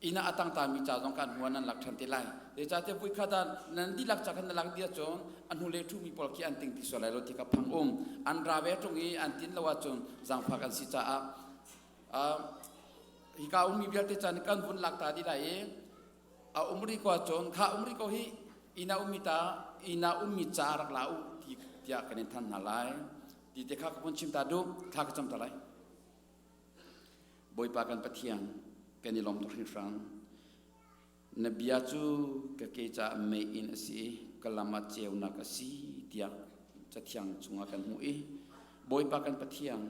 Speaker 4: inn ah a tangtami ca zong kan hmuan nan lak ṭhan te lai zeicahtiah voikhat ah nan dihlak ca khan na lak dih ahcun a hnu le ṭhumi pawl khi an ting ti sual lai lo ti kha phang um an ra ve ṭung i an tin lo ahcun zaangfak an si caah hika ummi vialte caan kan vun lak ta dih lai i a um rih ko ahcun kha um rih ko hi inn ah ummi ta inn ah ummi ca rak la u ti tiah kan in than hna lai ti te kha ka vun chim ta duh thla ka cam ta lai Bawipa kan Pathian kan i lawm tuk hringhran na bia cu ka ke caah meiinn a si i ka lam ah ceunak a si tiah cathiang chungah kan hmuh i Bawipa kan Pathian.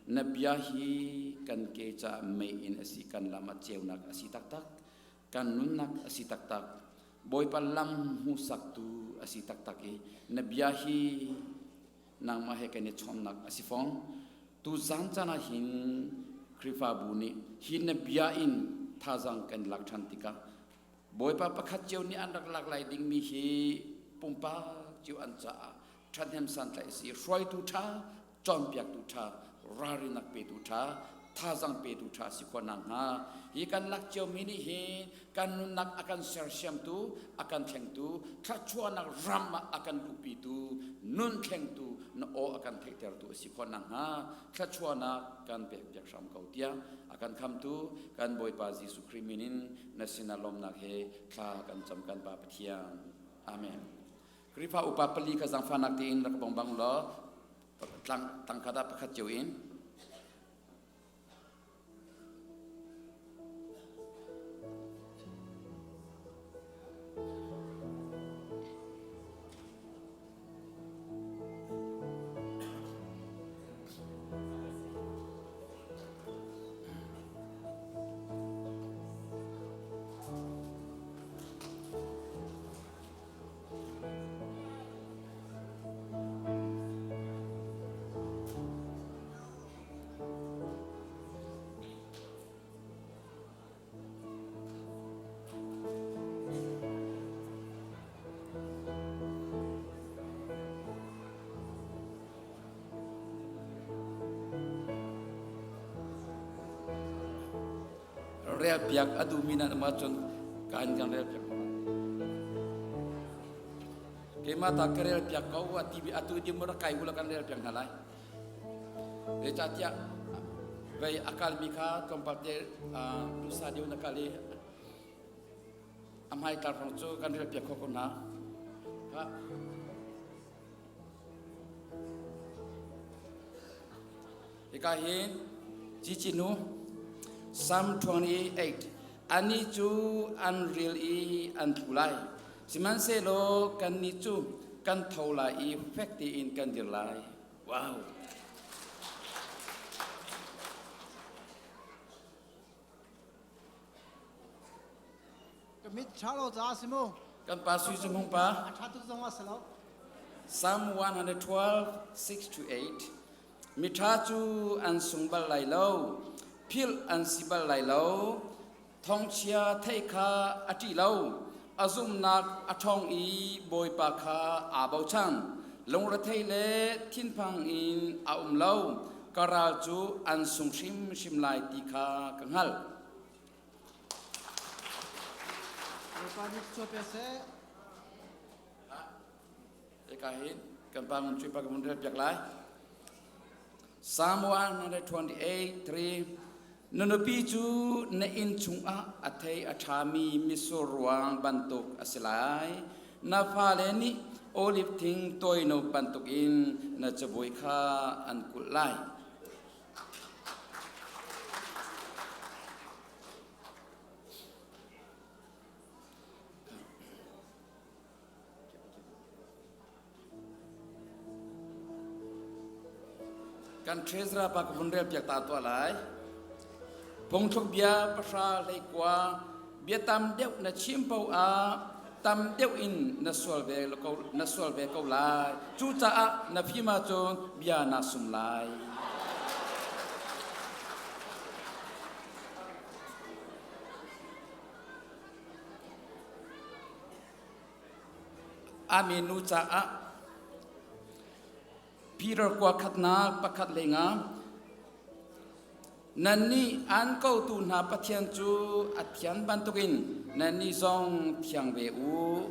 Speaker 4: Na bia hi kan ke caah meiinn a si, kan lam ah ceunak a si taktak, kan nunnak a si taktak. Bawipa lam hmuhsaktu a si taktak i na bia hi nangmah he kan i chawnhnak a si fawn. Tu zan caan ah hin Khrihfabu nih hi na bia in thazaang kan lak ṭhan tikah Bawipa pakhat cio nih an rak lak lai dingmi hi pumpak cio an caah ṭhahnem santlaih a si. Hruaitu ṭha, cawnpiaktu ṭha, ralrinnak petu ṭha, thazaang petu ṭha si khawh nakhnga hi kan lak ciomi nih hin kan nunnak a kan sersiamtu, a kan thlengtu, thluachuahnak ram ah a kan luhpitu, nun thlengtu, na aw a kan theihtertu a si khawh nakhnga thluachuahnak kan pekpiak hram ko tiah a kan khamtu kan Bawipa Jesuh Khrih min in na sinah lawmnak he thla kan cam kan Pa Pathian. Amen. Khrihfa upa pali kha zaangfahnak tein rak bong bang law tlang tangkhat ah pakhat cio in Relpiak a duhmi nan um ahcun kaan kan relpiak ko. Keimah ta ka relpiak ko a ti atu di mura kai ula kan relpiak hna lai. Zeicahtiah vei a kalmi kha tlawmpal te dusa deuh na kal i a hmaikar hrawng cu kan relpiak kho ko hna. Hika hin Cici nu Psalm 28 Ani cu an ril i an tlu lai sihmanhsehlaw kannih cu kan tho lai i fek tein kan dir lai. Wow.
Speaker 10: Ka mit ṭha lo caah si mu.
Speaker 4: Kan pa sui cu hmung pa.
Speaker 10: A ṭha tuk zong a si lo.
Speaker 4: Psalm 112, 6 to 8. Miṭha cu an sung bal lai lo, philh an si bal lai lo. Thawngchia theih kha a ṭih lo, a zumhnak a ṭhawng i Bawipa kha aa bochan. Lungrethei le thinphang in a um lo, ka ral cu an sung hrimhrim lai ti kha ka hngalh.
Speaker 10: Bawipa nih cu pe seh.
Speaker 4: Eka hin kan pa ngun cui pa ka mun rel piak lai. Psalm 128 3 Na nupi cu na inn chungah a thei a ṭhami mitsur ruang bantuk a si lai. Na fale nih oliv thing tawino bantukin na cabuai kha an kulh lai. Kan treasurer pa ka vun rel piak ta tuah lai. Phungthluk bia pahra hlei kua bia tam deuh na chim po ah tam deuh in na sual ve ko na sual ve ko lai. Cucaah na fim ahcun bia naa sum lai. Ami nu caah Peter kua khatnak pakhat lenga nannih an kotu hna Pathian cu a thian bantukin nannih zong thiang ve u.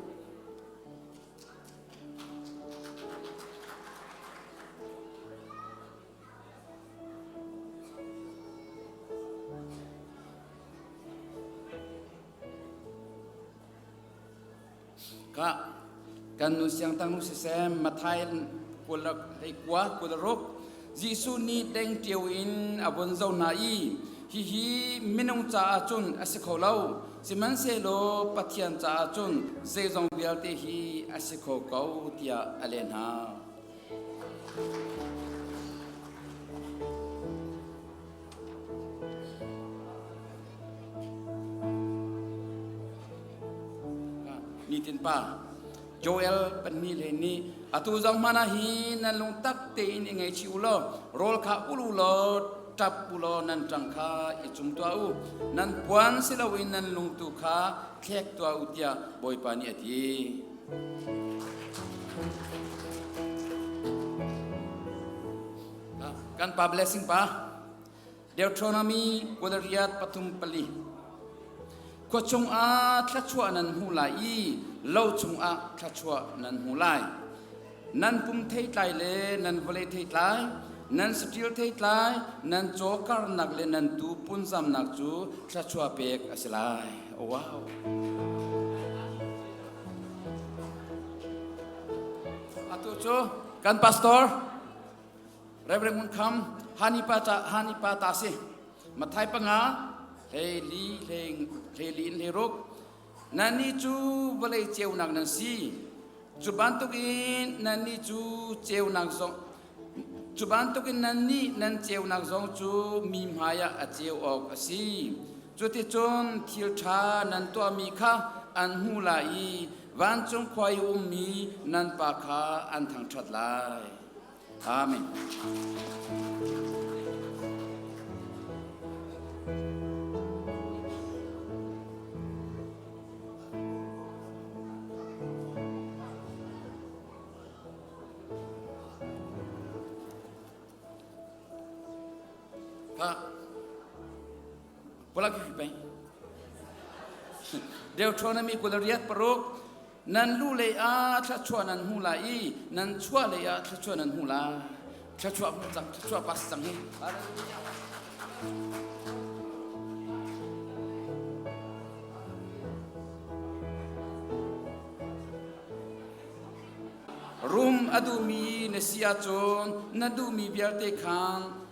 Speaker 4: Ka kan nu siangtang nu siseh Mathai kulak hlei kua kularuk Jesuh nih dengteo in a vun zoh hna i hihi minung caah cun a si kho lo sihmanhsehlaw Pathian caah cun zeizong vialte hi a si kho ko tiah a leh hna. Nitin pa. Joel panni le nih atu zong hmana hi nan lungtak tein i ngaichih u law rawl kha ul u law ṭap u law nan ṭang kha i cum tuah u nan puan si loin nan lungtu kha thlek tuah u tiah Bawipa nih a ti. Kan pa blessing pa Deuteronomy 28 34 Khua chungah thluachuah nan hmu lai i lo chungah thluachuah nan hmu lai. Nan pum theitlai le nan vawlei theitlai, nan saṭil theitlai, nan caw karnak le nan tuu punzamnak cu thluachuah pek a si lai. Oh, wow. Atu cu kan pastor Reverend Ngun Kham Hani pa ca Hani pa ta si Mathai panga hlei li hlei hlei li in hlei ruk nannih cu vawlei ceunak nan si cu bantukin nannih cu ceunak zong cu bantukin nannih nan ceunak zong cu mi hmaiah a ceu awk a si cuticun thil ṭha nan tuahmi kha an hmu lai i vancung khua i ummi nan pa kha an thangṭhat lai Amen. Kha Pula ki peng. Deuteronomy 26 Nan lu lei ah thluachuah nan hmu lai i nan chuah lei ah thluachuah nan hmu lai. Thluachuah hmu cang, thluachuah pas cang hi. Rum a duhmi na si ahcun na duhmi vialte khan.